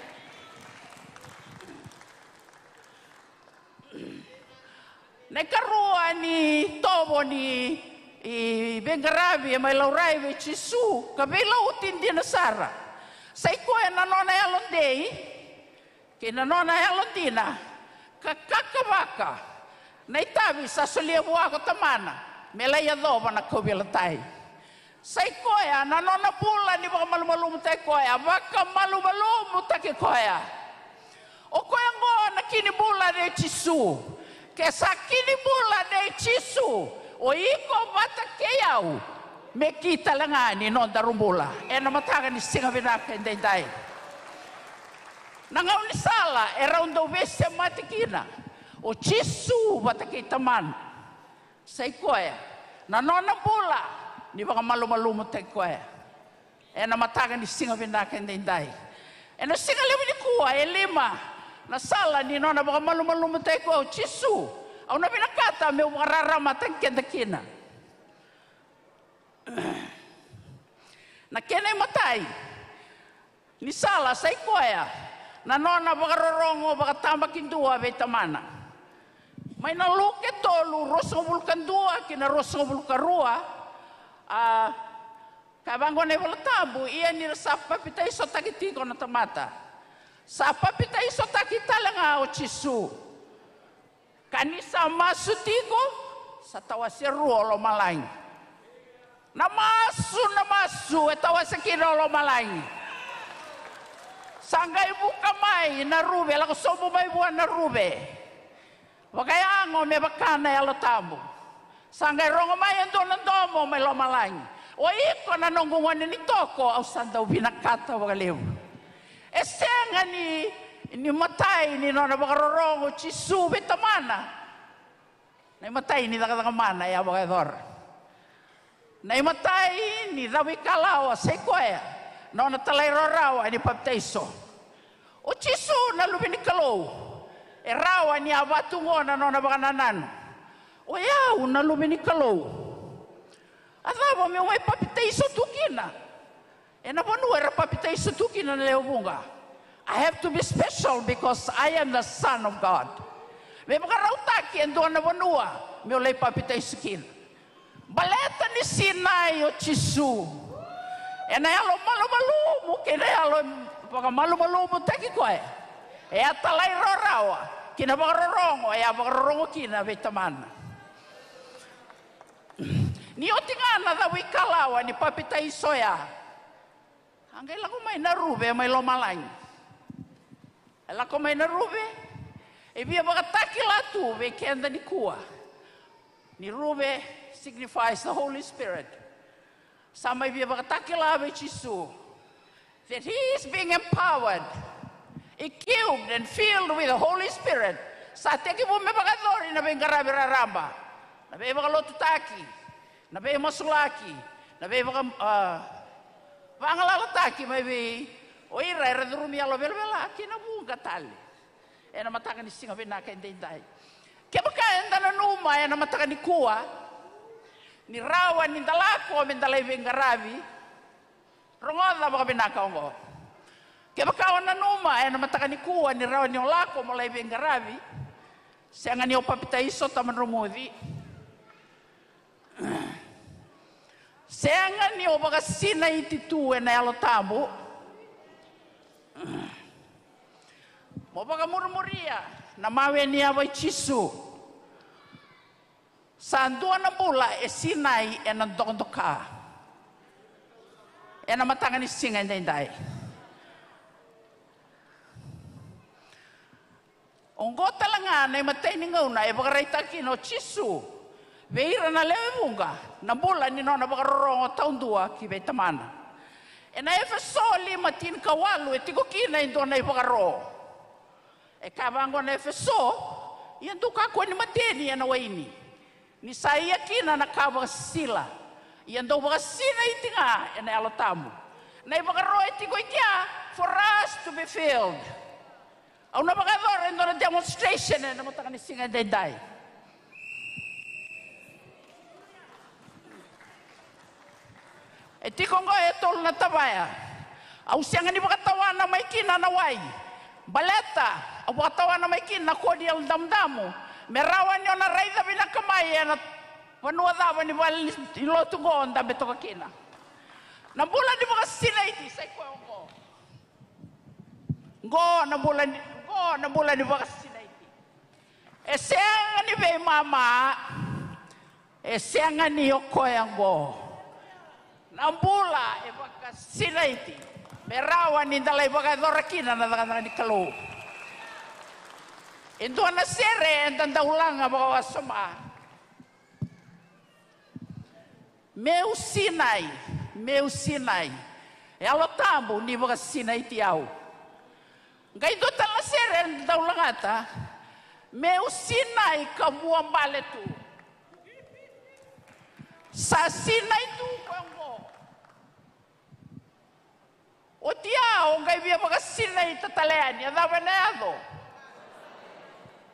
Na ikarua ni tovo ni veiqaravi e mai laurai vei Jisu ka veilauti dina sara, sa i koya na nona yalodei kei na nona yalodina ka kakavaka na itavi sa solia vua ko Tamana me lai yacova na kauveilatai. Sa i koya na nona bula ni vakamalumalumutaki koya, vakamalumalumutaki koya. O koya oqo na kini bula nei Jisu. Ke sa kini bula nei Jisu, o iko vata kei au me ki tale ga ni nodaru bula ena mataka ni siga vinaka edaidai. Na gaunisala e rau dau veisemati kina o Jisu vata kei Tamana. Sa i koya na nona bula ni vakamalumalumutaki koya ena mataka ni siga vinaka edaidai. Ena siga levu nikua e lima na sala ni nona vakamalumalumutaki koya o Jisu. Au na vinakata meu vakararamataki keda kina. Na kena imatai ni sala sa i koya na nona vakarorogo vakatabakidua vei Tamana. Mai na Luke tolu, ruasagavulu ka dua ki na ruasagavulu ka rua, a, ka vaqo na iVola Tabu, ia ni ra sa papitaisotaki tiko na tamata, sa papitaisotaki tale ga o Jisu. Ka ni sa masu tiko, sa tawase rua o lomalagi. Na masu, na masu e tawase kina o lomalagi. Sa qai vuka mai na ruve, lako sobu mai vua na ruve. Vakayago me vaka na Yalo Tabu. Sa qai rogo mai e dua na domo mai lomalagi. O iko na noqu gone ni toko, au sa dau vinakata vakalevu. E sega ni, ni matai ni nona vakarorogo o Jisu vei Tamana na imatai ni cakacaka mana e a vakayacora. Na imatai ni cavuikalawa sa i koya na nona talairawarawa ni papitaiso. O Jisu na Luve ni Kalou, e rawa ni a vatu qo na nona vakanananu. O yau na Luve ni Kalou. A cava meu mai papitaiso tu kina? Ena vanua era papitaiso tu kina na lewe vuqa. I have to be special because I am the Son of God. Me vakarautaki e dua na vanua meu lai papitaiso kina. Baleta ni sinai o Jisu ena yalo malumalumu kei na yalo vakamalumalumutaki koya. E a talairawarawa ki na vakarorogo e a vakarorogo kina vei Tamana. Ni oti ga na cavuikalawa ni papitaiso ya, a qai lako mai na ruve mai lomalagi. E lako mai na ruve, e via vakatakila tu vei keda nikua ni ruve signifies the Holy Spirit. Sa mai via vakatakila vei Jisu that he is being empowered, equipped and filled with the Holy Spirit. Sa tekivu me vakayacori na veiqaravi raraba, na veivakalotutaki, na veimasulaki, na veivaka, a, vagalalataki mai vei o ira era curumi yalo velavela kei na vuqa tale. Ena mataka ni siga vinaka edaidai, kevaka eda nanuma ena mataka nikua ni rawa ni da lako me da lai veiqaravi, rogoca vakavinaka oqo. Kevaka o nanuma ena mataka nikua ni rawa ni o lako mo lai veiqaravi, sega ni o papitaiso tamadromuci, sega ni o vakasinaiti tu ena Yalo Tabu mo vakamurimuria na mawe ni yavu i Jisu, sa dua na bula e sinai ena dokadoka ena mataka ni siga edaidai. Oqo tale ga na imatai ni gauna e vakaraitaka kina o Jisu vei ira na lewe vuqa na bula ni nona vakarorogo taudua ki vei Tamana. Ena Efeso lima tinikawalu e tiko kina e dua na ivakaro. E kaya vaqo na Efeso: Ia dou kakua ni mateni ena waini, ni sa ia kina na ka vakasisila. Ia dou vakasinaiti ga ena Yalo Tabu. Na ivakaro e tiko i kea: For us to be filled. Au na vakayacora e dua na demonstration ena mataka ni siga edaidai. E tiko oqo e tolu na tavaya. Au sega ni vakatawana mai kina na wai. Baleta au vakatawana mai kina na kodi yalo damudamu. Me rawa ni o na raica vinaka mai ena vanua cava ni vale ni lotu oqo o dabe toka kina. Na bula ni vakasinaiti sai koya oqo. Oqo na bula ni, oqo na bula ni vakasinaiti. E sega ni veimama. E sega ni o koya oqo. Na bula e vakasinaiti me rawa ni da lai vakayacora kina na cakacaka ni Kalou. E dua na sere eda dau laga vakawasoma. Meu sinai, meu sinai. Yalo Tabu ni vakasinaiti au. Qai dua tale na sere eda dau lagata. Meu sinai ka vuabale tu. Sa sinai tu koya oqo. Oti ya o qai via vakasinaita tale yani, a cava ena yaco?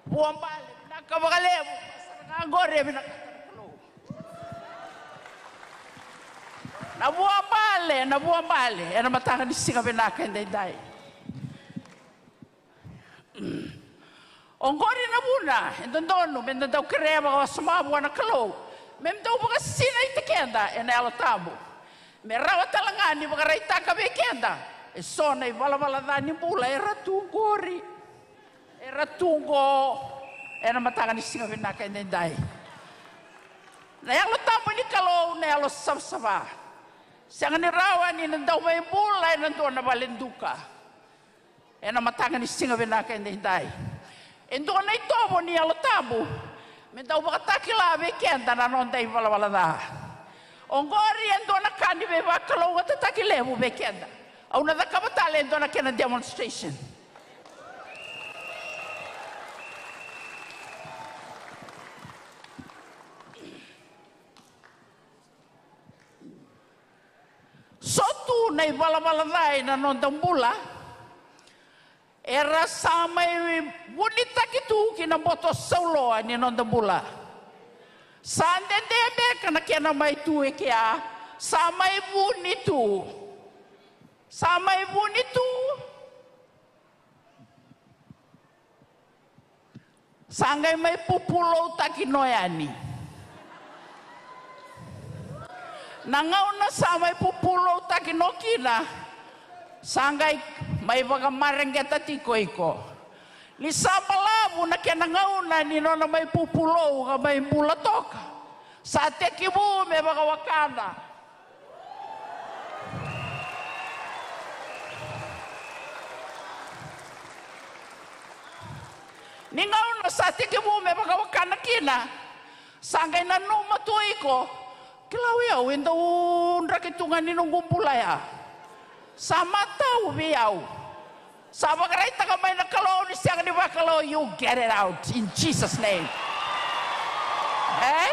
Vuabale, vinaka vakalevu. Sara ga oqori e vinakata na Kalou. Na vuabale, na vuabale ena mataka ni siga vinaka edaidai. Oqori na vuna e dodonu meda dau kerea vakawasoma vua na Kalou, me dau vakasinaiti keda ena Yalo Tabu. Me rawa tale ga ni vakaraitaka vei keda eso na ivalavala ca ni bula era tu oqori, era tu oqo ena mataka ni siga vinaka edaidai. Na Yalo Tabu ni Kalou na yalo savasava. Sega ni rawa ni na dau mai bula ena dua na vale duka ena mataka ni siga vinaka edaidai. E dua na itovo ni Yalo Tabu me dau vakatakila vei keda na noda ivalavala ca. Oqori e dua na ka ni veivakalougatataki levu vei keda. Au na cakava tale e dua na kena demonstration. So tu na ivalavala ca ena noda bula era sa mai vunitaki tu ki na boto sauloa ni noda bula. Sa dede beka na kena mai tu e kea, sa mai vuni tu. Sa mai vuni tu. Sa qai mai pupuloutaki no yani. Na gauna sa mai pupuloutaki no kina, sa qai mai vakamareqeta tiko iko. Ni sa balavu na kena gauna ni nona mai pupulou ka mai bula toka, sa tekivu me vakawakana. Ni gauna sa tekivu me vakawakana kina, sa qai nanuma tu iko, kila, o yau e dau draki tu ga ni noqu bula ya. Sa matau vei au. Sa vakaraitaka mai na Kalou ni sega ni vakalou, you get it out in Jesus name. E?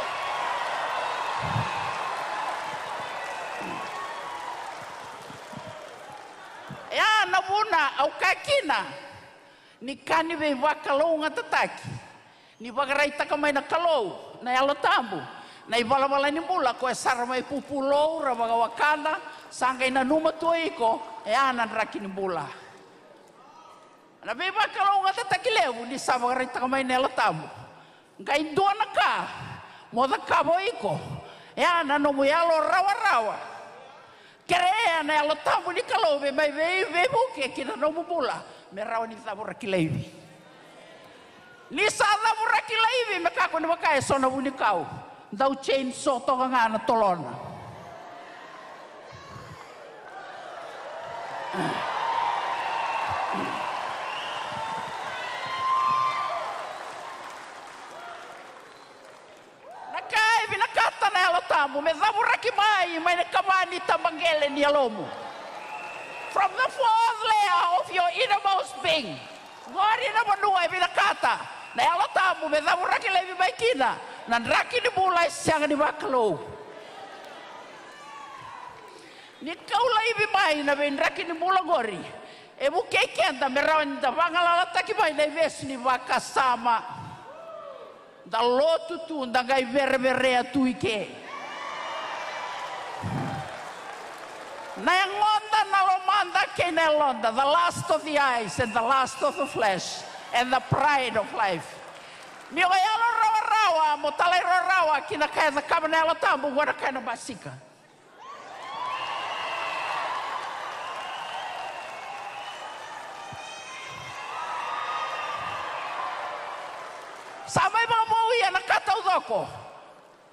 Ya na vuna au kaya kina ni ka ni veivakalougatataki. Ni vakaraitaka mai na Kalou, na Yalo Tabu, na ivalavala ni bula, koya sara mai pupulou ra vakawakana, sa qai nanuma tu o iko, e a na draki ni bula. Na veivakalougatataki levu ni sa vakaraitaka mai na Yalo Tabu. Qai dua na ka mo cakava o iko, e a na nomu yalo rawarawa. Kerea na Yalo Tabu ni Kalou me mai vei, veivuke ki na nomu bula, me rawa ni cavuraki laivi. Ni sa cavuraki laivi, me kakua ni vaka e so na vunikau, dau chainsaw toka ga na tolona. Na ka e vinakata na Yalo Tabu me cavuraki mai, mai na kava ni tabaqele ni yalomu. From the fourth layer of your innermost being. Qori na vanua e vinakata na Yalo Tabu me cavuraki laivi mai kina na draki ni bula e sega ni vakalou. Ni kau laivi mai na veidraki ni bula qori, e vukei keda me rawa ni da vagalalataki mai na ivesu ni vakasama. Da lotu tu, da qai vereverea tu i ke. Na yagoda, na lomada kei na yaloda, the lust of the eyes and the lust of the flesh and the pride of life. Ni o yalo rawarawa mo talairawarawa ki na ka e cakava na Yalo Tabu, oqo na ka ena basika. Sa mai vakavouya na ka taucoko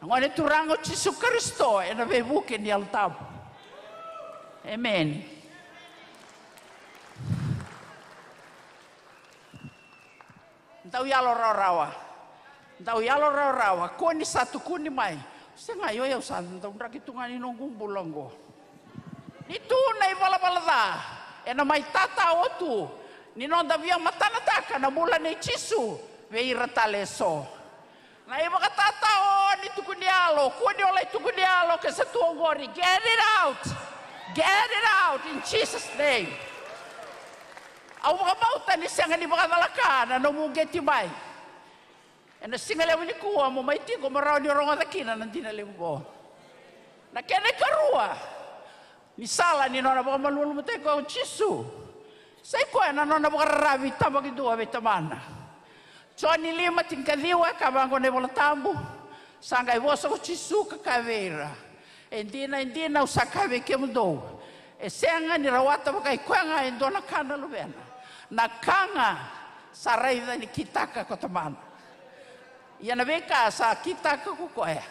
na Gone Turaga o Jisu Karisito ena veivuke ni Yalo Tabu. Emeni. Dau yalo rawarawa. Dau yalo rawarawa. Ko ni sa tukuni mai, sega, io, au sa dau draki tu ga ni noqu bula oqo. Ni tu na ivalavala ca ena mai tatao tu ni noda via matanataka na bula nei Jisu vei ira tale eso. Na ivakatatao ni tukuniyalo, kua ni o lai tukuniyalo ke sa tu oqori. Get it out. Get it out in Jesus' name. Au vakabauta ni sega ni vakacalaka na nomu uqeti mai ena siga levu nikua mo mai tiko mo rawa ni rogoca kina na dina levu oqo. Na kena ikarua ni sala ni nona vakamalumalumutaki koya o Jisu, sa i koya na nona vakararavi tabakidua vei Tamana. Joni lima tinikaciwa e kaya vaqo na iVola Tabu, sa qai vosa ko Jisu ka kaya vei ira, e dina, e dina, au sa kaya vei kemudou, e sega ni rawata vakai koya ga e dua na ka na Luvena. Na ka ga sa raica ni kitaka ko Tamana. Ia na veika sa kitaka ko koya,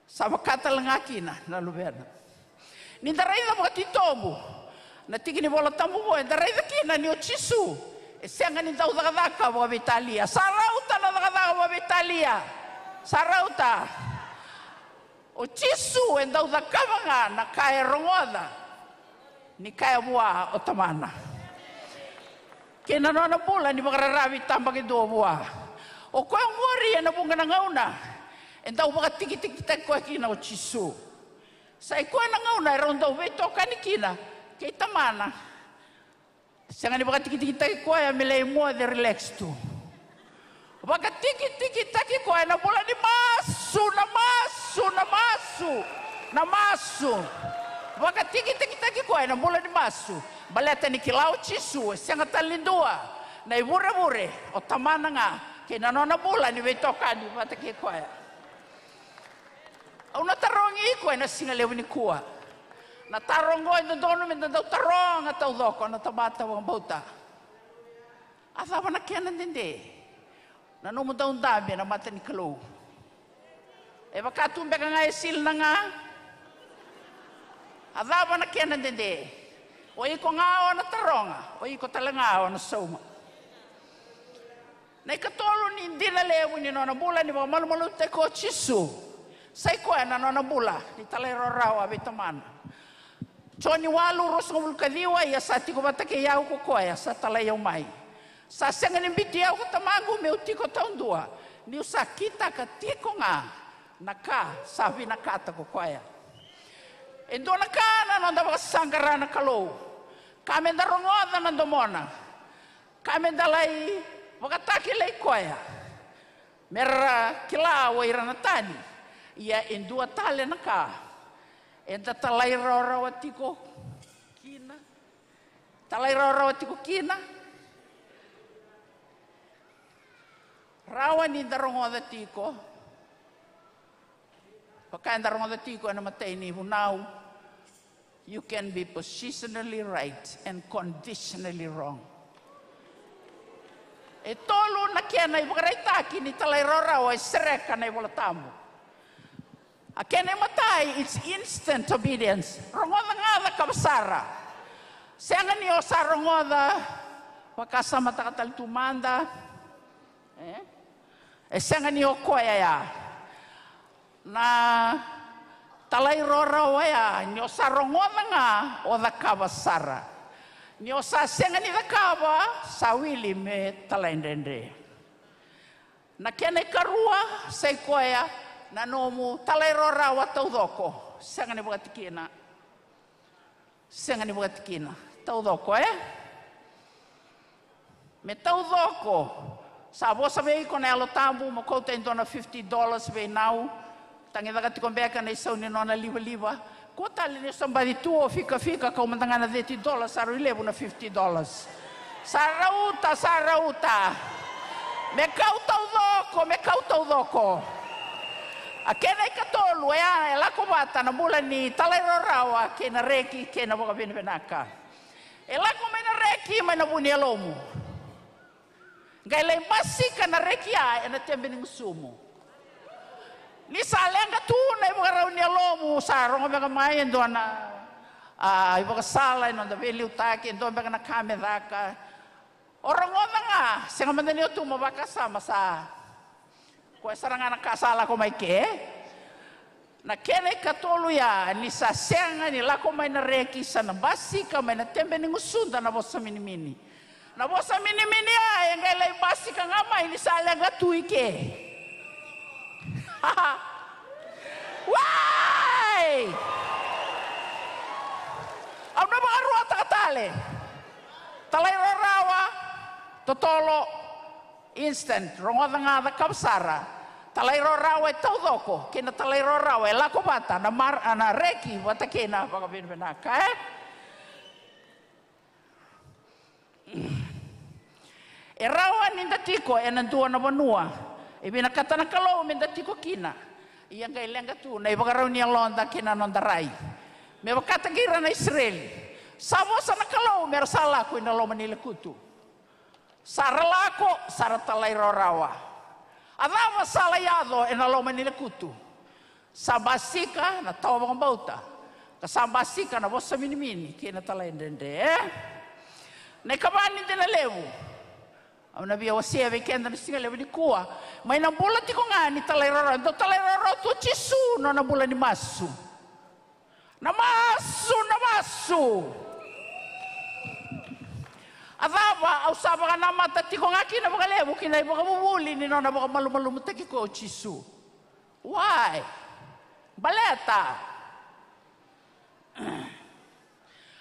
sa vaka tale ga kina na Luvena. Ni da raica vakatitobu na tiki ni Vola Tabu oqo, eda raica kina ni o Jisu e sega ni dau cakacaka vakaveitalia. Sa rauta na cakacaka vakaveitalia. Sa rauta. O Jisu e dau cakava ga na ka e rogoca ni kaya vua o Tamana, kei na nona bula ni vakararavi tabakidua vua. O koya oqori ena vuqa na gauna e dau vakatikitikitaki koya kina o Jisu. Sa i koya na gauna e rau dau veitokani kina kei Tamana. Sega ni vakatikitikitaki koya me lai moce, relax tu. Vakatikitikitaki koya na bula ni masu, na masu, na masu, na masu. Vakatikitikitaki koya na bula ni masu. Baleta ni kila o Jisu e sega tale ni dua na ivurevure, o Tamana ga kei na nona bula ni veitokani vata kei koya. Au na tarogi iko ena siga levu nikua. Na taro oqo e dodonu meda dau taroga taucoko na tamata vakabauta. A cava na kena dede na nomu dau dabe ena mata ni Kalou? E vaka tu beka ga e sili na ga? A cava na kena dede? O iko ga o na taroga, o iko tale ga o na sauma. Na ikatolu ni dina levu ni nona bula ni vakamalumalumutaki o Jisu, sa i koya na nona bula ni talairawarawa vei Tamana. Joni walu, ruasagavulu ka ciwa, ia sa tiko vata kei au ko koya sa talai au mai, sa sega ni biuti au ko Tamaqu meu tiko taudua, niu sa kitaka tiko ga na ka sa vinakata ko koya. E dua na ka na noda vakasaqara na Kalou, ka meda rogoca na domona, ka meda lai vakatakilai koya, me ra kila o ira na tani. Ia e dua tale na ka eda talairawarawa tiko kina. Talairawarawa tiko kina. Rawa ni da rogoca tiko vaka eda rogoca tiko ena imatai ni vunau. You can be positionally right and conditionally wrong. E tolu na kena ivakaraitaki ni talairawarawa e sereka na iVola Tabu. A kena imatai, it's instant obedience. Rogoca ga, cakava sara. Sega ni o sa rogoca, vakasamataka tale tu mada. E? E sega ni o koya ya. Na talairawarawa ya, ni o sa rogoca ga, o cakava sara. Ni o sa sega ni cakava, sa wili me talaidredre. Na kena ikarua, sa i koya na nomu talairawarawa taucoko. Sega ni vakatikina. Sega ni vakatikina. Taucoko, e? Me taucoko. Sa vosa vei iko na Yalo Tabu mo kauta e dua na fifty dollars vei Nau. Tagicaka tiko beka na isau ni nona livaliva. Kua tale ni sa baci tu o fikafika kau mada ga na thirty dollars, sa rui levu na fifty dollars. Sa rauta, sa rauta. Me kau taucoko, me kau taucoko. A kena ikatolu, e a, e lako vata na bula ni talairawarawa kei na reki kei na vakavinavinaka. E lako mai na reki mai na vu ni yalomu. Qai lai basika na reki ya ena tebe ni gusumu. Ni sa leqa tu na ivakarau ni yalomu, sa rogo beka mai e dua na, a, ivakasala, e noda veiliutaki, e dua beka na ka me caka. O rogoca ga, sega mada ni o tu mo vakasama sa. Koya sara ga na ka sa lako mai ke. Na kena ikatolu ya, ni sa sega ni lako mai na reki, sa na basika mai na tebe ni gusuda na vosa minimini. Na vosa minimini ya e qai lai basika ga mai ni sa leqa tu i ke. Wai! Au na vakaruataka tale. Talairawarawa, totolo, instant, rogoca ga, cakava sara. Talairawarawa e taucoko kei na talairawarawa e lako vata, na mar-, na reki vata kei na vakavinavinaka, e? E rawa ni da tiko ena dua na vanua e vinakata na Kalou me da tiko kina. Ia qai leqa tu na ivakarau ni yaloda kei na noda rai. Me vakataki ira na Isireli, sa vosa na Kalou me ra sa lako ina loma ni lekutu. Sa ra lako, sa ra talairawarawa. A cava sa lai yaco ena loma ni lekutu? Sa basika na tawa vakabauta, ka sa basika na vosa minimini kei na talaidredre, e? Na ikava ni dina levu au na via wasea vei keda na siga levu nikua, mai na bula tiko ga ni talairawarawa, e dau talairawarawa tu o Jisu, nona bula ni masu. Na masu, na masu. A cava au sa vakanamata tiko ga kina vakalevu ki na ivakavuvuli ni nona vakamalumalumutaki koya o Jisu? Why? Baleta,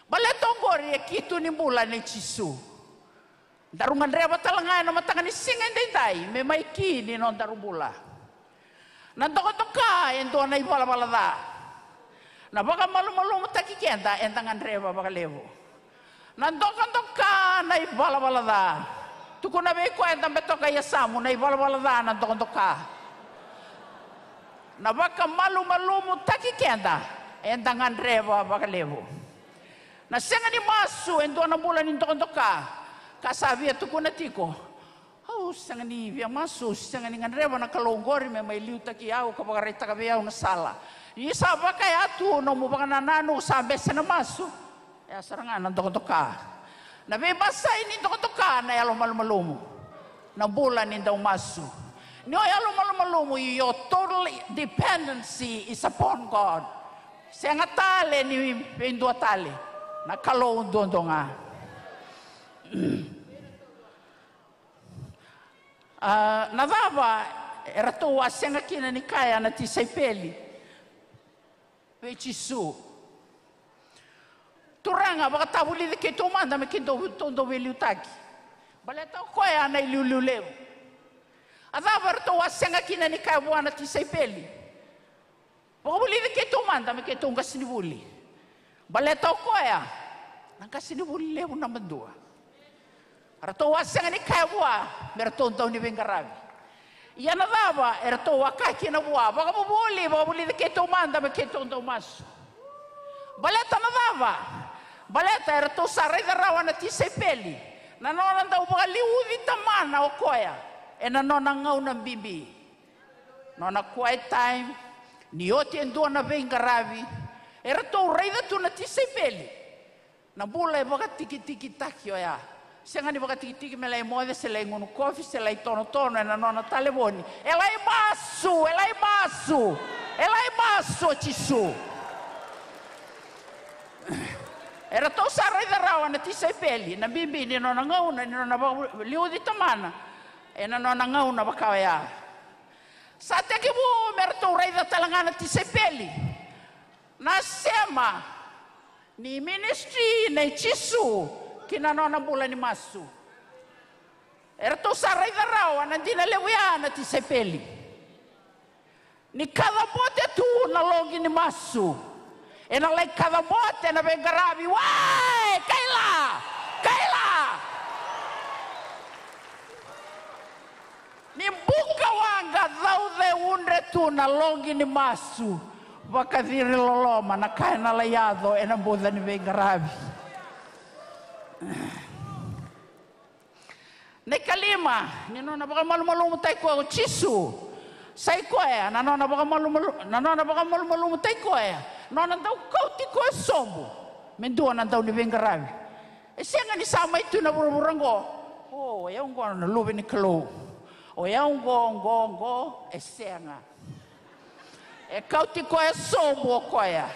baleta oqori e ki tu ni bula nei Jisu. Daru gadreva tale ga ena mataka ni siga edaidai me mai ki ni nodaru bula. Na dokadoka e dua na ivalavala ca. Na vakamalumalumutaki keda eda gadreva vakalevu. Na dokadoka na ivalavala ca. Tukuna vei koya eda betoka i yasamu, na ivalavala ca na dokadoka. Na vakamalumalumutaki keda eda gadreva vakalevu. Na sega ni masu e dua na bula ni dokadoka, ka sa via tukuna tiko, au sega ni via masu, sega ni gadreva na Kalou oqori me mai liutaki au ka vakaraitaka vei au na sala. Ni sa vakaya tu nomu vakanananu sa bese na masu. E a sara ga na dokadoka. Na veibasai ni dokadoka na yalomalumalumu. Na bula ni dau masu. Ni o yalomalumalumu, your total dependency is upon God. Sega tale ni vei dua tale, na Kalou duadua ga. A, na cava eratou a sega kina ni kaya na tisaipeli vei Jisu? Turaga, vakatavulici keitou mada me keitou, tou dau veiliutaki. Baleta o koya na iliuliu levu. A cava eratou a sega kina ni kaya vua na tisaipeli? Vakavulici keitou mada me keitou qasenivuli. Baleta o koya na qasenivuli levu naba dua. Eratou a sega ni kaya vua me ratou dau ni veiqaravi. Ia na cava eratou a kaya kina vua? Vakavuvuli, vakavulici keitou mada me keitou dau masu. Baleta na cava? Baleta eratou sa raica rawa na tisaipeli na nona dau vakaliuci tamana o koya ena nona gauna bibi. Nona quiet time, ni oti e dua na veiqaravi, eratou raica tu na tisaipeli na bula e vakatikitikitaki oya. Sega ni vakatikitiki me lai moce, se lai gunu kofi, se lai tonotono ena nona talevoni. E lai masu, e lai masu, e lai masu o Jisu. Eratou sa raica rawa na tisaipeli na bibi ni nona gauna, ni nona vakaliuci tamana ena nona gauna vaka oya. Sa tekivu me ratou raica tale ga na tisaipeli na sema ni ministry nei Jisu ki na nona bula ni masu. Eratou sa raica rawa na dina levu ya na tisaipeli. Ni kacabote tu na loqi ni masu, Ena lai kacabote na veiqaravi, wai, kaila, kaila. Ni buka waqa, cauce udre tu na loqi ni masu, vakaciri loloma na ka ena lai yaco ena buca ni veiqaravi. Na ikalima ni nona vakamalumalumutaki koya ko Jisu, sa i koya na nona vakamalumalu, na nona vakamalumalumutaki koya, nona dau kauti koya sobu me dua na dau ni veiqaravi. E sega ni sa mai tu na vuravura oqo, o, o yau oqo na luve ni Kalou. O yau oqo, oqo, oqo, e sega. E kauti koya sobu o koya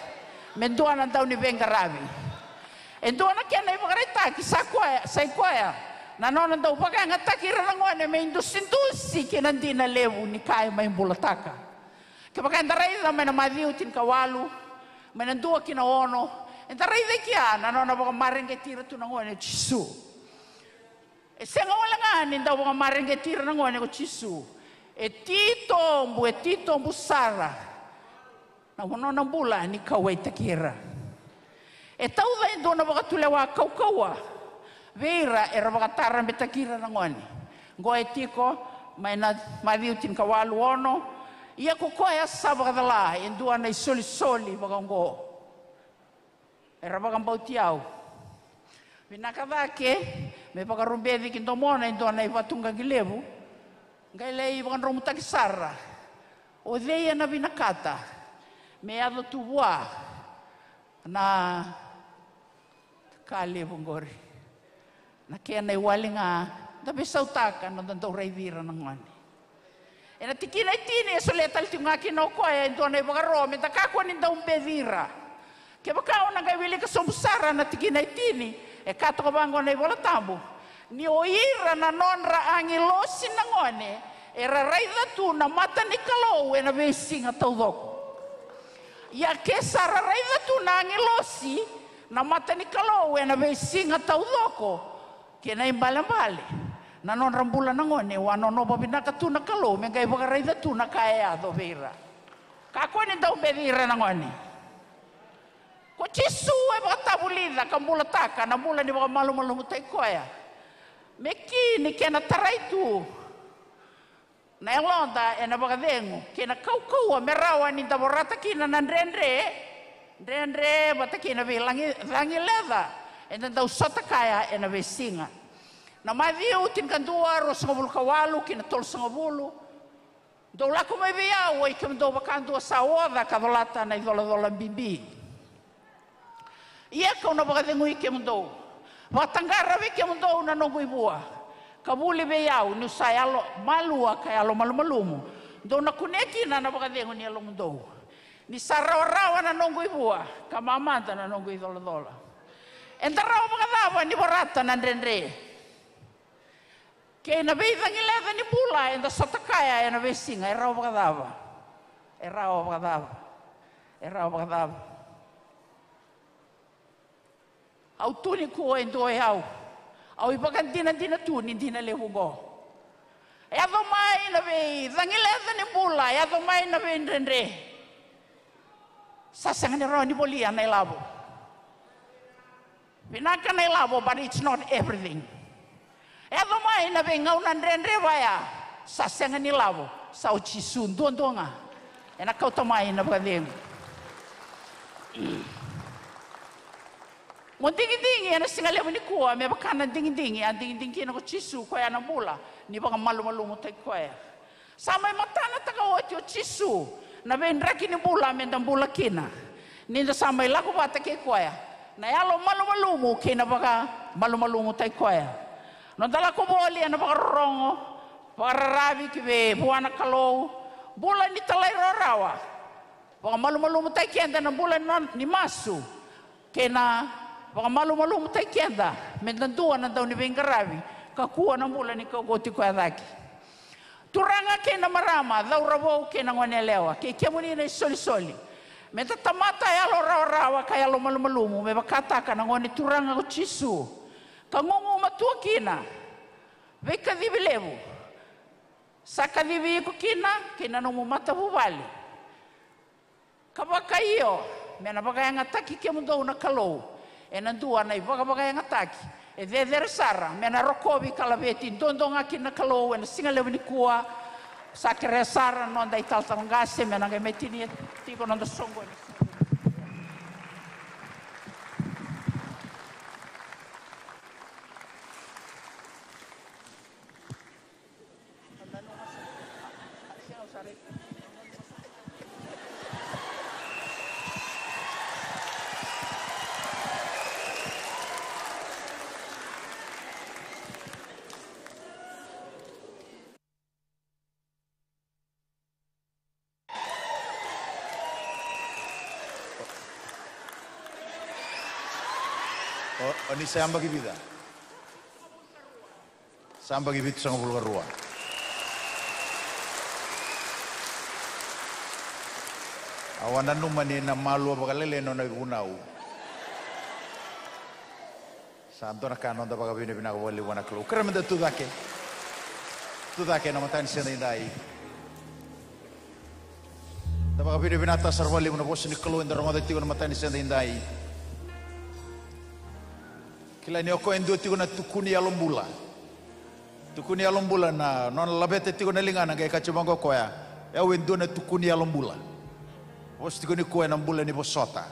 me dua na dau ni veiqaravi. E dua na kena ivakaraitaki, sa koya, sa i koya na nona dau vakayagataki ira na gone me idusidusi ki na dina levu ni ka e mai bulataka. Kevaka eda raica mai na Maciu tinikawalu, mai na dua ki na ono, eda raica i kea na nona vakamareqeti ira tu na gone o Jisu. E sega wale ga ni dau vakamareqeti ira na gone ko Jisu. E titobu, e titobu sara na nona bula ni kauwaitaki ira. E tauca e dua na vakatulewa kaukauwa vei ira era vakatarabetaki ira na gone. Oqo e tiko mai na Maciu tinikawalu ono. Ia ko koya sa vakacala e dua na isolisoli vakaoqo, era vakabauti au, vinaka cake me vakarubeci ki domona e dua na ivatuqaqi levu, qai lai vakadromutaki sara. O cei ena vinakata me yaco tu vua na ka levu oqori? Na kena iwali ga da veisautaka na noda dau raici ira na gone. Ena tikina e tini e solia tale tiko ga kina o koya e dua na ivakaro me da kakua ni dau beci ira. Kevaka o na qai wilika sobu sara na tikina e tini, e ka toka vaqo na iVola Tabu, ni o ira na nodra agilosi na gone era raica tu na mata ni Kalou ena veisiga taucoko. Ia ke sa ra raica tu na agilosi na mata ni Kalou ena veisiga taucoko, kena ibalebale na nodra bula na gone, au a nonova vinaka tu na Kalou me qai vakaraica tu na ka e yaco vei ira. Kakua ni dau beci ira na gone. Ko Jisu e vakatavulica ka bulataka na bula ni vakamalumalumutaki koya me ki ni kena tarai tu na yaloda ena vakacegu kei na kaukauwa me rawa ni da vorata kina na dredre, dredre vata kei na veicagi, cagi leca eda dau sota kaya ena veisiga. Na Maciu tinikadua, ruasagavulu ka walu ki na tolusagavulu. Dou lako mai vei au, oi kemudou vakadua sa oca ka colata na icolacola bibi. Ia kau na vakacegui kemudou. Vakataqara vei kemudou na noqu ivua, ka vuli vei au, niu sa yalo malua ka yalo malumalumu. Dou na kunea kina na vakacegu ni yalomudou. Ni sa rawarawa na noqu ivua, ka mamada na noqu icolacola. Eda rawa vakacava ni vorata na dredre kei na veicagi leca ni bula eda sota kaya ena veisiga? E rawa vakacava? E rawa vakacava? E rawa vakacava? Au tu nikua e dua o yau. Au ivakadinadina tu ni dina levu oqo. Yaco mai na veicagi leca ni bula, yaco mai na veidredre. Sa sega ni rawa ni volia na ilavo. Vinaka na ilavo, but it's not everything. Yaco mai na veigauna dredre vaya, sa sega ni lavo, sa o Jisu duadua ga ena kauta mai na vakacegu. Mo digidigi ena siga levu nikua me vaka na digidigi a digidigi kina ko Jisu, koya na bula ni vakamalumalumutaki koya. Sa mai matanataka oti o Jisu na veidraki ni bula meda bula kina, ni da sa mai lako vata kei koya, na yalo malumalumu kei na vakamalumalumutaki koya. Noda lako voli ena vakarorogo, vakararavi ki vei vua na Kalou, bula ni talairawarawa, vakamalumalumutaki keda na bula ni non-, ni masu, kei na vakamalumalumutaki keda meda dua na dau ni veiqaravi, kakua na bula ni kaukaua tiko e cake. Turaga kei na marama, cauravou kei na goneyalewa, kei kemuni na isolisoli, meda tamata yalo rawarawa ka yalo malumalumu, me vakataka na Gone Turaga ko Jisu, ka gugumatua kina veikacivi levu sa kacivi iko kina kei na nomu matavuvale. Ka vakaio, Me na vakayagataki kemudou na Kalou ena dua na ivakavakayagataki e cecere sara, me na rokovi ka laveti duadua ga kina na Kalou ena siga levu nikua. Sa kerea sara na noda italatala qase me na qai mai tinia tiko na noda soqo ena siga levu nikua. O, o ni sa yabaki vica? Sa yabaki vitusagavulu ka rua. Au a nanuma ni na malua vakalailai na nona ivunau. Sa dua na ka noda vakavinavinaka vakalevu vua na Kalou. Kerea meda tu cake. Tu cake ena mataka ni siga edaidai. Da vakavinavinakataka sara vakalevu na vosa ni Kalou eda rogoca tiko ena mataka ni siga edaidai. Kila ni o koya e dua tiko na tukuni yalo bula. Tukuni yalo bula na nona laveta tiko na ligana, qai kaya tiko vaqo o koya, o yau e dua na tukuni yalo bula. Vosa tiko nikua ena bula ni vosota.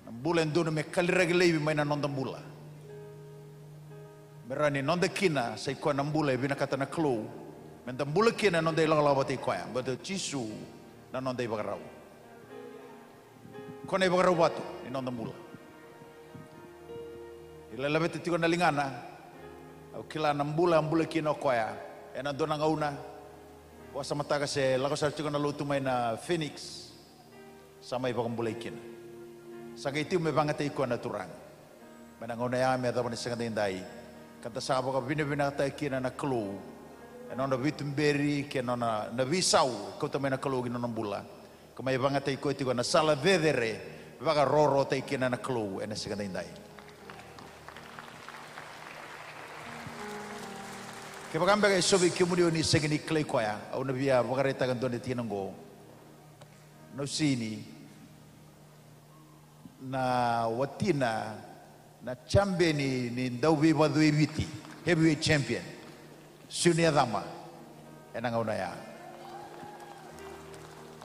Na bula e dodonu me kaliraki laivi mai na noda bula. Me rawa ni noda kina sa i koya na bula e vinakata na Kalou. Meda bula kina ena noda ilakolako vata i koya. Baleta o Jisu na noda ivakarau. Ko na ivakarau vatu ni noda bula. Ni laveta tiko na ligana, au kila na bula a bula kina o koya. Ena dua na gauna, vakasamataka se lako sara tiko na lotu mai na Phoenix. Sa mai vakabulai kina. Sa qai tiko me vakayagataki koya na Turaga. Mai na gauna ya me yacova na siga edaidai. Ka da sa vakavinavinakataki kina na Kalou. Ena nona veituberi, kei na nona, na veisau, kauta mai na Kalou ki na nona bula. Ka mai vakayagataki koya tiko ena sala cecere, vakarokorokotaki kina na Kalou, ena siga edaidai. Kevaka beka e so vei kemuni o ni sega ni kilai koya, au na via vakaraitaka e dua na tikina oqo. Na usini, na watina, na champion ni, ni dauveivacu e Viti, heavyweight champion, Junior Cama, ena gauna ya.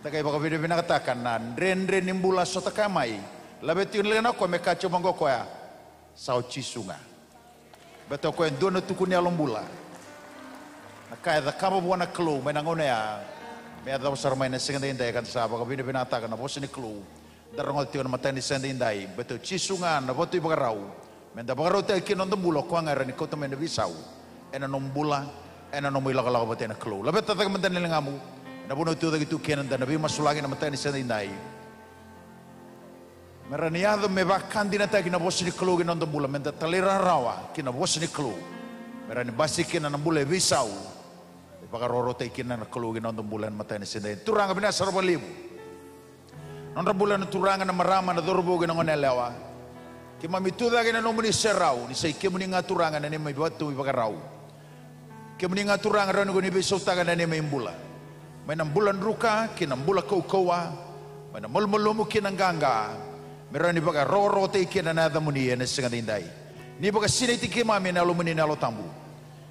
Da qai vakavinavinakataka na dredre ni bula a sota kaya mai, laveta tiko na ligana o koya me kaya tiko vaqo o koya, sa o Jisu ga. Baleta o koya e dua na tukuni yalo bula. Na ka e cakava vua na Kalou mai na gauna ya, me yacova sara mai na siga edaidai, ka da sa vakavinavinakataka na vosa ni Kalou da rogoca tiko ena mataka ni siga edaidai. Baleta o Jisu ga na vatu ivakarau. Meda vakarautaki kina na noda bula, o koya ga e rawa ni kauta mai na veisau ena nomu bula, ena nomu ilakolako vata kei na Kalou. Laveta cake mada na ligamu ena vanua o tu cake tu kina, da na veimasulaki ena mataka ni siga edaidai. Me rawa ni yaco me vakadinataki na vosa ni Kalou ki na noda bula, meda talairawarawa ki na vosa ni Kalou. Me rawa ni basika kina na bula e veisau, e vakarokorokotaki kina na Kalou ki na noda bula ena mataka ni siga edaidai. Turaga, vinaka sara vakalevu. Nodra bula na turaga, na marama, na cauravou kei na goneyalewa. Keimami tu cake ena nomuni serau, ni sa i kemuni ga Turaga na neimami vatu ivakarau. Kemuni ga Turaga rawa ni ko ni veisautaka na neimami bula. Mai na bula druka ki na bula kaukauwa, mai na malumalumu ki na qaqa. Me rawa ni vakarokorokotaki kina na yacamuni ena siga edaidai. Ni vakasinaiti keimami ena Yalomuni na Yalo Tabu.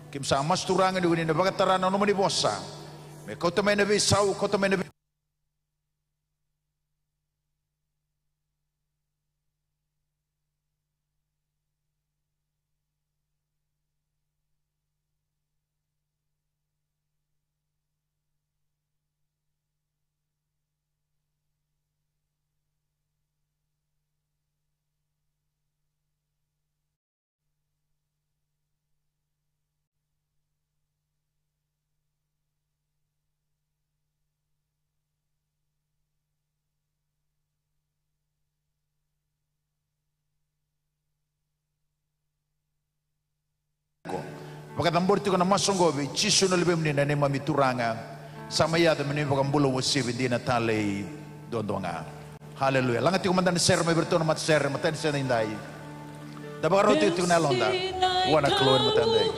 Keimami sa masu Turaga ni ko ni na vakatara na nomuni vosa. Me kauta mai na veisau, kauta mai na vei Vakacabori tiko na masu oqo vei Jisu na Luvemuni na neimami Turaga. Sa mai yaco me neimami iVakabula uasivi dina talei duadua ga. Haleluya. Laga tiko mada na sere mai vei iratou na matasere, matai ni sere nidai. Da vakarau tiko tiko na yaloda vua na Kalou ena matai nidai.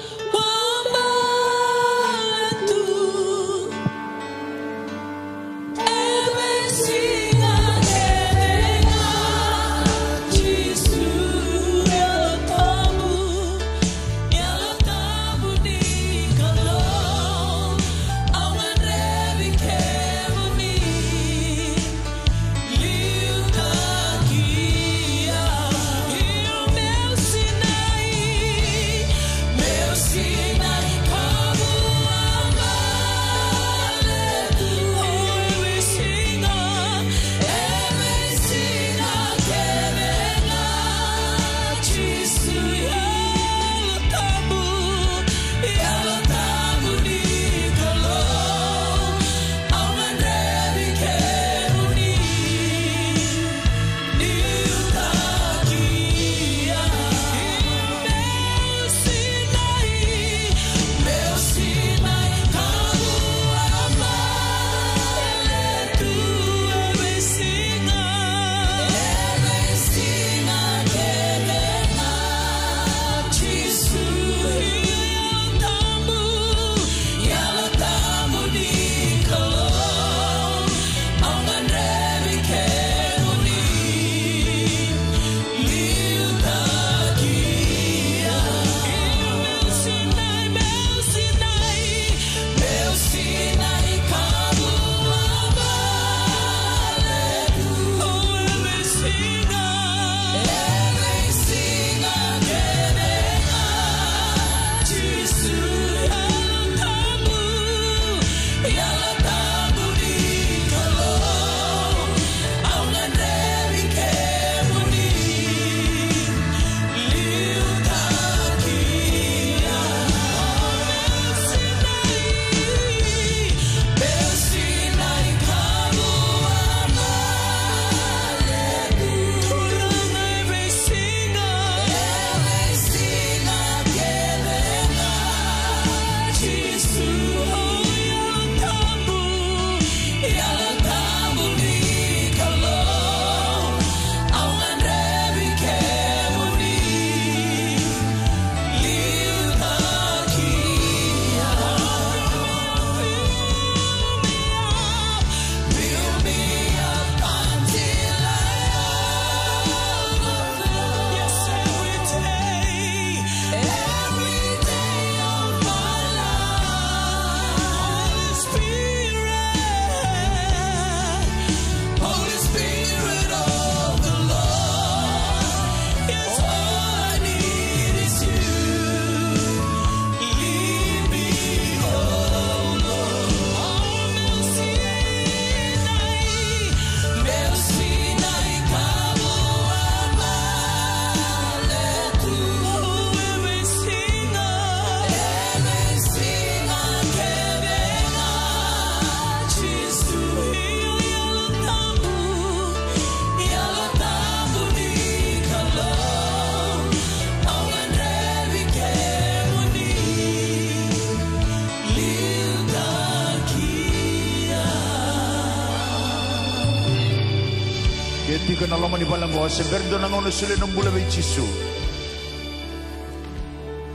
Na loma ni vale oqo, se bera ni dua na gauna o solia na nomu bula vei Jisu.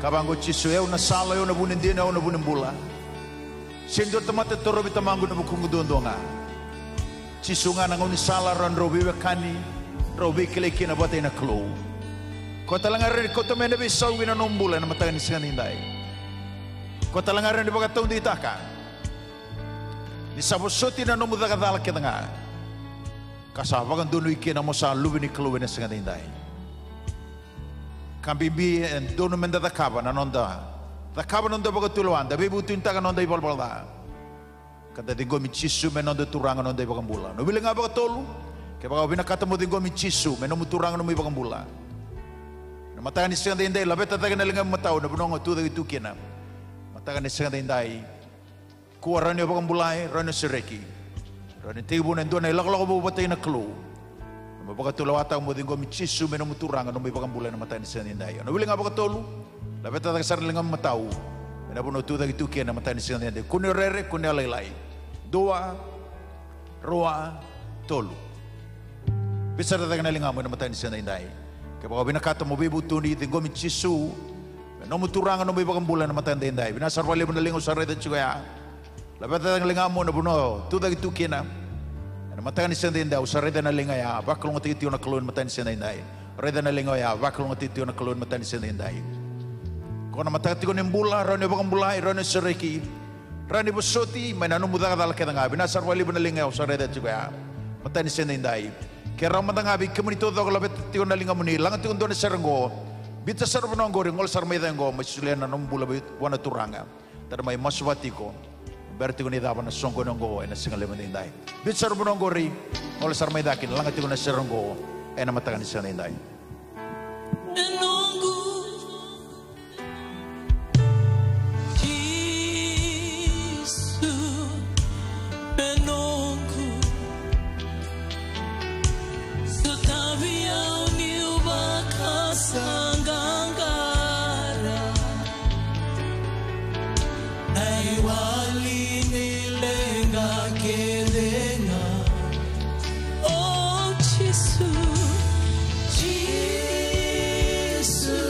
Kaya vaqo o Jisu, o au na sala, o au na vu ni dina, o au na vu ni bula. Sega ni dua na tamata e torovi Tamaqu ena vukuqu duadua ga. Jisu ga na gaunisala, rawa ni drau veiwekani, drau veikilai kina vata kei na Kalou. Koya tale ga e rawa ni kauta mai na veisau ki na nomu bula ena mataka ni siga edaidai. Koya tale ga e rawa ni vakataudeitaka ni sa vosoti na nomu caka cala kece ga, ka sa vakadonui kina mo sa luve ni Kalou ena siga edaidai. Ka bibi e donu meda cakava na noda, cakava na noda vakatulewa, da veivutunitaka na noda ivalavala ca, ka da ciqomi Jisu me noda Turaga, noda iVakabula. Na wili ga vakatolu, kevaka o vinakata mo ciqomi Jisu me nomu Turaga, nomu iVakabula, na mataka ni siga edaidai, laveta cake na ligamu imatau, na vanua ga o tucake tu kina. Mataka ni siga edaidai, kua, rawa ni o vakabulai, rawa ni o sereki. Rawa ni tekivuna e dua na ilakolako vou vata kei na Kalou. Mo vakatulewataka mo ciqomi Jisu me nomu Turaga, nomu iVakabula ena mataka ni siga edaidai. Na wili ga vakatolu, laveta cake sara na ligamu imatau, ena vanua o tucake tu kina ena mataka ni siga edaidai. Kua ni o rere, kua ni o lailai. Dua, rua, tolu. Biuta sara cake na ligamu ena mataka ni siga edaidai. Kevaka o vinakata mo veivutuni, ciqomi Jisu me nomu Turaga, nomu iVakabula ena mataka edaidai. Vinaka sara vakalevu na liga au sa raica tiko ya. Laveta cake na ligamu ena vanua o tucake tu kina ena mataka ni siga edaidai. Au sa raica na liga ya, vakalougatataki tiko na Kalou ena mataka ni siga edaidai. Raica na liga oya, vakalougatataki tiko na Kalou ena mataka ni siga edaidai. Qo na mataka tiko ni bula, rawa ni o vakabulai, rawa ni o sereki. Rawa ni vosoti mai na nomu caka cala kece ga. Vinaka sara vakalevu na liga au sa raica tiko ya, mataka ni siga edaidai. Ke rawa mada ga vei kemuni taucoko, laveta tiko na ligamuni, laga tiko e dua na sere qo. Biuta sara vanua qori, gole sara mai cake qo, mai solia na nomu bula vua na Turaga. Da na mai masu vata tiko, bera tiko ni cava na soqoni oqo ena siga levu edaidai. Biuta sara vanua qori, gole sara mai cake, laga tiko na sere oqo ena mataka ni siga edaidai. E noqu Jisu, e noqu. Sotavi au niu vakasaqaqara, na iwali ni leqa kece ga. O Jisu, Jisu.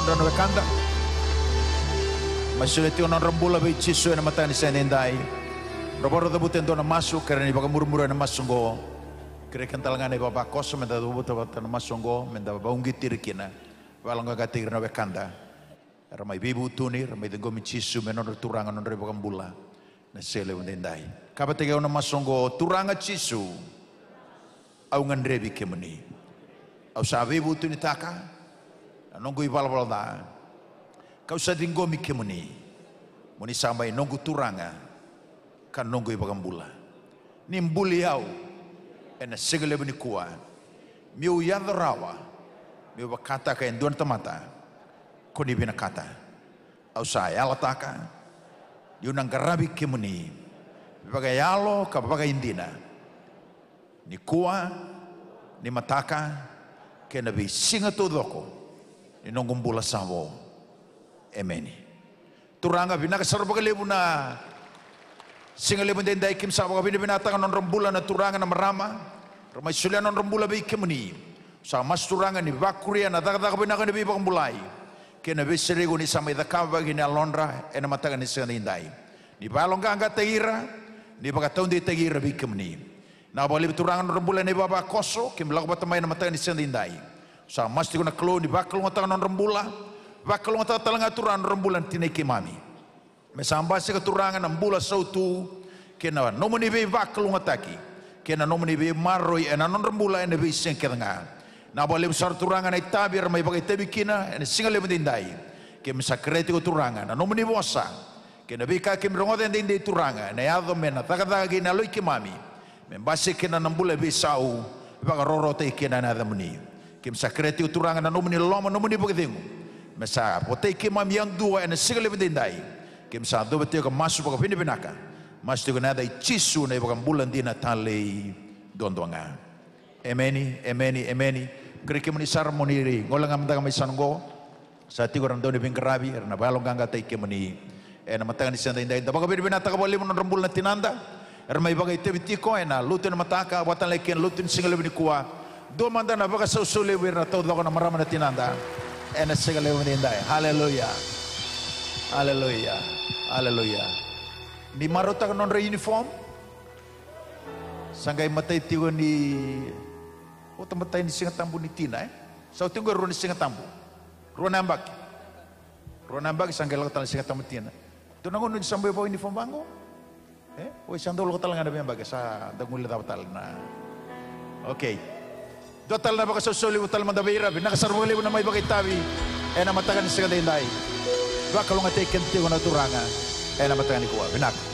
Nodra na wekada. Mai solia tiko na nodra bula vei Jisu ena mataka ni siga edaidai. Nodra vakarau cavuta e dua na masu, kerea ni vakamurimuri ena masu oqo. Kerei keda talega na ivavakoso meda cavuta vata na masu oqo, meda vakauqeti ira kina. Vakayaloqaqataki ira na wekada. Era mai veivutuni, era mai ciqomi Jisu me nodra Turaga, nodra iVakabula. Na siga levu edaidai. Kaya vata kei au na masu oqo: Turaga Jisu, au gadrevi kemuni. Au sa veivutunitaka na noqu ivalavala ca, kau sa ciqomi kemuni mo ni sa mai noqu Turaga ka noqu iVakabula. Ni buli au ena siga levu nikua, meu yaco rawa meu vakataka e dua na tamata ko ni vinakata. Au sa yalataka niu na qaravi kemuni vakayalo ka vakaidina, nikua, ni mataka, kei na veisiga taucoko ni noqu bula sa vo. Emeni. Turaga, vinaka sara vakalevu na siga levu edaidai, keimami sa vakavinavinakataka na nodra bula na turaga, na marama era mai solia na nodra bula vei kemuni. Sa masu, Turaga, ni vakuria na cakacaka vinaka ni veivakabulai kei na veisereki ko ni sa mai cakava ki na yalodra ena mataka ni siga edaidai. Ni vakayaloqaqataki ira, ni vakataudeitaki ira vei kemuni. Vinaka vakalevu, Turaga, na nodra bula ena ivavakoso keimami lako vata mai ena mataka ni siga edaidai. Sa masu tiko na Kalou ni vakalougatataka na nodra bula, vakalougatataka talega, Turaga, na nodra bula na tinai keimami. Me sa basika, Turaga, na bula sautu kei na nomuni veivakalougatataki kei na nomuni veimaroroi ena nodra bula ena veisiga kece ga. Vinaka vakalevu sara, Turaga, na itavi era mai vakaitavi kina ena siga levu edaidai. Keimami sa kerea tiko, Turaga, na nomuni vosa kei na veika keimami rogoca edaidai, Turaga, ena yaco me na cakacaka kina na yalo i keimami, me basika kina na bula e veisau, vakarokorokotaki kina ena yacamuni. Keimami sa kerea tiko, Turaga, na nomuni loloma, nomuni vakacegu, me sa votai keimami yadua ena siga levu edaidai. Keimami sa cuva tiko ka masu vakavinavinaka, masu tiko ena yaca i Jisu, na iVakabula dina talei duadua ga. Emeni, emeni, emeni. Kerei kemuni sara mo ni gole ga mada ga mai sana oqo. Sa tiko era na dauniveiqaravi, era na vakayaloqaqataki kemuni ena mataka ni siga edaidai. Da vakavinavinakataka vakalevu na nodra bula na tinada era mai vakaitavi tiko ena lotu ena mataka, vaka talega kei na lotu ni siga levu nikua. Dua mada na vakasausau levu vei ira na taucoko na marama, na tinada, ena siga levu edaidai. Haleluya. Haleluya. Haleluya. Ni marautaka na nodra uniform. Sa qai matai tiko ni, ota matai ni Siga Tabu ni tina, e? Sa oti oqo e rua ni Siga Tabu. Rua na yabaki. Rua na yabaki sa qai lako tale na Siga Tabu ni tina. Dua na gauna ni sa bau vakauniform vaqo. E? Oi, sa dau lako tale ga na veiyabaki, sa da guilecava tale na. Okei. Dua tale na vakasausau levu tale mada vei ira, vinaka sara vakalevu na mai vakaitavi ena mataka ni siga edaidai. Vakalougatataki keda tiko na Turaga ena mataka nikua. Vinaka.